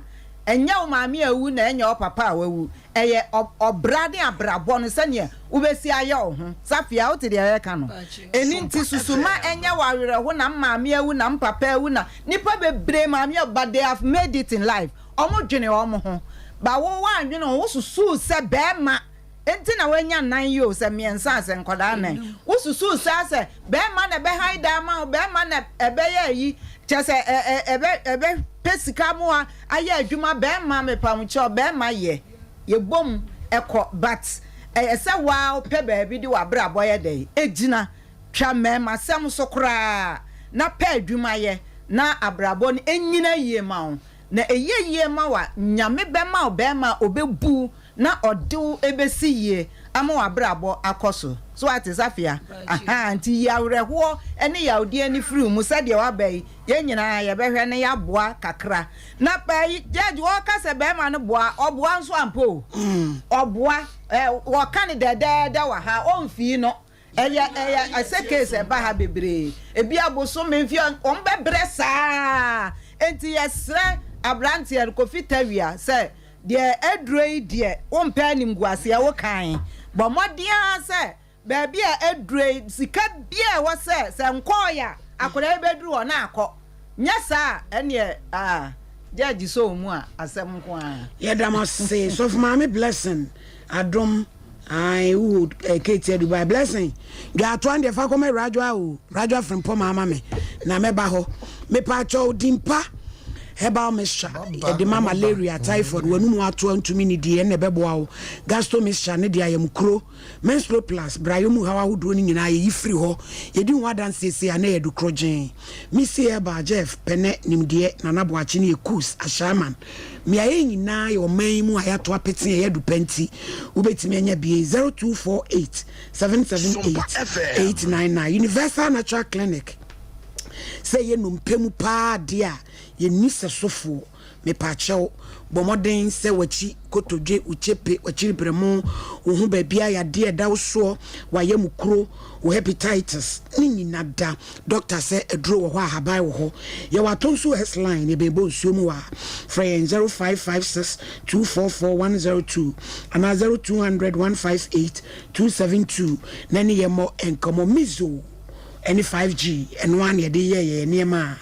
Ɛnyɛ wo maame a awu na ɛnyɛ wo papa a wawu. Ɛyɛ ɔbra ne abrabɔ no sɛdeɛ wobɛsi ayɛ wo ho. Safia, wote deɛ yɛreka no? Ɛno nti susu ma ɛnyɛ wo awerɛho na maame awu na mpapa awu na nnipa bebree maame awu but they have made it in life. Wɔdwene wɔn ho. But wo woannwene wo ho, wosusuu sɛ barima. Enti na woanya nnan yi o, sɛ mmiɛnsa a, sɛ nkwadaa nnan. Wosusuu saa sɛ bɛrima na ɛbɛhan dan ama wo, bɛrima na ɛbɛyɛ ayi, kyerɛ sɛ ɛ ɛ ɛbɛ ɛbɛpɛ sika ama wo ayɛ adwuma, bɛrima mepamokyɛw, bɛrima yɛ, yɛbom kɔ but ɛyɛ sɛ wo ara wopɛ baabi de w'abrabɔ yɛ dɛn, gyina. Twa mmarimasɛm so koraa na pɛ adwuma yɛ na abrabɔ no nnyina yie ma wo. Na ɛyɛ yie ma wo a, Nyame bɛma wo barima a ɔbɛbu wo na ɔde wo bɛsi yie ama w'abrabɔ akɔ so. So woate, Safia? Ahaa, nti yi awerɛhoɔ ne yawdeɛ no firi wo mu sɛdeɛ woaba yi, yɛn nyinaa yɛbɛhwɛ na yɛaboa kakra. Na ɛyi, Judge, wɔka sɛ barima no boa a, ɔboa nso ampa o. Ɔboa, ɛ, wɔka no dɛdɛɛdɛ wɔ ha, ɔmfii no. Ɛyɛ ɛyɛ ɛsɛ case ɛba ha bebree ebi abosome mfie wɔn bɛbrɛ saa enti yɛsrɛ abranteɛ no Kofi Tawia sɛ deɛ aduro yi deɛ wompɛ animguaseɛ wo kan bɔ mmɔden ara sɛ baabi a aduro yi sika biara ɛwɔ sɛ sɛ nkɔɔyɛ a akwadaa yi bɛduru hɔ na akɔ nyɛ saa a ɛneɛ ah judge sɔ wo mu a asɛm nko ara. Yɛda mo ase sɔfo maame blessing adom ae wo wɔ eh, Ketia Dubai blessing dwaatoa no deɛ fa kɔma Radwa o Radwa frimpɔ ma ama me na mɛba hɔ mepaakyɛw dimpa herbal mixture yɛde ma malaria typhoid w'anum atoa ntumi ne die ɛna ɛbɛboa wo gasto mixture ne de ayamkuro Menstrual Plus, brayɔ mu haw ahodoɔ no nyinaa yɛyi firi hɔ, yɛdi ho adanseɛ sei a na ɛyɛ adukorɔgyenn. Missy Herbal, Jeff, Pɛnɛ, Nimdeɛ, Nana Boakye ne Ekus, Ashaiman. Mmeaeɛ yi nyinaa yɛ ɔman yi mu a yɛato apete a ɛyɛ adu pa nti wobɛtumi anya bi 0248 778 899. Universal Natural Clinic, sɛ ɛyɛ nnompe mu paa deɛ a, yɛnni sɛsofoɔ. Mepakyɛw, bɔ mmɔden sɛ w'akyi kotodwe, wo kyepe, w'akyiri berɛmo, wo ho baabiara yadeɛ a ɛda wo soɔ, w'ayam kuro, wo hepatitis, ne nyina da dɔkta sɛ aduro wɔ hɔ a ahaban wɔ hɔ. Yɛwɔ Atonsu S line, yɛbɛn bɔ nsuo mu wɔ ha. Frɛ yɛn 0556 244 102 anaa 0200 158 272 na ne yɛmmɔ nkɔmmɔ. Mizo. ne 5G, ɛno ara na yɛde yɛ yɛn nneɛma a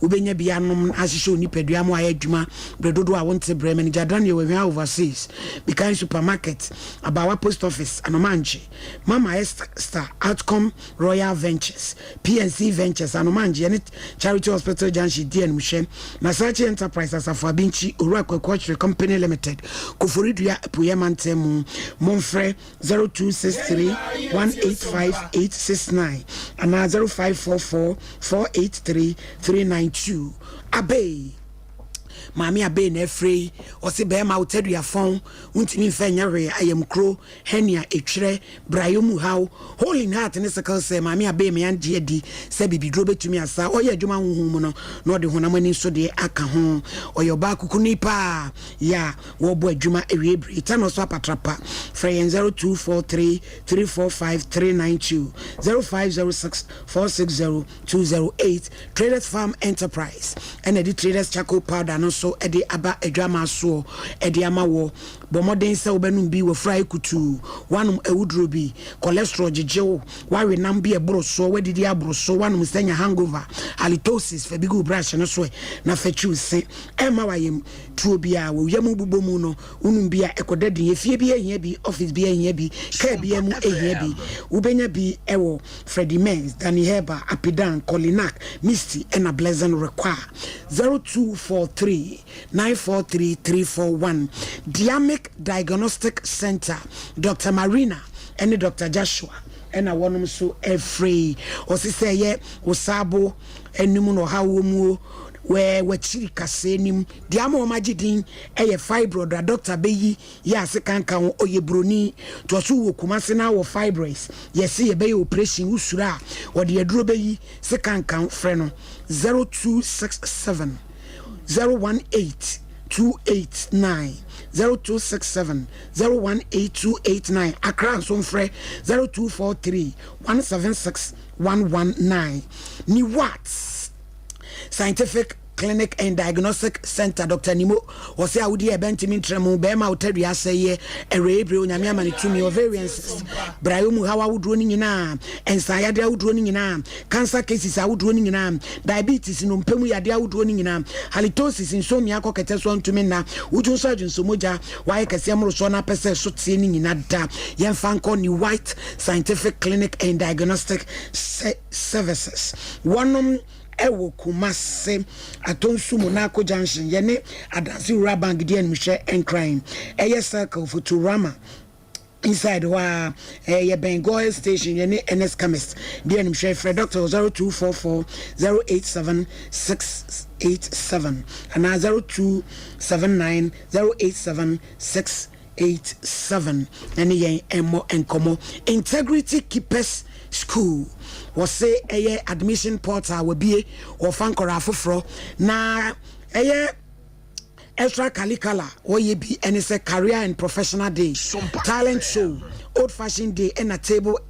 wobɛnya bi anom na ahyehyɛ wo nipadua ma ayɛ adwuma berɛ dodoɔ a wonte brɛ. Manager Daniel Wahwia Overseas, Bikan Supermarket, Abawa Post Office, Anomangye, Mama Esther, Outcome Royal Ventures, PNC Ventures, Anomangye, ɛne Charity Hospital Junction di animhwɛ. Nasachi Enterprise, Asafo Abinkyi, Owura Kwaku Ɔkyere Company Limited, Koforidua, Apueɛ Mantam mu. Momfrɛ 0263 185 869 anaa 0544 483 392. Abei Maame Abei na afire yi, ɔse bɛɛma wo tadua fɔn, wontumi mfa nyɛ hwee, ayamkuro, hernia, etwerɛ, brayɔ mu haw, hole in heart ne sickle cell. Maame Abei me agye adi sɛ bibiduro bɛtumi asa. Ɔyɛ adwuma honhom mu no na ɔde honam ani nso deɛ aka ho. Ɔyɛ ɔbaa kukuni paa yɛ a Wɔbɔ adwuma awiei bere ta no so apatrapa. Frɛ yɛn 0243 345 392, 0506 460 208. Traders Farm Enterprise na ɛde Traders Charcoal Powder no nso de aba adwammaa soɔ de ama woɔ. Bɔ mmɔden sɛ wobɛnom bi, w'afuru ayɛ kutuu, woanom awuduro bi, cholesterol gyegye wo, woawe nam bi a ɛboro soɔ, woadidi aboro so, woanom nsa anya hangover, halitosis, fa bi gu wo brush no so ɛ na fa twi wo se. Ɛmma w'ayam Tuo biara, wo yam bobɔ mu no, wonom bi a, ɛkɔda din. Efie biara hia bi, office biara hia bi, car biara mu hia bi. Wobɛnya bi wɔ Freddie Menz, Danny Herbal, Apidan, Colinak, Misty ɛna Blessing Require. 0243 943 341 Diamic Diagnostic Centre, Doctor Marina ɛne Doctor Joshua ɛna wɔnom nso ɛfrɛ yi. Ɔse sɛ ɛyɛ wo saabo anim na ɔhaw wɔ mu o, Wɔ w'akyiri kasɛɛ nim. Deɛ ama wɔn agye din yɛ fibroid a doctor bɛyi yɛ ase kanka ho ɔyɛ broni toa so wɔ kumase na wɔ fibroids yɛse yɛbɛyɛ operation wo suro a ɔde aduro bɛyi se kanka ho frɛ no 0267 018 289 0267 018 289 Accra nso mfrɛ 0243 176 119 Niwat Scientific. Clinic and Diagnostic Center, Dr. Nimo, ɔsɛ awodie a ɛbɛntumi ntra mu, bɛrima a wotadua asɛeɛ, ɛwerɛebire, Onyame ama no tumi, ovarian cyst, brayɔ mu haw ahodoɔ no nyinaa, nsaeyadeɛ ahodoɔ no nyinaa, cancer cases ahodoɔ no nyinaa, diabetes, nnompe mu yadeɛ ahodoɔ no nyinaa, halitosis, nsuo mmea kɔ kɛtɛ so a ntumi nna, wodwo nso adwonsɔ mogya, wayɛ kɛseɛ mmorosoɔ na apɛ sɛ ɛso teɛ no nyina da. Yɛmfa nkɔ New White Scientific Clinic and Diagnostic Services. Wɔnom ɛwɔ Kumase, Atonsu Monaco Junction, yɛne Adanse Rural Bank di animhwɛ Nkran, ɛyɛ Circle, Futurama, inside hɔ ara, ɛyɛ bɛn Goil station, yɛne Ernest Chemist di animhwɛ. Frɛ Doctor wɔ 0244 087 687 anaa 0279 087 687 ɛne yɛn mmɔ nkɔmmɔ. Integrity Keepers School, wɔse ɛyɛ admission portal wɔabie, wɔfa nkɔraa foforɔ na ɛyɛ extra curricular wɔyɛ bi ɛne sɛ career and professional day, talent show, old fashion day ɛna table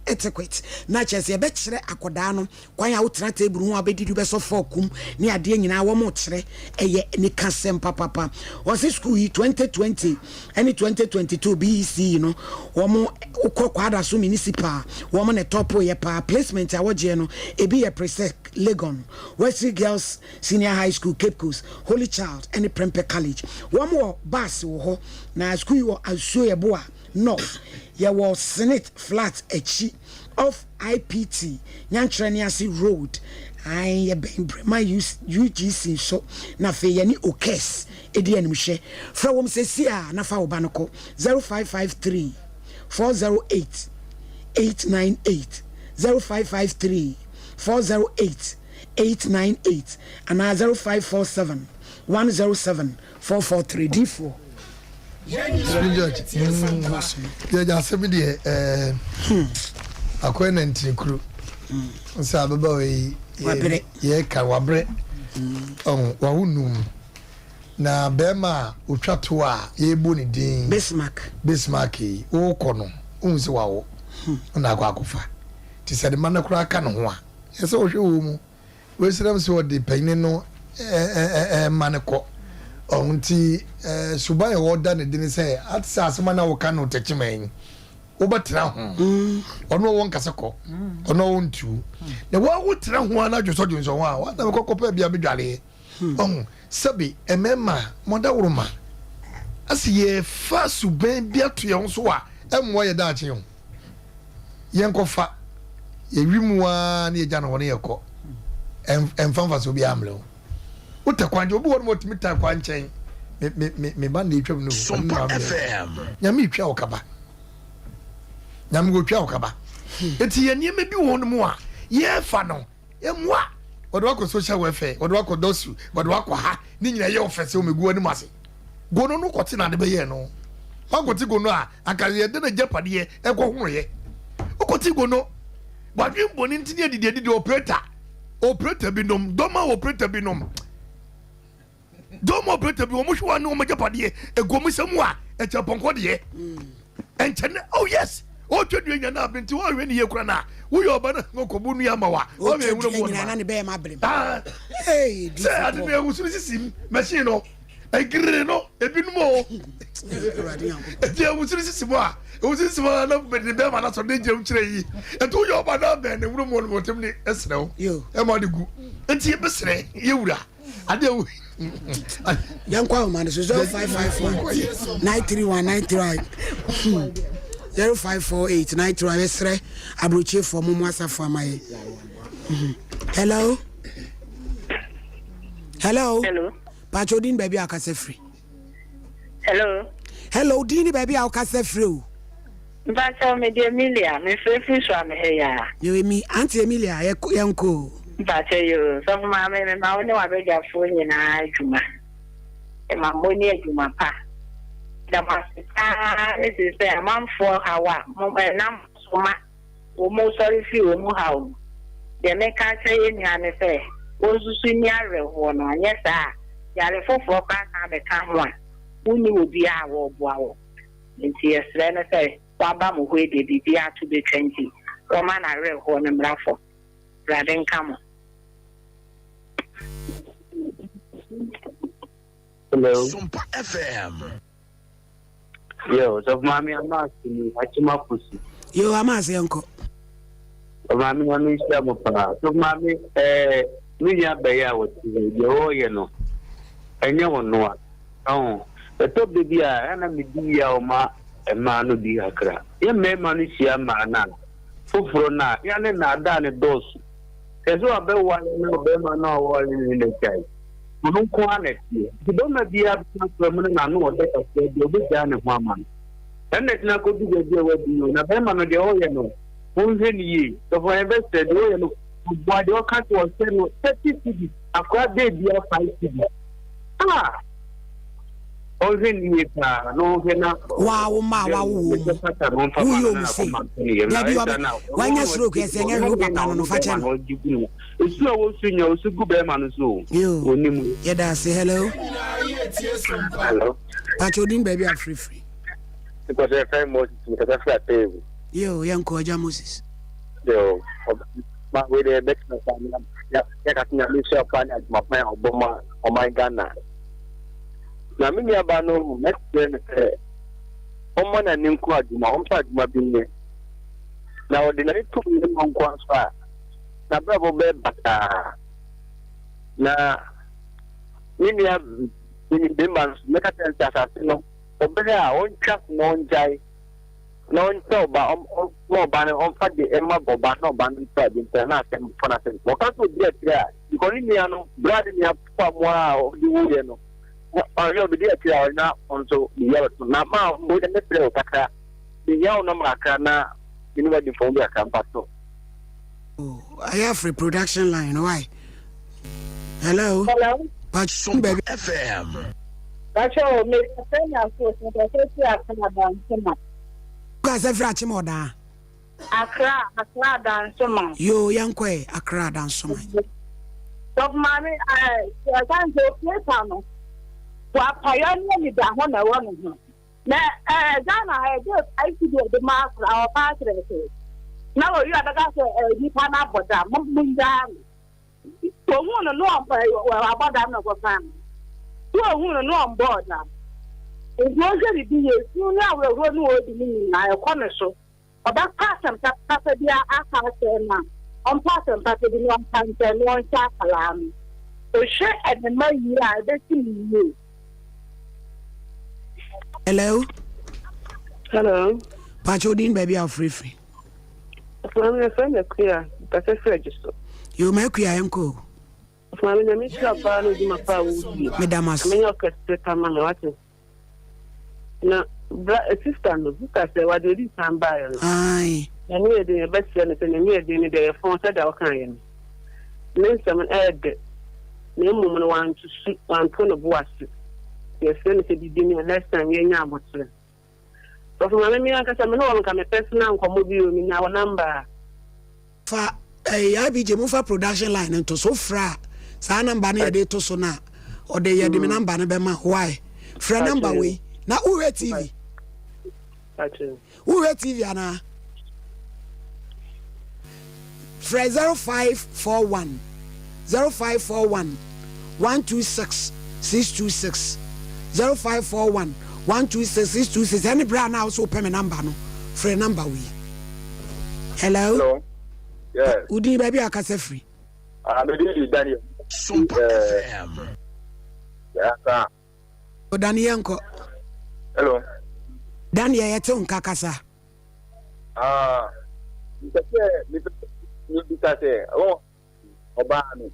etiquette, na kyerɛ sɛ yɛbɛkyerɛ akɔdaa no kwan a wotena table ho a wobɛdidi, wobɛsɔ fork mu ne adeɛ nyinaa wɔn kyerɛ. Ɛyɛ ne kasɛm papapa. Wɔse school yi 2020 ɛne 2022 BEC yi no, wɔn wokɔ Kwadaso Municipal, wɔn na top yɛ paa. Placement a wɔgyeɛ no ebi yɛ Presec Legon, Wesley Girls Senior High School Cape Coast, Holy Child ɛne Prempeh College. Wɔn wɔ bus wɔ hɔ na school yi wɔ Asuo Yɛboa North, yɛwɔ Senate flat akyi off IPT Nyankyerɛ ne ase road ae, yɛbɛn Brema UGC nso, na afei yɛne Okes ɛdi animhwɛ. Frɛ wɔm sɛsi a na fa wo ba no kɔ 0553 408 898, 0553 408 898 anaa 0547 107 443. Difoɔ. Judge, Judge asɛm deɛ ɛɛ akɔyɛ na ntinikuru sɛ ababaawa yi yɛka wabrɛ ɔho wawo num na bɛrima a otwa to a yɛbɔ ne din Bismarck. Bismarck yi wokɔ no wohu sɛ wawo na akɔ akɔfa nti sɛ de ma no koraa ka ne ho a ɛsɛ wɔhwɛ wɔ mu. Wesrɛ m sɛ ɔde panyin no ma no kɔ. Ɔho nti suban a wɔda no adi ne sɛ ate sɛ asɛm a na woka no tɛkyema yi wobɛtena ho. Ɔno ɔwɔ nkasa kɔ, ɔno ɔwɔ ntuo. Na wotena ho a na dwonsɔ dwonsɔ ho a wana mekɔ kɔpɛ bia medwareɛ. Ɔho sɛbe mmarima mɔdaworoma ase yɛfa suban bi ato yɛn ho so a ɛmmoa yɛ daakye ho. Yɛnkɔfa yɛwi mu ara na yɛgya no hɔ na yɛkɔ. Ɛmfa mfasoɔ biara mmerɛ wo. Wotɛ kwan nkyɛn, obi wɔ hɔ nom ɔtumi ta kwan nkyɛn. Me me me me ba na etwam no. Sompa FM. Nyame etwa wo kaba. Nyame otwa wo kaba. Eti yɛ nneɛma bi wɔ hɔ nom a yɛfa no mmoa. Wɔde wakɔ social welfare, wɔde wakɔ dɔsu, wɔde wakɔ ha. Ne nyinaa yɛ ɔfɛ sɛ wɔmɛgu anim ase. Gono no kɔte na ade bɛyɛɛ no. Wankɔte gono a, anka yɛde no agyapadeɛ ɛkɔ honoyɛ. Wokɔte gono, wadwen bɔne nti ne adidi adidi operator. Operator binom, dɔma operator binom. Dɔma operator bi, wɔn hwɛ wɔn ne wɔn agyapadeɛ egu wɔn nsam a, ɛkyɛ pɔnkɔ deɛ. Ɛnkyɛ ne, oh yes, ɔtwa dua nya na abere nti wɔnhwɛ ne yie kora na woyɛ ɔba no kɔbu nua ma wa. Ɔtwa dua nyina na ne bɛyɛ ma abere. Sɛ ade no ehusu no sisi machine no. Egiriri no ebinom o. Eti ewusu no sisi mu a, ewusu sisi mu a na ne bɛrima na sɔrɔ ne gyina mu kyerɛ yi. Eti woyɛ ɔba na bɛn ne wuro mu ɔno ɔtɛm ne ɛsrɛ wo. Ɛma ɔde gu. Eti ebesrɛ yɛ wura. Ade ewu. Yɛn kɔ ahoma no so 0554 931 931 0548 931 yɛsrɛ aburokyefoɔ mo mo asafo ama yɛ. Hello. Hello. Hello. Pacho din baabi a wokasa firi. Hello. Hello, din ni baabi a wokasa firi o. Mpacho me de Emilia, me frɛ firi so a me ha ya. Yo Emi, Auntie Emilia, yɛ yɛnkɔ o. Mpacho yo, sɔfo maame me ma wo ne w'abadwafoɔ nyinaa adwuma. Ma mo ne adwuma pa. Da mo ase paa ne te sɛ amanfoɔ haw a mo ɛnam so ma Wɔsɔre firi wɔn haw mu. Deɛ meka akyerɛ yɛn nua ne sɛ, wɔnsusu nni awerɛhoɔ no, anyɛ saa a, yare foforɔ koraa san bɛka ho a, wonni obiara a ɔreboa wo. Enti yɛsrɛ no sɛ, waba mo hɔ yi deɛ, biribiara to bɛtwa nti, wɔmma n'awerɛhoɔ no mmra fam. Awurade nka mo. Hello. Sompa FM. Yo, sɔfo maame ama ase ni akyem akosi. Yo, ama ase yɛnkɔ. Sɔfo maame nyame nhyira mo paa. Sɔfo maame ɛɛ me nua bɛyɛ a wɔte hɔ yi deɛ ɔreyɛ no ɛnyɛ ɔnoa. Ɔho ɛtɔ bɛ bi a ɛna medi yie a ɔma mmaa no bi kakra. Yɛ mmarima no hyia mmaa no a foforɔ no a yɛ ne naadaa no dɔɔso. Sɛ sɛ wabɛware na ɔbarima no a ɔware no no agyae. Ɔno nko ara na ɛteɛ. Nti barima biara bɛka akora mu no n'ano ɔdɛ kakra bi a, ɔbɛgyaa ne ho ama no. Ɛno na ɛtena kɔdu baabi a wadu yi o. Na barima no deɛ ɔreyɛ no, monhwɛ no yie. Sɔfo yɛbɛsrɛ, deɛ ɔreyɛ no, ɔboa deɛ ɔka sɛ ɔhyɛ no 30 cedis, akora day biara 5 cedis. Ah! Ɔnhwɛ no yie paa na ɔnhwɛ na. Waa wo mma a wawo wɔn mu woyɛ wɔn sei dabi ɔbɛ wanya stroke ɛsɛ ɛnyɛ hwee wo papa no no fa kyɛ no. Esu a wosu nya osu gu bɛrima no so o. Yoo Onim. yɛda ase hello. Hello. Pakyɛ odin baabi a frɛfiri. Nkɔsɛ yɛfrɛ Moses mekasa firi Ateebu. Yoo yɛnkɔ agya Moses. Yoo ma wei deɛ bɛtena saa na yɛka sɛ nyame nhyira paa ne adwuma pa a ɔbɔ ma ɔman Ghana. Na me nuabaa no mɛsrɛ no sɛ ɔmma n'ani nko adwuma, ɔmfa adwuma bi nyɛ. Na ɔde n'ani to mmarima nko ara so a, n'abrabɔ bɛyɛ basaa. Na me nua bɛrima no nso, mɛka kyerɛ no sɛ asase no, ɔbrɛ a ɔntwa so na ɔngyae. Na ɔnkyɛ ɔba, ɔmma ɔba no, ɔmfa de mma ɔba na ɔba no mfa bi ntra na asɛm fa n'asɛm. Ɔka sɛ ɔdi akyire a, because ne nua no, berɛ a ne nua fa mu a ɔde wuiɛ no, ɔhwɛ ɔbɛdi akyire a ɔna ɔno nso biribi abɛto. Na ma wo deɛ mɛfrɛ wo kakra, mehia wo nɔma kakra na me ne wo adi nkɔmmɔ bi kakra mfa so. Oh, ayɛ afiri production line no why? Hello. Hello. Patro baby. FM. Patro, me kasa na so so kasa fi Accra Dansoma. Kasa firi Akyem Ɔdaa. Accra, Accra Dansoma. Yo, yɛn kɔ ɛ Accra Dansoma. Sɔfo maame, ɛɛ, ɛsan sɛ ofie pa no, wapayɔ ne anidaho na ɛwɔ ne ho. Na ɛɛ Ghana ha yɛde ICD yɛde ma akora ɔba akyerɛ sɛ na wɔyi abɛka sɛ ɛɛ nipa no abɔ dam mo mo ngyaa no ohun no no ɔmbɔ abɔ dam na ɔkɔfa no so ohun no no ɔmbɔɔ dam nti ɔnhwɛ bibi yie su ne awerɛhoɔ ne ɔredi ne nyinaa ɛkɔ ne so. Ɔbɛka asɛm papa bi aka akyerɛ no a, ɔmpa asɛm papa bi na ɔnka nkyerɛ no na ɔnhyɛ akwadaa no. Ɔhwɛ ne mma yie a, ɛbɛsi no yie. Hello. Hello. Pacho odin baabi a wofirifiri. Maame yɛfrɛ me Akua, mpɛsɛ firi agye so. Yo ma Akua yɛnkɔ o. Maame nyame nhyira paa ne dwuma paa wodie. Meda mo ase. Nyame nyɛ ɔkɛse pa ma me wate. Na bra eh, sister no, sister sɛ wade odi kan baeɛ no. Ae. Nyame yɛ den yɛbɛsrɛ no sɛ Nyame yɛ den no deɛ yɛ fɔn sɛdeɛ wokaeɛ no. Ne nsɛm no ɛyɛ dɛ na mmom no wanto su, wanto ne bo ase. Yɛsrɛ no sɛ biribi ni a next time yɛnya aboterɛ. Sɔfo maame me ankasa me ne wɔn nka me personal nkɔmmɔ bi o, menya wo number a. Fa ɛyi eh, IBJ mo fa production line no nto so wofrɛ a saa number no yɛde to so no a ɔde yɛde me number no bɛma why frɛ number wei na wohwɛ TV wohwɛ TV anaa frɛ 0541 0541 126 626 0541 126 626 ɛne berɛ a na wo so wopɛ me number no frɛ number wei Hello. Hello. Yes. Wodin baabi a akasa firi. Ah, me din di Daniel. Sumpa eh, FM. Yeah, O Daniel nkɔ. Hello. Daniel yɛte wo nka kasa. Ah, mepɛ sɛ mepɛ mebisa sɛ ɔ ɔbaa no.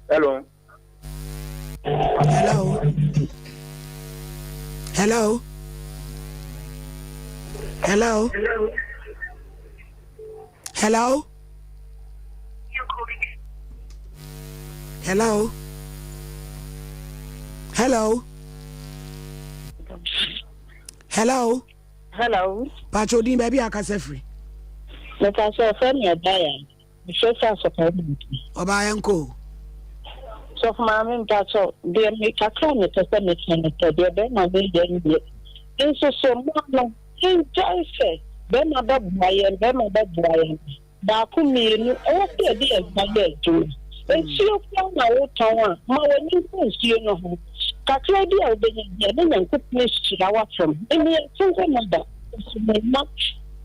Hello. Hello. Hello. Hello. Hello. Hello. Hello. Hello. Hello. Pacho din baabi a akasa firi. Mepɛ sɛ ɔfrɛ me ɔbaa Mefrɛ sɛ asɔpaa bi nti. Ɔbaa yɛnkɔ o. Sɔfo maame mpakyɛw deɛ me kakra a mepɛ sɛ meka ne sɛ deɛ bɛrima no yɛ no yɛ nso so mmaa no yɛngyae sɛ bɛrima bɛboa yɛn bɛrima bɛboa yɛn baako mmienu ɛwɔ sɛ yɛde yɛn nsa yɛ adwuma. Nsuo koraa na wotɔn a, ma w'ani nku nsuo no ho. Kakra bi a wobɛnya biara, na Nyankopɔn ahyira wo afam. Meyɛ single mother, nso me mma,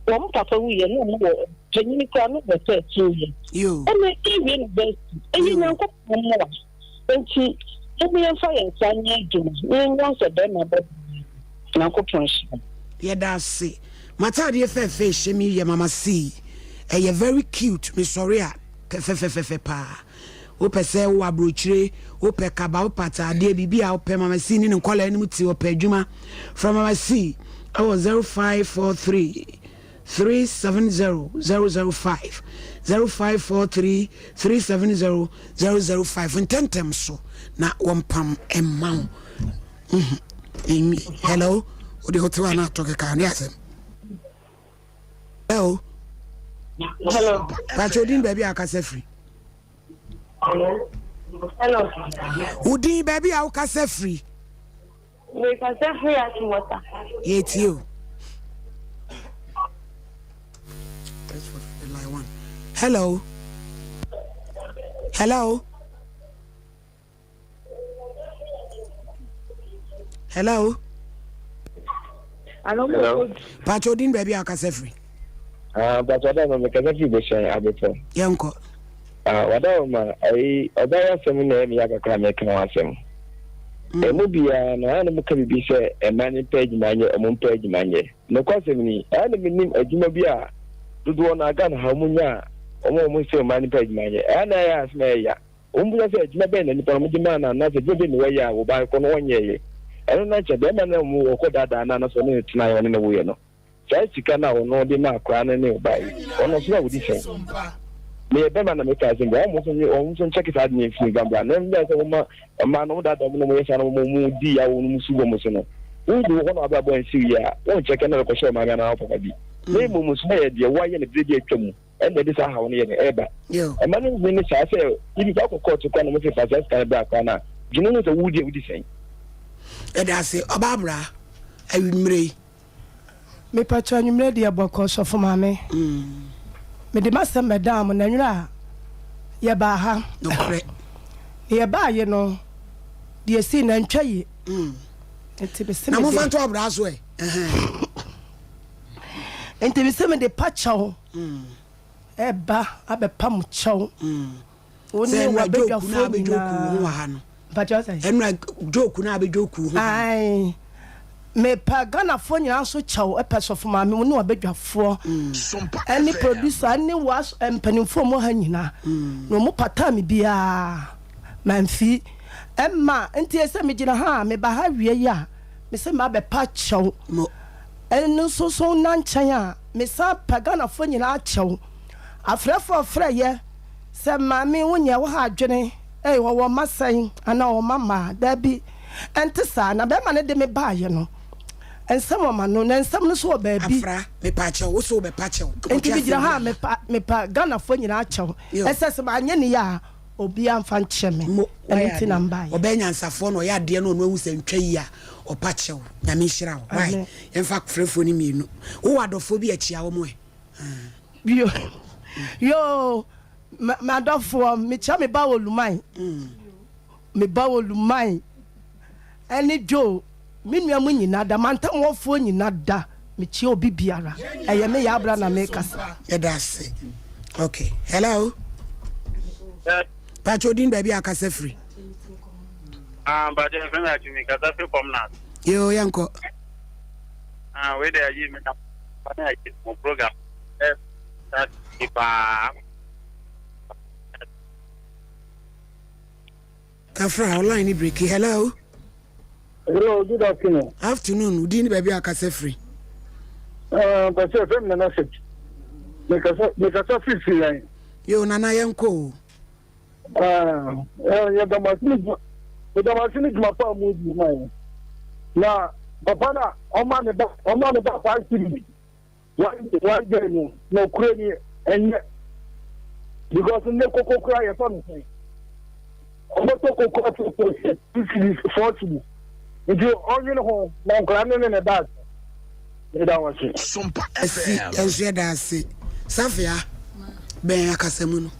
wɔn papa wuiɛ na wɔn wɔ panyin koraa na ɔwɔ 13 years. Ɛna ɛwie university. Ɛyɛ Nyankopɔn mmoa. Enti, mom yɛmfa yɛn nsa nyɛ adwuma na yɛnya sɛ bɛrima bɛboa yɛn. Nyankopɔn nhyira mo. Yɛda ase. M'ataadeɛ fɛɛfɛ ɛhyɛ me yi yɛ Mama C. Ɛyɛ very cute. Mesɔre a, fɛfɛfɛfɛ paa. Wopɛ sɛ wowɔ aburokyire, wopɛ kaba, wopɛ ataadeɛ, biribi a wopɛ, Mama C ne ne nkwadaa anim te, ɔpɛ adwuma. Frɛ Mama C ɛwɔ 0543 370 005, 0543 370 005 ntɛntɛm so na wɔmpam mma wo. Mhm. Hello, wode wote hɔ a na atɔ keka ne asɛm. Hello. Hello. Pakyɛ odin baabi a akasa firi. Hello. Odin baabi a wokasa firi. Mekasa firi Achimota. Yɛtie o. Hello. Hello. Hello. Hello. Pacho din baabi a wakasa firi. Ah, Pacho ada ma mekasa firi Bohyɛn abepɔ. Yɛnkɔ. Ah, wada ma ayi ɔbaa yi asɛm na ɛyɛ me ya kakra meka ho asɛm. Mm. Emu biara no ayɛ na mo ka biribi sɛ mmaa no mpɛ adwuma nyɛ, ɔmo mpɛ adwuma nyɛ. Nokwasɛm ni, ɛyɛ na menim adwuma bi a dodoɔ no aga no ha ɔmo nya a ɔmo a ɔmo sɛ mmaa no mpɛ adwuma nyɛ. Ɛyɛ na ɛyɛ asɛm a ɛyɛ ya. Wɔbisa sɛ, Adwuma bɛn na nnipa no wɔde maa no anaasɛ adwuma bɛn na wayɛ a wɔbae kɔ no ɔnyɛeɛ? Ɛno na nkyɛ barima no a wɔkɔdaadaa no anaasɛ ɔne no tenaeɛ a ɔne no woeɛ no, saa sika no a ɔno de maa akwadaa no ne ɔbaa yi, ɔno nso na ɔdi sɛn? Meyɛ barima na meka asɛm bi a, wɔn nso wɔn nso nkyɛke saa ade no mfiri mfa mbra. Na ɛnyɛ sɛ wɔma mmaa no wɔdaadaa wɔn na wɔyɛ saa na wɔma wɔn di yaw wɔn su wɔn so no. Wodu hɔ na w'abrabɔ ansiw yie a, wonkyɛke na ɛrekɔhyɛ ɔmaame anaa wo papa bi. Na mmom nso na ɛyɛ deɛ woayɛ no berɛ bi a atwa mu. Ɛna ɛde saa haw no yɛ dɛn ɛba. Ɛma no hu ne saa sɛ even kɔ akɔ kɔɔto koraa na wɔn sɛ fa saa sika no bra koraa na dwene ho sɛ wo deɛ wodi sɛn. Yɛda ase ɔbaa bra awimmerɛ yi. Mepakyɛw anwummerɛ deɛ bɔkɔ sɔfo maame. Mede m'asɛm bɛdaa mo na nwera a yɛbaa ha. Nokorɛ. Na yɛbaa ye no deɛ esii no antwa yie. Nti mese Na mede. momfa nto abraa so ɛ. Ɛhɛn. Nti mese mede pakyɛw. Ɛba abɛpa mo kyɛw. Wo ne w'abadwafoɔ nyinaa. Mpakyɛw sɛn? Ɛnura joke na abɛdwoku ho. Ae. Mepa Ghanafoɔ nyinaa nso kyɛw ɛpɛ sɔfo maame wo ne w'abadwafoɔ ɛne producer ɛne wa mpanimfoɔ mu ha nyinaa. Na wɔn pataa me biara mamfi. Ɛma nti ɛsɛ megyina ha a meba ha wie yi a mesɛ mabɛpa kyɛw. Ɛno nso so nna nkyɛn a, mesan pa Ghanafoɔ nyinaa kyɛw. Afrɛfoɔ frɛ yɛ sɛ maame wo nyɛ wo ha adwene ei ɔwɔ mma sɛn anaa ɔwɔ mma mmaa daabi ɛnte saa na bɛɛma no de me baayɛ no nsɛm wɔ m'ano na nsɛm no nso wɔ baabi. Afra mepa kyɛw wo so wobɛpa kyɛw Nti megyina ha a mepa mepa Ghanafoɔ nyinaa kyɛw ɛsɛ sɛ manyɛ ne yɛ a Obiara mfa nkyɛ me. Mo, Ɛno wayɛ nti na adeɛ. mbaeɛ. Ɔbɛyɛ nyansafoɔ na ɔyɛ adeɛ na ɔno ahu sɛ ntwa yie a, ɔpa kyɛw. Nyame nhyira wo. Wai, Amen. yɛmfa frɛfoɔ no mmienu. Wowɔ adɔfoɔ bi a kyia wɔn ɛ. Ah. Yo, yoo, m'adɔfoɔ, mekyia me ba wɔ Lumai. Me ba wɔ Lumai. Ɛne Joe, me nua mo nyina da, mantam hɔfoɔ nyina da, mekyia obi biara. Ɛyɛ me Yaa Bra na mekasa. Yɛda ase. Ok. Hello. Pacho din baabi a kasa firi. Ah, mpacho yɛfrɛ me Atumi, kasa firi Kɔmnas. Yoo, yɛnkɔ. Ah, wei de ayi me na ne ayi mo program. Eh, that paa. Kafra, wo line ni breaki. Hello. Hello, good afternoon. Afternoon, wo din ne baabi a kasa firi. Uh, Pastor, fem nana sɛ. Mekasa mekasa firi firi yan. Yo, nana yɛn kɔ o. Ah, eh, yɛ damase ne dwuma. Yɛ damase ne dwuma pa mu di ma yɛn. Na papa na ɔma ne ba ɔma ne ba 5 cedis. One one day no na okure ni ɛnyɛ because ne koko kura yɛ tɔ ne sɛn ɔbɛtɔ koko ato to 2 cedis 4 cedis nti ɔnwene ho na nkora ne ne ne ba ase meda wɔn ase. Sompa Asi FM. nso yɛda ase. Safia, bɛn akasamu no.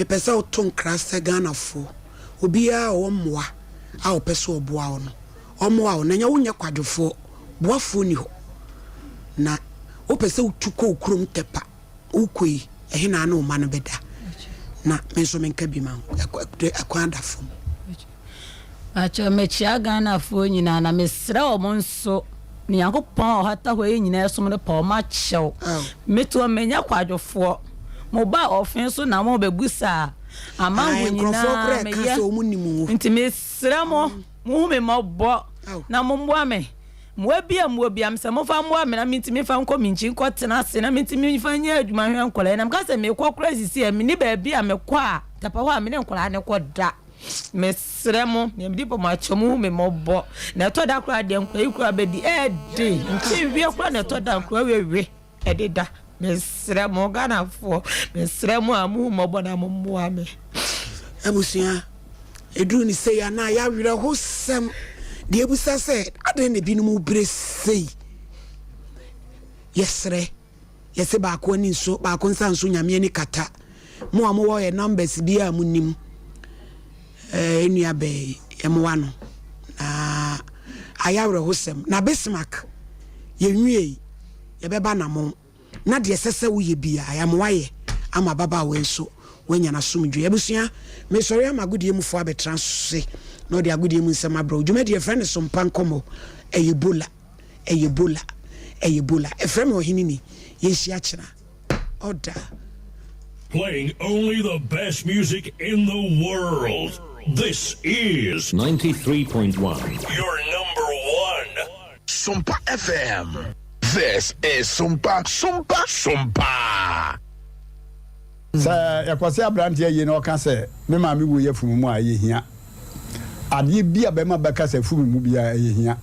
Mepɛ sɛ woto nkra sɛ Ghanafoɔ, obiara a ɔwɔ mmoa a ɔpɛ sɛ ɔboa wo no, ɔmmoa wo. Na nyɛ wonyɛ kwadwofoɔ, boafoɔ nni hɔ. Na wopɛ sɛ wotu kɔ wo kurom Tɛpa, wokɔ yi, ɛhe na ne wo mma no bɛda? Na me nso menka bi ma wo. Ɛkwan da fam. Pakyɛw mekyea Ghana foɔ nyinaa na mesrɛ wɔn nso ne Nyankopɔn a ɔhata hɔ yi nyinaa som no pa wɔn akyɛw. Metoɔ menyɛ kwadwofoɔ. Mo ba ɔfe so na mo bɛbusa amango nyinaa meyɛ. Nti mesrɛ mo mo hu me mmɔbɔ na mo mmoa me. Mmoa bi a mowɔ biara mesɛ momfa mmoa me na mentumi mfa nkɔ me nkyi nkɔtena ase na mentumi mfa nyɛ adwuma nhwɛ nkwadaa yi. Na meka sɛ mekɔ koraa sisi a menni baabi a mekɔ a tapa hɔ a me ne nkwadaa no kɔ da. Mesrɛ mo, nea mede bɔ mo akyɛ mo hu me mmɔbɔ. Na ɛtɔ da koraa deɛ nkwadaa yi koraa bɛdi ɛɛde nkyeweɛ koraa na ɛtɔ da nkwadaa wewe ɛde da. Mesrɛ mo Ghanafoɔ, mesrɛ mo a mo hu mmɔbɔ na mo mmoa me. Abusua, ɛduru no sei a na ayɛ awerɛhosɛm. Deɛ ɛbusa sɛ adɛn na ebinom brɛ sei? Yɛsrɛ. Yɛse baako ani nso baako nsa nso Nyame ani kata. Mo a mowɔ yɛ numbers bi a monim eh, nua bɛɛ yɛmoa no na ayɛ awerɛhosɛm. Na Bismarck yɛnwiei yɛbɛba namon na deɛ ɛsɛ sɛ woyɛ biaa yɛamoa yɛ ama ababaawa yi nso wanya n'asomdwoe. Abusua, mesɔre ama agodie mufoɔ abɛtena ase na ɔde agodie mu nsɛm abrɛ wo. Dwumadie yɛfrɛ no Sompa Nkɔmmɔ, ɛyɛ Bola. Ɛyɛ Bola, ɛyɛ Bola. Ɛfrɛ me ɔhene ni, yɛnhyia kyena. Ɔda. Playing only the best music in the world. This is 93.1. Your number one. Sompa FM. This is Sompa, Sompa, Sompa. Sɛ yɛkɔse aberanteɛ yie na ɔka sɛ me maame wuiɛ firi me mu a, ɛyɛ hia. Adeɛ bi a bɛrima bɛka sɛ firi me mu biara, ɛyɛ hia.